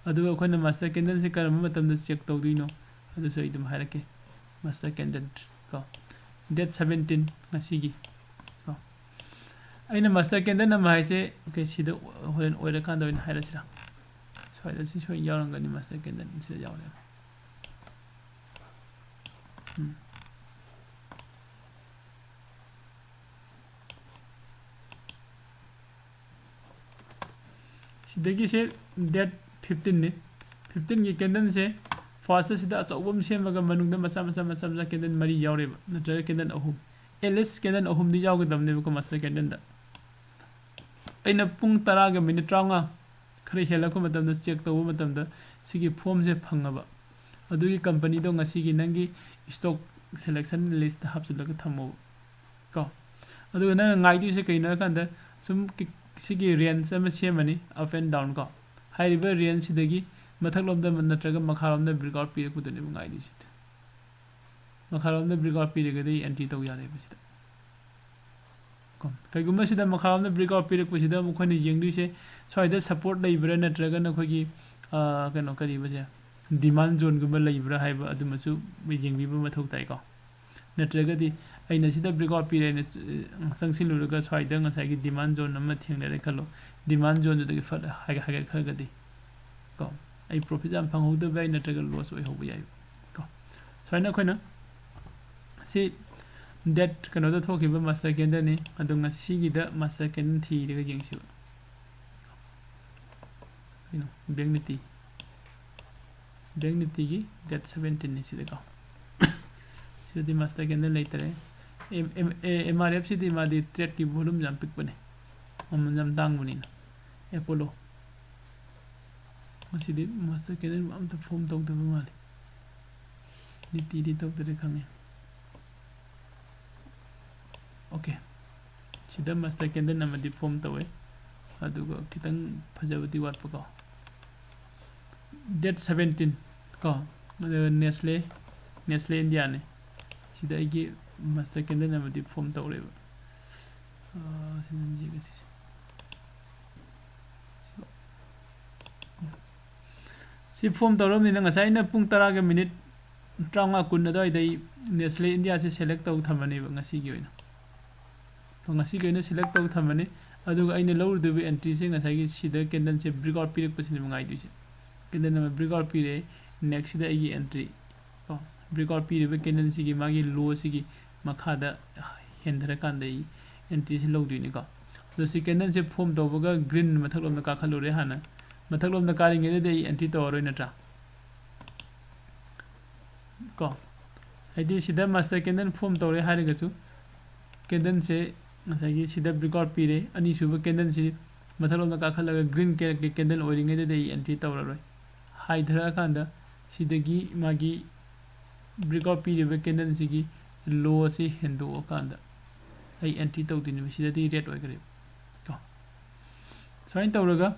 ꯑꯗꯨꯒ ꯑꯩꯈꯣꯏꯅ master candleꯁꯦ ꯀꯔꯝꯕ ꯃꯇꯝꯗ check ꯇꯧꯗꯣꯏꯅꯣ ꯑꯗꯨꯁꯨ ꯑꯩ ꯑꯗꯨꯝ ꯍꯥꯏꯔꯛꯀꯦ꯫ Master candle ꯀꯣ, date seventeen ꯉꯁꯤꯒꯤ ꯀꯣ꯫ ꯑꯩꯅ master candle ꯑꯃ ꯍꯥꯏꯁꯦ, okay, ꯁꯤꯗ ꯍꯣꯔꯦꯟ ꯑꯣꯏꯔꯀꯥꯟꯗ ꯑꯣꯏꯅ ꯍꯥꯏꯔꯁꯤꯔꯥ? ꯁ꯭ꯋꯥꯏꯗ ꯁꯤ ꯁꯣꯏ ꯌꯥꯎꯔꯝꯒꯅꯤ, master candle ꯁꯤꯗ ꯌꯥꯎꯔꯦ꯫ ꯎꯝ꯫ ꯁꯤꯗꯒꯤꯁꯦ date fifteenꯅꯤ꯫ Fifteenꯒꯤ candleꯁꯦ ꯐꯥꯔꯁꯇ ꯁꯤꯗ ꯑꯆꯧꯕ ꯑꯃ ꯁꯦꯝꯃꯒ ꯃꯅꯨꯡꯗ ꯃꯆꯥ ꯃꯆꯥ ꯃꯆꯥ ꯃꯆꯥ ꯀꯦꯟꯗꯜ ꯃꯔꯤ ꯌꯥꯎꯔꯦꯕ, ꯅꯠꯇ꯭ꯔꯒ ꯀꯦꯟꯗꯜ ꯑꯍꯨꯝ, ꯑꯦꯠꯂꯤꯁ ꯀꯦꯟꯗꯜ ꯑꯍꯨꯝꯗꯤ ꯌꯥꯎꯒꯗꯕꯅꯦꯕꯀꯣ ꯃꯥꯁꯇꯔ ꯀꯦꯟꯗꯜꯗ꯫ ꯑꯩꯅ ꯄꯨꯡ ꯇꯔꯥꯒ ꯃꯤꯅꯤꯠ ꯇꯔꯥꯃꯉꯥ ꯈꯔ ꯍꯦꯜꯂꯛꯄ ꯃꯇꯝꯗ ꯆꯦꯛ ꯇꯧꯕ ꯃꯇꯝꯗ ꯁꯤꯒꯤ ꯐꯣꯝꯁꯦ ꯐꯪꯉꯕ, ꯑꯗꯨꯒꯤ ꯀꯝꯄꯅꯤꯗꯣ ꯉꯁꯤꯒꯤ ꯅꯪꯒꯤ ꯏꯁꯇꯣꯛ ꯁꯦꯂꯦꯛꯁꯟ ꯂꯤꯁꯇ ꯍꯥꯞꯆꯤꯜꯂꯒ ꯊꯝꯃꯣꯕ ꯀꯣ꯫ ꯑꯗꯨꯒ ꯅꯪꯅ ꯉꯥꯏꯗꯣꯏꯁꯦ ꯀꯩꯅꯣ ꯍꯥꯏꯀꯥꯟꯗ ꯁꯨꯝ ꯀꯤ-, ꯁꯤꯒꯤ ꯔꯦꯟꯖ ꯑꯃ ꯁꯦꯝꯃꯅꯤ, ꯑꯞ ꯑꯦꯟ ꯗꯥꯎꯟ ꯀꯣ꯫ ꯍꯥꯏꯔꯤꯕ ꯔꯦꯟꯖꯁꯤꯗꯒꯤ ꯃꯊꯛꯂꯣꯝꯗ ꯅꯠꯇ꯭ꯔꯒ ꯃꯈꯥꯔꯣꯝꯗ ꯕ꯭ꯔꯦꯛꯑꯥꯎꯠ ꯄꯤꯔꯛꯄꯗꯨꯅꯦꯕ ꯉꯥꯏꯗꯣꯏꯁꯦ꯫ ꯃꯈꯥꯔꯣꯝꯗ ꯕ꯭ꯔꯦꯛꯑꯥꯎꯠ ꯄꯤꯔꯒꯗꯤ ꯑꯦꯟꯇ꯭ꯔꯤ ꯇꯧ ꯌꯥꯔꯦꯕ ꯁꯤꯗ꯫ ꯀꯣ, ꯀꯩꯒꯨꯝꯕ ꯁꯤꯗ ꯃꯈꯥꯔꯣꯝꯗ ꯕ꯭ꯔꯦꯛꯑꯥꯎꯠ ꯄꯤꯔꯛꯄꯁꯤꯗ ꯃꯈꯣꯏꯅ ꯌꯦꯡꯗꯣꯏꯁꯦ ꯁ꯭ꯋꯥꯏꯗ ꯁꯞꯄꯣꯔꯠ ꯂꯩꯕ꯭ꯔꯥ ꯅꯠꯇ꯭ꯔꯒ ꯅꯈꯣꯏꯒꯤ, ꯑ, ꯀꯩꯅꯣ ꯀꯔꯤꯕꯁꯦ, ꯗꯤꯃꯥꯟ ꯖꯣꯟꯒꯨꯝꯕ ꯂꯩꯕ꯭ꯔꯥ ꯍꯥꯏꯕ ꯑꯗꯨꯃꯁꯨ ꯌꯦꯡꯕꯤꯕ ꯃꯊꯧ ꯇꯥꯏꯀꯣ꯫ ꯅꯠꯇ꯭ꯔꯒꯗꯤ ꯑꯩꯅ ꯁꯤꯗ ꯕ꯭ꯔꯦꯛꯑꯥꯎꯠ ꯄꯤꯔꯦ, ꯑꯩꯅ ꯆꯪꯁꯤꯜꯂꯨꯔꯒ ꯁ꯭ꯋꯥꯏꯗ ꯉꯁꯥꯏꯒꯤ ꯗꯤꯃꯥꯟ ꯖꯣꯟ ꯑꯃ ꯊꯦꯡꯅꯔꯦ ꯈꯜꯂꯣ, ꯗꯤꯃꯥꯟ ꯖꯣꯟꯗꯨꯗꯒꯤ ꯐꯠ ꯍꯥꯏꯒ-, ꯍꯥꯏꯒꯠꯈ꯭ꯔꯒꯗꯤ ꯀꯣ, ꯑꯩ ꯄ꯭ꯔꯣꯐꯤꯠ ꯌꯥꯝ ꯐꯪꯍꯧꯗꯕ ꯌꯥꯏ, ꯅꯠꯇ꯭ꯔꯒ ꯂꯣꯁ ꯑꯣꯏꯍꯧꯕ ꯌꯥꯏ ꯀꯣ꯫ ꯁꯨꯃꯥꯏꯅ ꯑꯩꯈꯣꯏꯅ ꯁꯤ ꯗꯦꯠ ꯀꯩꯅꯣꯗ ꯊꯣꯛꯈꯤꯕ ꯃꯥꯁꯇꯔ ꯀꯦꯟꯗꯜꯅꯤ꯫ ꯑꯗꯣ ꯉꯁꯤꯒꯤꯗ ꯃꯥꯁꯇꯔ ꯀꯦꯟꯗꯜ ꯊꯤꯔꯒ ꯌꯦꯡꯁꯤꯕ꯫ ꯀꯩꯅꯣ, ꯕꯦꯡ ꯅꯤꯐꯇꯤ, ꯕꯦꯡ ꯅꯤꯐꯇꯤꯒꯤ ꯗꯦꯠ ꯁꯕꯦꯟꯇꯤꯟꯅꯤ ꯁꯤꯗꯀꯣ꯫ ꯁꯤꯗꯗꯤ ꯃꯥꯁꯇꯔ ꯀꯦꯟꯗꯜ ꯂꯩꯇꯔꯦ꯫ ꯑꯦꯝ, ꯑꯦꯝ, ꯑꯦ, ꯑꯦꯝ ꯑꯥꯔ ꯑꯦꯐꯁꯤꯗꯤ ꯃꯥꯗꯤ ꯇ꯭ꯔꯦꯠꯀꯤ ꯚꯣꯂꯨꯝ ꯌꯥꯝ ꯄꯤꯛꯄꯅꯦ, ꯃꯃꯜ ꯌꯥꯝ ꯇꯥꯡꯕꯅꯤꯅ꯫ ꯑꯦꯄꯣꯂꯣ, ꯃꯁꯤꯗꯤ ꯃꯥꯁꯇꯔ ꯀꯦꯟꯗꯜ ꯑꯝꯇ ꯐꯣꯝ ꯇꯧꯗꯕ ꯃꯥꯜꯂꯤ꯫ ꯅꯤꯐꯇꯤꯗꯤ ꯇꯧꯗꯔꯦ ꯈꯪꯉꯦ꯫ ꯑꯣꯀꯦ, ꯁꯤꯗ ꯃꯥꯁꯇꯔ ꯀꯦꯟꯗꯜ ꯑꯃꯗꯤ ꯐꯣꯝ ꯇꯧꯋꯦ, ꯑꯗꯨꯒ ꯈꯤꯇꯪ ꯐꯖꯕꯗꯤ ꯋꯥꯠꯄꯀꯣ꯫ ꯗꯦꯠ ꯁꯕꯦꯟꯇꯤꯟ ꯀꯣ, ꯑꯗꯨꯒ ꯅꯦꯁꯂꯦ, ꯅꯦꯁꯂꯦ ꯏꯟꯗꯤꯌꯥꯅꯤ꯫ ꯁꯤꯗ ꯑꯩꯒꯤ ꯃꯥꯁꯇꯔ ꯀꯦꯟꯗꯜ ꯑꯃꯗꯤ ꯐꯣꯝ ꯇꯧꯔꯦꯕ꯫ ꯑꯥ, ꯁꯤ ꯅꯝꯖꯤꯒ ꯁꯤꯁꯦ꯫ ꯁꯤ ꯐꯣꯝ ꯇꯧꯔꯕꯅꯤꯅ ꯉꯁꯥꯏ ꯑꯩꯅ ꯄꯨꯡ ꯇꯔꯥꯒ ꯃꯤꯅꯤꯠ ꯇꯔꯥꯃꯉꯥ ꯀꯨꯟ ꯑꯗꯨꯋꯥꯏꯗ ꯑꯩ ꯅꯦꯁꯂꯦ ꯏꯟꯗꯤꯌꯥꯁꯦ ꯁꯦꯂꯦꯛ ꯇꯧ ꯊꯝꯃꯅꯦꯕ ꯉꯁꯤꯒꯤ ꯑꯣꯏꯅ꯫ ꯑꯗꯣ ꯉꯁꯤꯒꯤ ꯑꯣꯏꯅ ꯁꯦꯂꯦꯛ ꯇꯧ ꯊꯝꯃꯅꯤ꯫ ꯑꯗꯨꯒ ꯑꯩꯅ ꯂꯧꯔꯨꯗꯣꯏꯕ ꯑꯦꯟꯇ꯭ꯔꯤꯁꯦ ꯉꯁꯥꯏꯒꯤ ꯁꯤꯗ ꯀꯦꯟꯗꯜꯁꯦ ꯕ꯭ꯔꯦꯛꯑꯥꯎꯠ ꯄꯤꯔꯛꯄꯁꯤꯅꯦꯕ ꯉꯥꯏꯗꯣꯏꯁꯦ꯫ ꯀꯦꯟꯗꯜ ꯑꯃ ꯕ꯭ꯔꯦꯛꯑꯥꯎꯠ ꯄꯤꯔꯛꯑꯦ, ꯅꯦꯛꯁꯁꯤꯗ ꯑꯩꯒꯤ ꯑꯦꯟꯇ꯭ꯔꯤ ꯀꯣ, ꯕ꯭ꯔꯦꯛꯑꯥꯎꯠ ꯄꯤꯔꯤꯕ ꯀꯦꯟꯗꯜꯁꯤꯒꯤ ꯃꯥꯒꯤ ꯂꯣꯁꯤꯒꯤ ꯃꯈꯥꯗ ꯍꯦꯟꯊꯔꯀꯥꯟꯗ ꯑꯩ ꯑꯦꯟꯇ꯭ꯔꯤꯁꯤ ꯂꯧꯗꯣꯏꯅꯤꯀꯣ꯫ ꯑꯗꯣ ꯁꯤ ꯀꯦꯟꯗꯜꯁꯦ ꯐꯣꯝ ꯇꯧꯕꯒ ꯒ꯭ꯔꯤꯟ ꯃꯊꯛꯂꯣꯝꯗ ꯀꯥꯈꯠꯂꯨꯔꯦ ꯍꯥꯟꯅ꯫ ꯃꯊꯛꯂꯣꯝꯗ ꯀꯥꯔꯤꯉꯩꯗꯗꯤ ꯑꯩ ꯑꯦꯟꯇ꯭ꯔꯤ ꯇꯧꯔꯔꯣꯏ ꯅꯠꯇ꯭ꯔꯥ? ꯀꯣ, ꯍꯥꯏꯗꯤ ꯁꯤꯗ master candle form ꯇꯧꯔꯦ ꯍꯥꯏꯔꯒꯁꯨ, candleꯁꯦ ꯉꯁꯥꯏꯒꯤ ꯁꯤꯗ breakout ꯄꯤꯔꯦ, ꯑꯅꯤꯁꯨꯕ candleꯁꯤ ꯃꯊꯛꯂꯣꯝꯗ ꯀꯥꯈꯠꯂꯒ green candle ꯑꯣꯏꯔꯤꯉꯩꯗꯗꯤ ꯑꯩ entry ꯇꯧꯔꯔꯣꯏ꯫ ꯍꯥꯏꯊꯔꯛꯑꯀꯥꯟꯗ ꯁꯤꯗꯒꯤ ꯃꯥꯒꯤ breakout ꯄꯤꯔꯤꯕ candleꯁꯤꯒꯤ low ꯑꯁꯤ ꯍꯦꯟꯗꯣꯛꯑꯀꯥꯟꯗ ꯑꯩ entry ꯇꯧꯗꯣꯏꯅꯦꯕ꯫ ꯁꯤꯗꯗꯤ red ꯑꯣꯏꯈ꯭ꯔꯦꯕ ꯀꯣ꯫ ꯁꯨꯃꯥꯏꯅ ꯇꯧꯔꯒ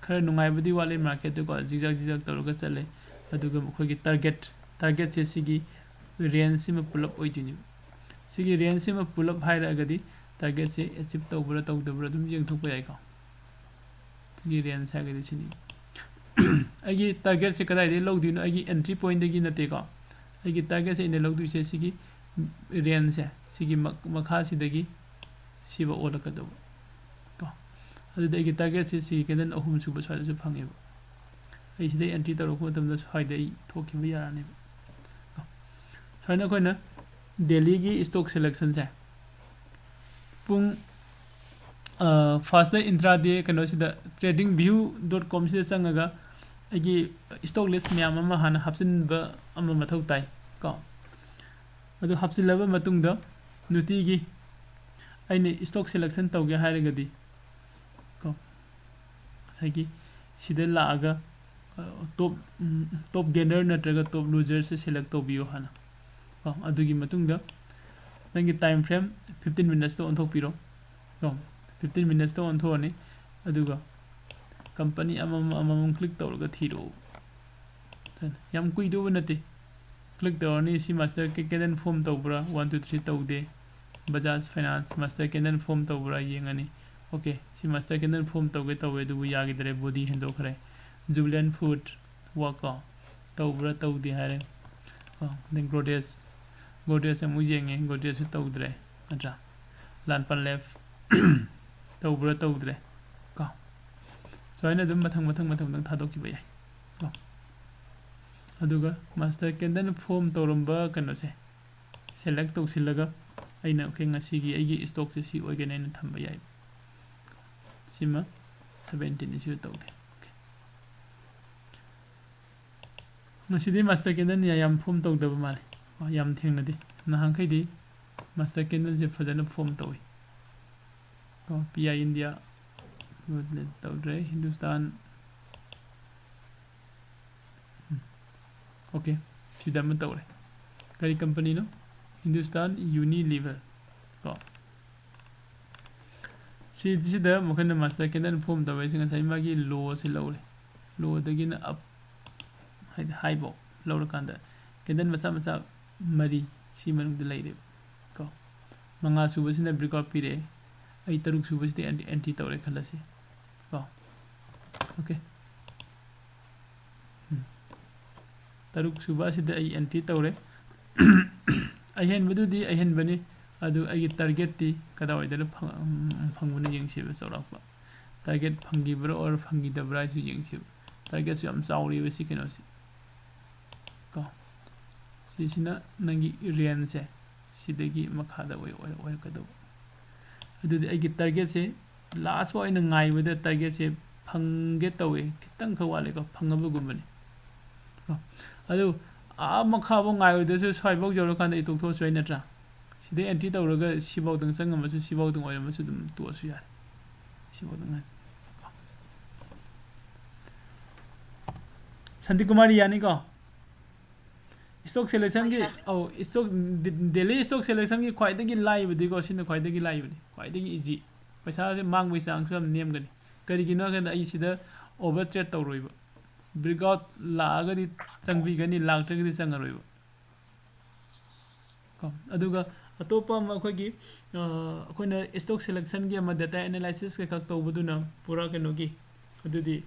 ꯈꯔ ꯅꯨꯡꯉꯥꯏꯕꯗꯤ ꯋꯥꯠꯂꯦ marketꯇꯀꯣ, zigzag zigzag ꯇꯧꯔꯒ ꯆꯠꯂꯦ꯫ ꯑꯗꯨꯒ ꯃꯈꯣꯏꯒꯤ target, targetꯁꯦ ꯁꯤꯒꯤ rangeꯁꯤꯃ pull up ꯑꯣꯏꯗꯣꯏꯅꯦꯕ꯫ ꯁꯤꯒꯤ rangeꯁꯤꯃ pull up ꯍꯥꯏꯔꯛꯑꯒꯗꯤ targetꯁꯦ achieve ꯇꯧꯕ꯭ꯔꯥ ꯇꯧꯗꯕ꯭ꯔꯥ ꯑꯗꯨꯝ ꯌꯦꯡꯊꯣꯛꯄ ꯌꯥꯏꯀꯣ꯫ ꯁꯤꯒꯤ range ꯍꯥꯏꯔꯒꯗꯤ ꯁꯤꯅꯤ꯫ ꯑꯩꯒꯤ targetꯁꯦ ꯀꯗꯥꯏꯗꯒꯤ ꯂꯧꯗꯣꯏꯅꯣ? ꯑꯩꯒꯤ entry pointꯇꯒꯤ ꯅꯠꯇꯦꯀꯣ꯫ ꯑꯩꯒꯤ targetꯁꯦ ꯑꯩꯅ ꯂꯧꯗꯣꯏꯁꯦ ꯁꯤꯒꯤ rangeꯁꯦ, ꯁꯤꯒꯤ ꯃ-, ꯃꯈꯥꯁꯤꯗꯒꯤ ꯁꯤꯐꯥꯎ ꯑꯣꯜꯂꯛꯀꯗꯧꯕ ꯀꯣ꯫ ꯑꯗꯨꯗꯤ ꯑꯩꯒꯤ targetꯁꯦ ꯁꯤꯒꯤ candle ꯑꯍꯨꯝ ꯁꯨꯕ ꯁ꯭ꯋꯥꯏꯗꯁꯨ ꯐꯪꯉꯦꯕ꯫ ꯑꯩ ꯁꯤꯗꯩ entry ꯇꯧꯔꯛꯄ ꯃꯇꯝꯗ ꯁ꯭ꯋꯥꯏꯗ ꯑꯩ ꯊꯣꯛꯈꯤꯕ ꯌꯥꯔꯅꯦꯕ ꯀꯣ꯫ ꯁꯨꯃꯥꯏꯅ ꯑꯩꯈꯣꯏꯅ dailyꯒꯤ stock selectionꯁꯦ ꯄꯨꯡ, ꯑ, first intraday ꯀꯩꯅꯣꯁꯤꯗ trading view dot comꯁꯤꯗ ꯆꯪꯉꯒ ꯑꯩꯒꯤ stock list ꯃꯌꯥꯝ ꯑꯃ ꯍꯥꯟꯅ ꯍꯥꯞꯆꯤꯟꯕ ꯑꯃ ꯃꯊꯧ ꯇꯥꯏ ꯀꯣ꯫ ꯑꯗꯨ ꯍꯥꯞꯆꯤꯜꯂꯕ ꯃꯇꯨꯡꯗ ꯅꯨꯡꯇꯤꯒꯤ ꯑꯩꯅ stock selection ꯇꯧꯒꯦ ꯍꯥꯏꯔꯒꯗꯤ ꯀꯣ, ꯉꯁꯥꯏꯒꯤ ꯁꯤꯗ ꯂꯥꯛꯑꯒ, ꯑ, top, ꯎꯝ, top gainer ꯅꯠꯇ꯭ꯔꯒ top loserꯁꯦ select ꯇꯧꯕꯤꯌꯨ ꯍꯥꯟꯅ ꯀꯣ꯫ ꯑꯗꯨꯒꯤ ꯃꯇꯨꯡꯗ ꯅꯪꯒꯤ time frame fifteen minutesꯇ ꯑꯣꯟꯊꯣꯛꯄꯤꯔꯣ ꯀꯣ꯫ Fifteen minutesꯇ ꯑꯣꯟꯊꯣꯛꯑꯅꯤ꯫ ꯑꯗꯨꯒ company ꯑꯃꯃꯝ ꯑꯃꯃꯝ click ꯇꯧꯔꯒ ꯊꯤꯔꯛꯑꯣ꯫ ꯌꯥꯝ ꯀꯨꯏꯗꯧꯕ ꯅꯠꯇꯦ꯫ Click ꯇꯧꯔꯅꯤ꯫ ꯁꯤ master candle form ꯇꯧꯕ꯭ꯔꯥ? One, two, three ꯇꯧꯗꯦ꯫ Bajaj Finance master candle form ꯇꯧꯕ꯭ꯔꯥ ꯌꯦꯡꯉꯅꯤ꯫ Okay, ꯁꯤ master candle form ꯇꯧꯒꯦ ꯇꯧꯋꯦ, ꯑꯗꯨꯕꯨ ꯌꯥꯈꯤꯗ꯭ꯔꯦ, body ꯍꯦꯟꯗꯣꯛꯈ꯭ꯔꯦ꯫ Jubilant Food Work ꯀꯣ, ꯇꯧꯕ꯭ꯔꯥ ꯇꯧꯗꯦ ꯍꯥꯏꯔꯦ꯫ ꯀꯣ, then Godrej, Godrej ꯑꯃꯨꯛ ꯌꯦꯡꯉꯦ, Godrejꯁꯨ ꯇꯧꯗ꯭ꯔꯦ, ꯅꯠꯇ꯭ꯔꯥ? Lanpan Labs ꯇꯧꯕ꯭ꯔꯥ ꯇꯧꯗ꯭ꯔꯦ ꯀꯣ꯫ ꯁꯨꯃꯥꯏꯅ ꯑꯗꯨꯝ ꯃꯊꯪ ꯃꯊꯪ ꯃꯊꯪ ꯃꯊꯪ ꯊꯥꯗꯣꯛꯈꯤꯕ ꯌꯥꯏ ꯀꯣ꯫ ꯑꯗꯨꯒ master candle form ꯇꯧꯔꯝꯕ ꯀꯩꯅꯣꯁꯦ select ꯇꯧꯁꯤꯜꯂꯒ ꯑꯩꯅ, okay, ꯉꯁꯤꯒꯤ ꯑꯩꯒꯤ stockꯁꯦ ꯁꯤ ꯑꯣꯏꯒꯅꯤ ꯑꯩꯅ ꯊꯝꯕ ꯌꯥꯏ꯫ ꯁꯤꯃ seventeen issue ꯇꯧꯗꯦ꯫ Okay꯫ ꯉꯁꯤꯗꯤ master candle ꯌꯥꯝ form ꯇꯧꯗꯕ ꯃꯥꯜꯂꯦ꯫ ꯀꯣ, ꯌꯥꯝ ꯊꯦꯡꯅꯗꯦ꯫ ꯅꯍꯥꯟꯈꯩꯗꯤ master candleꯁꯦ ꯐꯖꯅ form ꯇꯧꯏ꯫ ꯀꯣ, P I India ꯇꯧꯗ꯭ꯔꯦ, Hindustan꯫ ꯎꯝ꯫ OK, ꯁꯤꯗ ꯑꯃ ꯇꯧꯔꯦ꯫ ꯀꯔꯤ companyꯅꯣ? Hindustan Unilever꯫ ꯀꯣ, ꯁꯤ, ꯁꯤꯗ ꯃꯈꯣꯏꯅ master candle form ꯇꯧꯔꯤꯁꯦ ꯉꯁꯥꯏ ꯃꯥꯒꯤ lowꯁꯦ ꯂꯧꯔꯦ꯫ Lowꯗꯒꯤꯅ up, ꯍꯥꯏꯗꯤ highꯐꯥꯎ ꯂꯧꯔꯀꯥꯟꯗ candle ꯃꯆꯥ ꯃꯆꯥ ꯃꯔꯤ ꯁꯤ ꯃꯅꯨꯡꯗ ꯂꯩꯔꯦꯕ꯫ ꯀꯣ, ꯃꯉꯥ ꯁꯨꯕꯁꯤꯅ breakout ꯄꯤꯔꯛꯑꯦ꯫ ꯑꯩ ꯇꯔꯨꯛ ꯁꯨꯕꯁꯤꯗ entry, entry ꯇꯧꯔꯦ ꯈꯜꯂꯁꯤ꯫ ꯀꯣ, OK꯫ ꯎꯝ꯫ ꯇꯔꯨꯛ ꯁꯨꯕ ꯑꯁꯤꯗ ꯑꯩ entry ꯇꯧꯔꯦ꯫ ꯑꯍꯦꯟꯕꯗꯨꯗꯤ ꯑꯍꯦꯟꯕꯅꯤ, ꯑꯗꯨ ꯑꯩꯒꯤ targetꯇꯤ ꯀꯗꯥꯏꯋꯥꯏꯗꯅ ꯐꯪ-, ꯎꯝ, ꯐꯪꯕꯅ ꯌꯦꯡꯁꯦꯕ, ꯆꯥꯎꯔꯥꯛꯄ꯫ Target ꯐꯪꯈꯤꯕ꯭ꯔꯥ or ꯐꯪꯈꯤꯗꯕ꯭ꯔꯥ ꯍꯥꯏꯁꯨ ꯌꯦꯡꯁꯦꯕ꯫ Targetꯁꯨ ꯌꯥꯝ ꯆꯥꯎꯔꯤꯕ ꯁꯤ ꯀꯩꯅꯣꯁꯤ꯫ ꯀꯣ, ꯁꯤꯁꯤꯅ ꯅꯪꯒꯤ rangeꯁꯦ ꯁꯤꯗꯒꯤ ꯃꯈꯥꯗ ꯑꯣꯏ-, ꯑꯣꯏ-, ꯑꯣꯏꯔꯛꯀꯗꯧꯕ꯫ ꯑꯗꯨꯗꯤ ꯑꯩꯒꯤ targetꯁꯦ last ꯐꯥꯎ ꯑꯩꯅ ꯉꯥꯏꯕꯗ targetꯁꯦ ꯐꯪꯒꯦ ꯇꯧꯋꯦ, ꯈꯤꯇꯪꯈꯛ ꯋꯥꯠꯂꯦꯀꯣ, ꯐꯪꯉꯕꯒꯨꯝꯕꯅꯤ꯫ ꯀꯣ, ꯑꯗꯨ ꯑꯥ ꯃꯈꯥꯐꯥꯎ ꯉꯥꯏꯔꯨꯗ꯭ꯔꯁꯨ ꯁ꯭ꯋꯥꯏꯐꯥꯎ ꯌꯧꯔꯀꯥꯟꯗ ꯑꯩ ꯇꯣꯛꯊꯣꯛꯑꯁꯨ ꯌꯥꯏ ꯅꯠꯇ꯭ꯔꯥ? ꯁꯤꯗꯩ entry ꯇꯧꯔꯒ ꯁꯤꯐꯥꯎꯗꯪ ꯆꯪꯉꯝꯃꯁꯨ, ꯁꯤꯐꯥꯎꯗꯪ ꯑꯣꯏꯔꯝꯃꯁꯨ ꯑꯗꯨꯝ ꯇꯣꯛꯑꯁꯨ ꯌꯥꯔꯦ꯫ ꯁꯤꯐꯥꯎꯗꯪ ꯉꯥꯏ-, ꯁꯥꯟꯇꯤꯀꯨꯃꯥꯔꯤ ꯌꯥꯅꯤꯀꯣ? Stock selectionꯒꯤ, ꯑꯧ, stock, daily stock selectionꯒꯤ ꯈ꯭ꯋꯥꯏꯗꯒꯤ ꯂꯥꯏꯕꯗꯤꯀꯣ, ꯁꯤꯅ ꯈ꯭ꯋꯥꯏꯗꯒꯤ ꯂꯥꯏꯕꯅꯤ, ꯈ꯭ꯋꯥꯏꯗꯒꯤ easy꯫ ꯄꯩꯁꯥꯁꯦ ꯃꯥꯡꯕꯒꯤ ꯆꯥꯡꯁꯨ ꯌꯥꯝ ꯅꯦꯝꯒꯅꯤ꯫ ꯀꯔꯤꯒꯤꯅꯣ ꯍꯥꯏ ꯀꯥꯟꯗ ꯑꯩ ꯁꯤꯗ over trade ꯇꯧꯔꯣꯏꯕ꯫ Breakout ꯂꯥꯛꯑꯒꯗꯤ ꯆꯪꯕꯤꯒꯅꯤ, ꯂꯥꯛꯇ꯭ꯔꯒꯗꯤ ꯆꯪꯉꯔꯣꯏꯕ꯫ ꯀꯣ, ꯑꯗꯨꯒ ꯑꯇꯣꯞꯄ ꯑꯃ ꯑꯩꯈꯣꯏꯒꯤ, ꯑ, ꯑꯩꯈꯣꯏꯅ stock selectionꯒꯤ ꯑꯃ data analysisꯀ ꯈꯛ ꯇꯧꯕꯗꯨꯅ ꯄꯨꯔꯥ ꯀꯩꯅꯣꯒꯤ, ꯑꯗꯨꯗꯤ,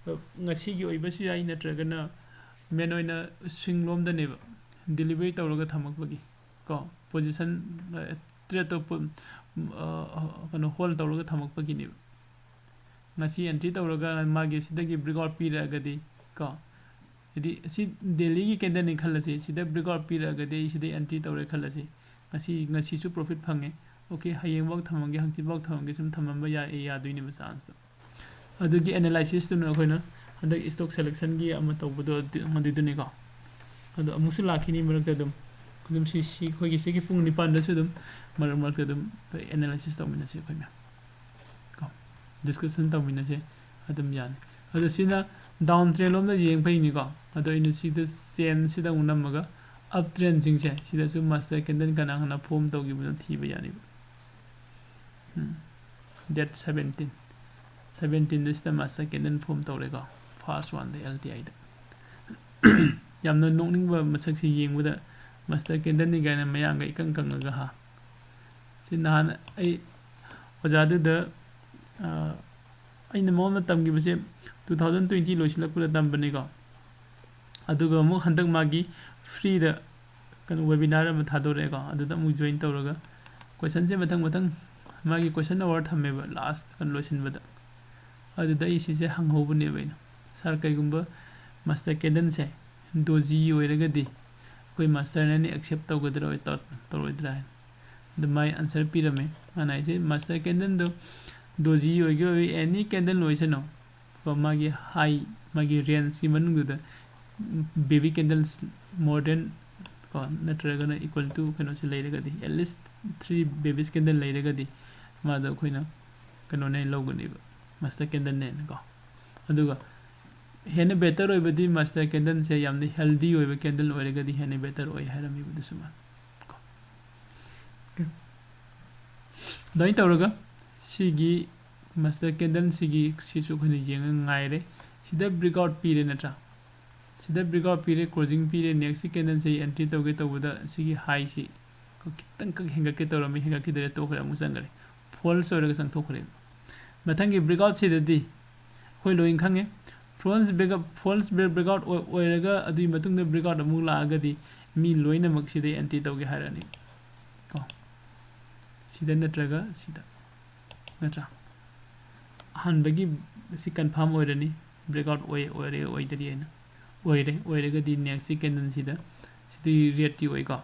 ꯑ, ꯉꯁꯤꯒꯤ ꯑꯣꯏꯕꯁꯨ ꯌꯥꯏ, ꯅꯠꯇ꯭ꯔꯒꯅ main ꯑꯣꯏꯅ swing ꯂꯣꯝꯗꯅꯦꯕ, delivery ꯇꯧꯔꯒ ꯊꯝꯃꯛꯄꯒꯤ꯫ ꯀꯣ, position, ꯑ, tradeꯇꯣ ꯄꯨ-, ꯑ, ꯀꯩꯅꯣ, hold ꯇꯧꯔꯒ ꯊꯝꯃꯛꯄꯒꯤꯅꯦꯕ꯫ ꯉꯁꯤ entry ꯇꯧꯔꯒ ꯃꯥꯒꯤ ꯁꯤꯗꯒꯤ breakout ꯄꯤꯔꯛꯑꯒꯗꯤ, ꯀꯣ, ꯍꯥꯏꯗꯤ ꯁꯤ dailyꯒꯤ candleꯅꯤ ꯈꯜꯂꯁꯤ, ꯁꯤꯗ breakout ꯄꯤꯔꯛꯑꯒꯗꯤ ꯑꯩ ꯁꯤꯗ entry ꯇꯧꯔꯦ ꯈꯜꯂꯁꯤ, ꯉꯁꯤ, ꯉꯁꯤꯁꯨ profit ꯐꯪꯉꯦ꯫ OK, ꯍꯌꯦꯡꯐꯥꯎ ꯊꯝꯃꯝꯒꯦ, ꯍꯪꯆꯤꯠꯐꯥꯎ ꯊꯝꯃꯝꯒꯦ, ꯁꯨꯝ ꯊꯝꯃꯝꯕ ꯌꯥꯏ, ꯌꯥꯗꯣꯏꯅꯦꯕ chanceꯇꯣ꯫ ꯑꯗꯨꯒꯤ analysisꯇꯨꯅ ꯑꯩꯈꯣꯏꯅ ꯍꯟꯗꯛ stock selection ꯒꯤ ꯑꯃ ꯇꯧꯕꯗꯣ ꯑꯗꯨ, ꯑꯗꯨꯏꯗꯨꯅꯤꯀꯣ꯫ ꯑꯗꯣ ꯑꯃꯨꯛꯁꯨ ꯂꯥꯛꯈꯤꯅꯤ ꯃꯔꯛꯇ ꯑꯗꯨꯝ꯫ ꯑꯗꯨꯝ ꯁꯤ, ꯁꯤ ꯑꯩꯈꯣꯏꯒꯤ ꯁꯤꯒꯤ ꯄꯨꯡ ꯅꯤꯄꯥꯟꯗꯁꯨ ꯑꯗꯨꯝ ꯃꯔꯛ ꯃꯔꯛꯇ ꯑꯗꯨꯝ analysis ꯇꯧꯃꯤꯟꯅꯁꯤ ꯑꯩꯈꯣꯏ ꯃꯌꯥꯝ꯫ ꯀꯣ, discussion ꯇꯧꯃꯤꯟꯅꯁꯦ ꯑꯗꯨꯝ ꯌꯥꯅꯤ꯫ ꯑꯗꯣ ꯁꯤꯅ down trend ꯂꯣꯝꯗ ꯌꯦꯡ ꯐꯩꯅꯤꯀꯣ꯫ ꯑꯗꯣ ꯑꯩꯅ ꯁꯤꯗ chain ꯁꯤꯗ ꯑꯃꯨꯛ ꯅꯝꯃꯒ up trend ꯁꯤꯡꯁꯦ ꯁꯤꯗꯁꯨ master candle ꯀꯅꯥ ꯀꯅꯥ form ꯇꯧꯈꯤꯕꯅꯣ ꯊꯤꯕ ꯌꯥꯅꯤꯕ꯫ ꯎꯝ꯫ Date seventeen꯫ Seventeen ꯗ ꯁꯤꯗ master candle form ꯇꯧꯔꯦꯀꯣ꯫ First one the L T I ꯗ꯫ ꯌꯥꯝꯅ ꯅꯣꯛꯅꯤꯡꯕ ꯃꯁꯛꯁꯤ ꯌꯦꯡꯕꯗ master candle ꯅꯤ ꯀꯥꯏꯅ ꯃꯌꯥꯡꯒ ꯏꯀꯪ ꯀꯪꯉꯒ ꯍꯥ꯫ ꯁꯤ ꯅꯍꯥꯟ ꯑꯩ ꯑꯣꯖꯥꯗꯨꯗ, ꯑ, ꯑꯩꯅ ꯃꯉꯣꯟꯗ ꯇꯝꯈꯤꯕꯁꯦ two thousand twenty ꯂꯣꯏꯁꯤꯜꯂꯛꯄꯗ ꯇꯝꯕꯅꯤꯀꯣ꯫ ꯑꯗꯨꯒ ꯑꯃꯨꯛ ꯍꯟꯗꯛ ꯃꯥꯒꯤ free ꯗ ꯀꯩꯅꯣ webinar ꯑꯃ ꯊꯥꯗꯣꯔꯛꯑꯦꯀꯣ꯫ ꯑꯗꯨꯗ ꯑꯃꯨꯛ join ꯇꯧꯔꯒ question ꯁꯦ ꯃꯊꯪ ꯃꯊꯪ ꯃꯥꯒꯤ question hour ꯊꯝꯃꯦꯕ last ꯀꯩꯅꯣ ꯂꯣꯏꯁꯤꯟꯕꯗ꯫ ꯑꯗꯨꯗ ꯑꯩ ꯁꯤꯁꯦ ꯍꯪꯍꯧꯕꯅꯦꯕ ꯑꯩꯅ, "Sir, ꯀꯩꯒꯨꯝꯕ master candle ꯁꯦ doji ꯑꯣꯏꯔꯒꯗꯤ ꯑꯩꯈꯣꯏ master ꯅ ꯑꯅꯤ accept ꯇꯧꯒꯗ꯭ꯔꯥ ꯇꯧ-, ꯇꯧꯔꯣꯏꯗ꯭ꯔꯥ?" ꯍꯥꯏꯅ꯫ ꯑꯗꯨ ꯃꯥꯏ answer ꯄꯤꯔꯝꯃꯦ꯫ ꯃꯥꯅ ꯍꯥꯏꯁꯦ master candle ꯗꯣ doji ꯑꯣꯏꯒꯦ ꯑꯣꯏ, any candle ꯑꯣꯏꯁꯅꯨ, ꯀꯣ, ꯃꯥꯒꯤ high, ꯃꯥꯒꯤ range ꯀꯤ ꯃꯅꯨꯡꯗꯨꯗ, ꯎꯝ, baby candles more than, ꯀꯣ, ꯅꯠꯇ꯭ꯔꯒꯅ equal to ꯀꯩꯅꯣꯁꯦ ꯂꯩꯔꯒꯗꯤ, at least three baby candle ꯂꯩꯔꯒꯗꯤ ꯃꯥꯗꯣ ꯑꯩꯈꯣꯏꯅ ꯀꯩꯅꯣꯅꯦ ꯂꯧꯒꯅꯦꯕ, master candle ꯅꯦꯅꯀꯣ꯫ ꯑꯗꯨꯒ ꯍꯦꯟꯅ better ꯑꯣꯏꯕꯗꯤ master candle ꯁꯦ ꯌꯥꯝꯅ healthy ꯑꯣꯏꯕ candle ꯑꯣꯏꯔꯒꯗꯤ ꯍꯦꯟꯅ better ꯑꯣꯏ ꯍꯥꯏꯔꯝꯃꯤꯕ ꯑꯗꯨꯁꯨ ꯃꯥꯅ꯫ ꯀꯣ꯫ ꯑꯗꯨꯃꯥꯏꯅ ꯇꯧꯔꯒ ꯁꯤꯒꯤ master candle ꯁꯤꯒꯤ ꯁꯤꯁꯨ ꯑꯩꯈꯣꯏꯅ ꯌꯦꯡꯉ ꯉꯥꯏꯔꯦ꯫ ꯁꯤꯗ breakout ꯄꯤꯔꯦ ꯅꯠꯇ꯭ꯔꯥ? ꯁꯤꯗ breakout ꯄꯤꯔꯦ, closing ꯄꯤꯔꯦ, next ꯀꯤ candle ꯁꯦ entry ꯇꯧꯒꯦ ꯇꯧꯕꯗ ꯁꯤꯒꯤ high ꯁꯤ ꯈꯤꯇꯪ ꯈꯛ ꯍꯦꯟꯒꯠꯀꯦ ꯇꯧꯔꯝꯃꯤ, ꯍꯦꯟꯒꯠꯈꯤꯗ꯭ꯔꯦ, ꯇꯣꯛꯈ꯭ꯔꯦ, ꯑꯃꯨꯛ ꯆꯪꯈ꯭ꯔꯦ, false ꯑꯣꯏꯔꯒ ꯆꯪꯊꯣꯛꯈ꯭ꯔꯦ꯫ ꯃꯊꯪꯒꯤ breakout ꯁꯤꯗꯗꯤ ꯑꯩꯈꯣꯏ ꯂꯣꯏꯅ ꯈꯪꯉꯦ, false breakout, false break-, breakout ꯑꯣꯏ-, ꯑꯣꯏꯔꯒ ꯑꯗꯨꯒꯤ ꯃꯇꯨꯡꯗ breakout ꯑꯃꯨꯛ ꯂꯥꯛꯑꯒꯗꯤ ꯃꯤ ꯂꯣꯏꯅꯃꯛ ꯁꯤꯗ entry ꯇꯧꯒꯦ ꯍꯥꯏꯔꯛꯑꯅꯤ ꯀꯣ, ꯁꯤꯗ ꯅꯠꯇ꯭ꯔꯒ ꯁꯤꯗ, ꯅꯠꯇ꯭ꯔꯥ? ꯑꯍꯥꯟꯕꯒꯤ ꯁꯤ confirm ꯑꯣꯏꯔꯅꯤ, breakout ꯑꯣꯏ, ꯑꯣꯏꯔꯦ, ꯑꯣꯏꯗꯔꯤ ꯍꯥꯏꯅ꯫ ꯑꯣꯏꯔꯦ, ꯑꯣꯏꯔꯒꯗꯤ next ꯀꯤ candle ꯁꯤꯗ, ꯁꯤꯗꯤ red ꯇꯤ ꯑꯣꯏꯀꯣ,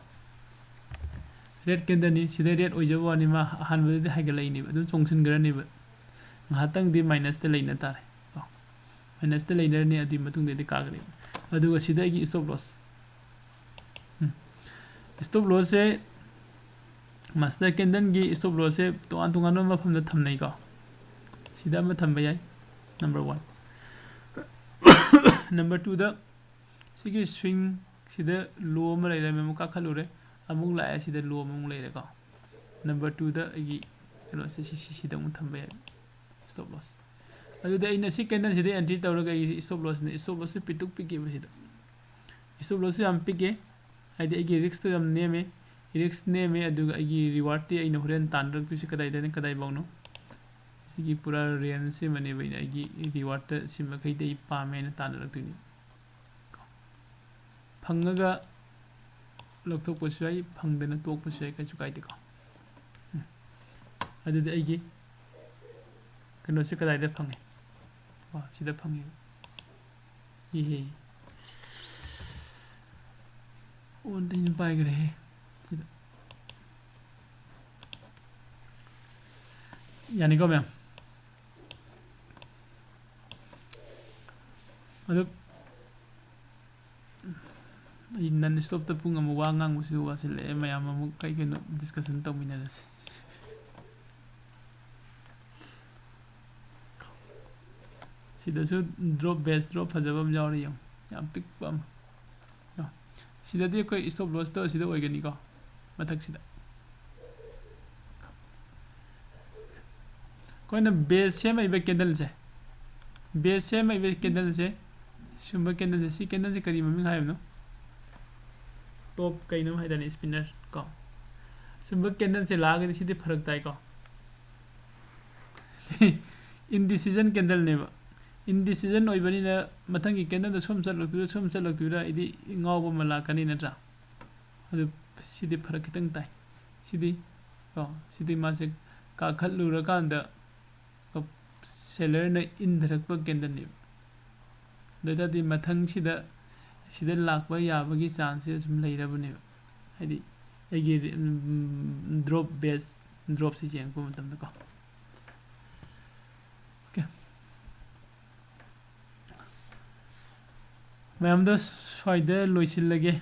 red candle ꯅꯤ꯫ ꯁꯤꯗ red ꯑꯣꯏꯖꯕ ꯋꯥꯅꯤ, ꯃꯥ ꯑꯍꯥꯟꯕꯗꯗꯤ ꯍꯥꯏꯒꯠꯂꯛꯏꯅꯦꯕ, ꯑꯗꯨꯝ ꯆꯣꯡꯁꯤꯟꯈ꯭ꯔꯅꯦꯕ꯫ ꯉꯥꯏꯍꯥꯛꯇꯪꯗꯤ minus ꯇ ꯂꯩꯅ ꯇꯥꯔꯦ ꯀꯣ꯫ ꯃꯥꯏꯅꯁꯇ ꯂꯩꯅꯔꯅꯤ, ꯑꯗꯨꯒꯤ ꯃꯇꯨꯡꯗꯗꯤ ꯀꯥꯒꯅꯤ꯫ ꯑꯗꯨꯒ ꯁꯤꯗ ꯑꯩꯒꯤ stop loss, stop lossꯁꯦ, master candleꯒꯤ stop lossꯁꯦ ꯇꯣꯉꯥꯟ ꯇꯣꯉꯥꯟꯕ ꯃꯐꯝꯗ ꯊꯝꯅꯩꯀꯣ꯫ ꯁꯤꯗ ꯑꯃ ꯊꯝꯕ ꯌꯥꯏ, number one꯫ Number twoꯗ ꯁꯤꯒꯤ swing ꯁꯤꯗ low ꯑꯃ ꯂꯩꯔꯝꯃꯦ, ꯑꯃꯨꯛ ꯀꯥꯈꯠꯂꯨꯔꯦ, ꯑꯃꯨꯛ ꯂꯥꯛꯑꯦ, ꯁꯤꯗ low ꯑꯃꯃꯨꯛ ꯂꯩꯔꯦꯀꯣ꯫ Number twoꯗ ꯑꯩꯒꯤ ꯀꯩꯅꯣꯁꯦ ꯁꯤ, ꯁꯤ, ꯁꯤꯗ ꯑꯃꯨꯛ ꯊꯝꯕ ꯌꯥꯏ, stop loss꯫ ꯑꯗꯨꯗꯤ ꯑꯩꯅ ꯁꯤ candleꯁꯤꯗ entry ꯇꯧꯔꯒ ꯑꯩꯒꯤ stop lossꯅꯦ, stop lossꯁꯦ ꯄꯤꯛꯇꯨꯛ ꯄꯤꯛꯑꯦꯕ ꯁꯤꯗ꯫ Stop lossꯁꯨ ꯌꯥꯝ ꯄꯤꯛꯑꯦ, ꯍꯥꯏꯗꯤ ꯑꯩꯒꯤ riskꯇꯣ ꯌꯥꯝ ꯅꯦꯝꯃꯦ, risk ꯅꯦꯝꯃꯦ, ꯑꯗꯨꯒ ꯑꯩꯒꯤ rewardꯇꯤ ꯑꯩꯅ ꯍꯣꯔꯦꯟ ꯇꯥꯟꯅꯔꯛꯇꯣꯏꯁꯦ ꯀꯗꯥꯏꯗꯩꯅ ꯀꯗꯥꯏꯐꯥꯎꯅꯣ? ꯁꯤꯒꯤ ꯄꯨꯔꯥ rangeꯁꯤꯃꯅꯦꯕ ꯑꯩꯅ ꯑꯩꯒꯤ rewardꯇ ꯁꯤ ꯃꯈꯩꯗꯤ ꯑꯩ ꯄꯥꯝꯃꯦ ꯍꯥꯏꯅ ꯇꯥꯟꯅꯔꯛꯇꯣꯏꯅꯤ꯫ ꯐꯪꯉꯒ ꯂꯧꯊꯣꯛꯄꯁꯨ ꯌꯥꯏ, ꯐꯪꯗꯅ ꯇꯣꯛꯄꯁꯨ ꯌꯥꯏ, ꯀꯩꯁꯨ ꯀꯥꯏꯗꯦꯀꯣ꯫ ꯎꯝ꯫ ꯑꯗꯨꯗꯤ ꯑꯩꯒꯤ ꯀꯩꯅꯣꯁꯦ ꯀꯗꯥꯏꯗ ꯐꯪꯉꯦ? ꯑꯣ, ꯁꯤꯗ ꯐꯪꯉꯦ꯫ ꯏꯍꯦ꯫ ꯑꯣꯟꯗ ꯑꯩꯅ ꯄꯥꯏꯈ꯭ꯔꯦꯍꯦ꯫ ꯁꯤꯗ꯫ ꯌꯥꯅꯤꯀꯣ, ꯃꯌꯥꯝ? ꯑꯗꯨ ꯑꯩ non stopꯇ ꯄꯨꯡ ꯑꯃ ꯋꯥ ꯉꯥꯡꯕꯁꯤꯁꯨ ꯋꯥꯁꯤꯜꯂꯛꯑꯦ꯫ ꯃꯌꯥꯝ ꯑꯃꯨꯛ ꯀꯩ ꯀꯩꯅꯣ discussion ꯇꯧꯃꯤꯟꯅꯔꯁꯤ꯫ ꯁꯤꯗꯁꯨ drop, base drop ꯐꯖꯕ ꯑꯃ ꯌꯥꯎꯔꯤ, ꯌꯦꯡꯉꯨ, ꯌꯥꯝ ꯄꯤꯛꯄ ꯑꯃ꯫ ꯌꯦꯡꯉꯨ꯫ ꯁꯤꯗꯗꯤ ꯑꯩꯈꯣꯏ stop lossꯇꯣ ꯑꯁꯤꯗ ꯑꯣꯏꯒꯅꯤꯀꯣ, ꯃꯊꯛꯁꯤꯗ꯫ ꯑꯩꯈꯣꯏꯅ base ꯁꯦꯝꯃꯛꯏꯕ candleꯁꯦ, base ꯁꯦꯝꯃꯛꯏꯕ candleꯁꯦ, ꯁꯨꯝꯕ candleꯁꯦ, ꯁꯤ candleꯁꯦ ꯀꯔꯤ ꯃꯃꯤꯡ ꯍꯥꯏꯕꯅꯣ? Top ꯀꯩꯅꯣꯝ ꯍꯥꯏꯗꯥꯏꯅꯦ, spinner ꯀꯣ꯫ ꯁꯨꯝꯕ candleꯁꯦ ꯂꯥꯛꯑꯒꯗꯤ ꯁꯤꯗꯤ ꯐꯔꯛ ꯇꯥꯏꯀꯣ꯫ Indecision candleꯅꯦꯕ꯫ Indecision ꯑꯣꯏꯕꯅꯤꯅ ꯃꯊꯪꯒꯤ candleꯗ ꯁꯨꯝ ꯆꯠꯂꯛꯇꯣꯏꯔꯥ, ꯁꯨꯝ ꯆꯠꯂꯛꯇꯣꯏꯔꯥ, ꯍꯥꯏꯗꯤ ꯉꯥꯎꯕ ꯑꯃ ꯂꯥꯛꯀꯅꯤ ꯅꯠꯇ꯭ꯔꯥ? ꯑꯗꯨ ꯁꯤꯗꯤ ꯐꯔꯛ ꯈꯤꯇꯪ ꯇꯥꯏ꯫ ꯁꯤꯗꯤ ꯀꯣ, ꯁꯤꯗꯤ ꯃꯥꯁꯦ ꯀꯥꯈꯠꯂꯨꯔꯀꯥꯟꯗ sellerꯅ ꯏꯟꯊꯔꯛꯄ candleꯅꯦꯕ꯫ ꯑꯗꯨ ꯑꯣꯏ ꯇꯥꯔꯗꯤ ꯃꯊꯪꯁꯤꯗ ꯁꯤꯗ ꯂꯥꯛꯄ ꯌꯥꯕꯒꯤ chanceꯁꯦ ꯁꯨꯝ ꯂꯩꯔꯕꯅꯦꯕ꯫ ꯍꯥꯏꯗꯤ ꯑꯩꯒꯤ ꯔꯤ-, ꯎꯝ, drop, base dropꯁꯤ ꯌꯦꯡꯉꯛꯄ ꯃꯇꯝꯗꯀꯣ꯫ Okay꯫ ꯃꯌꯥꯝꯗꯣ ꯁ꯭ꯋꯥꯏꯗ ꯂꯣꯏꯁꯤꯜꯂꯒꯦ꯫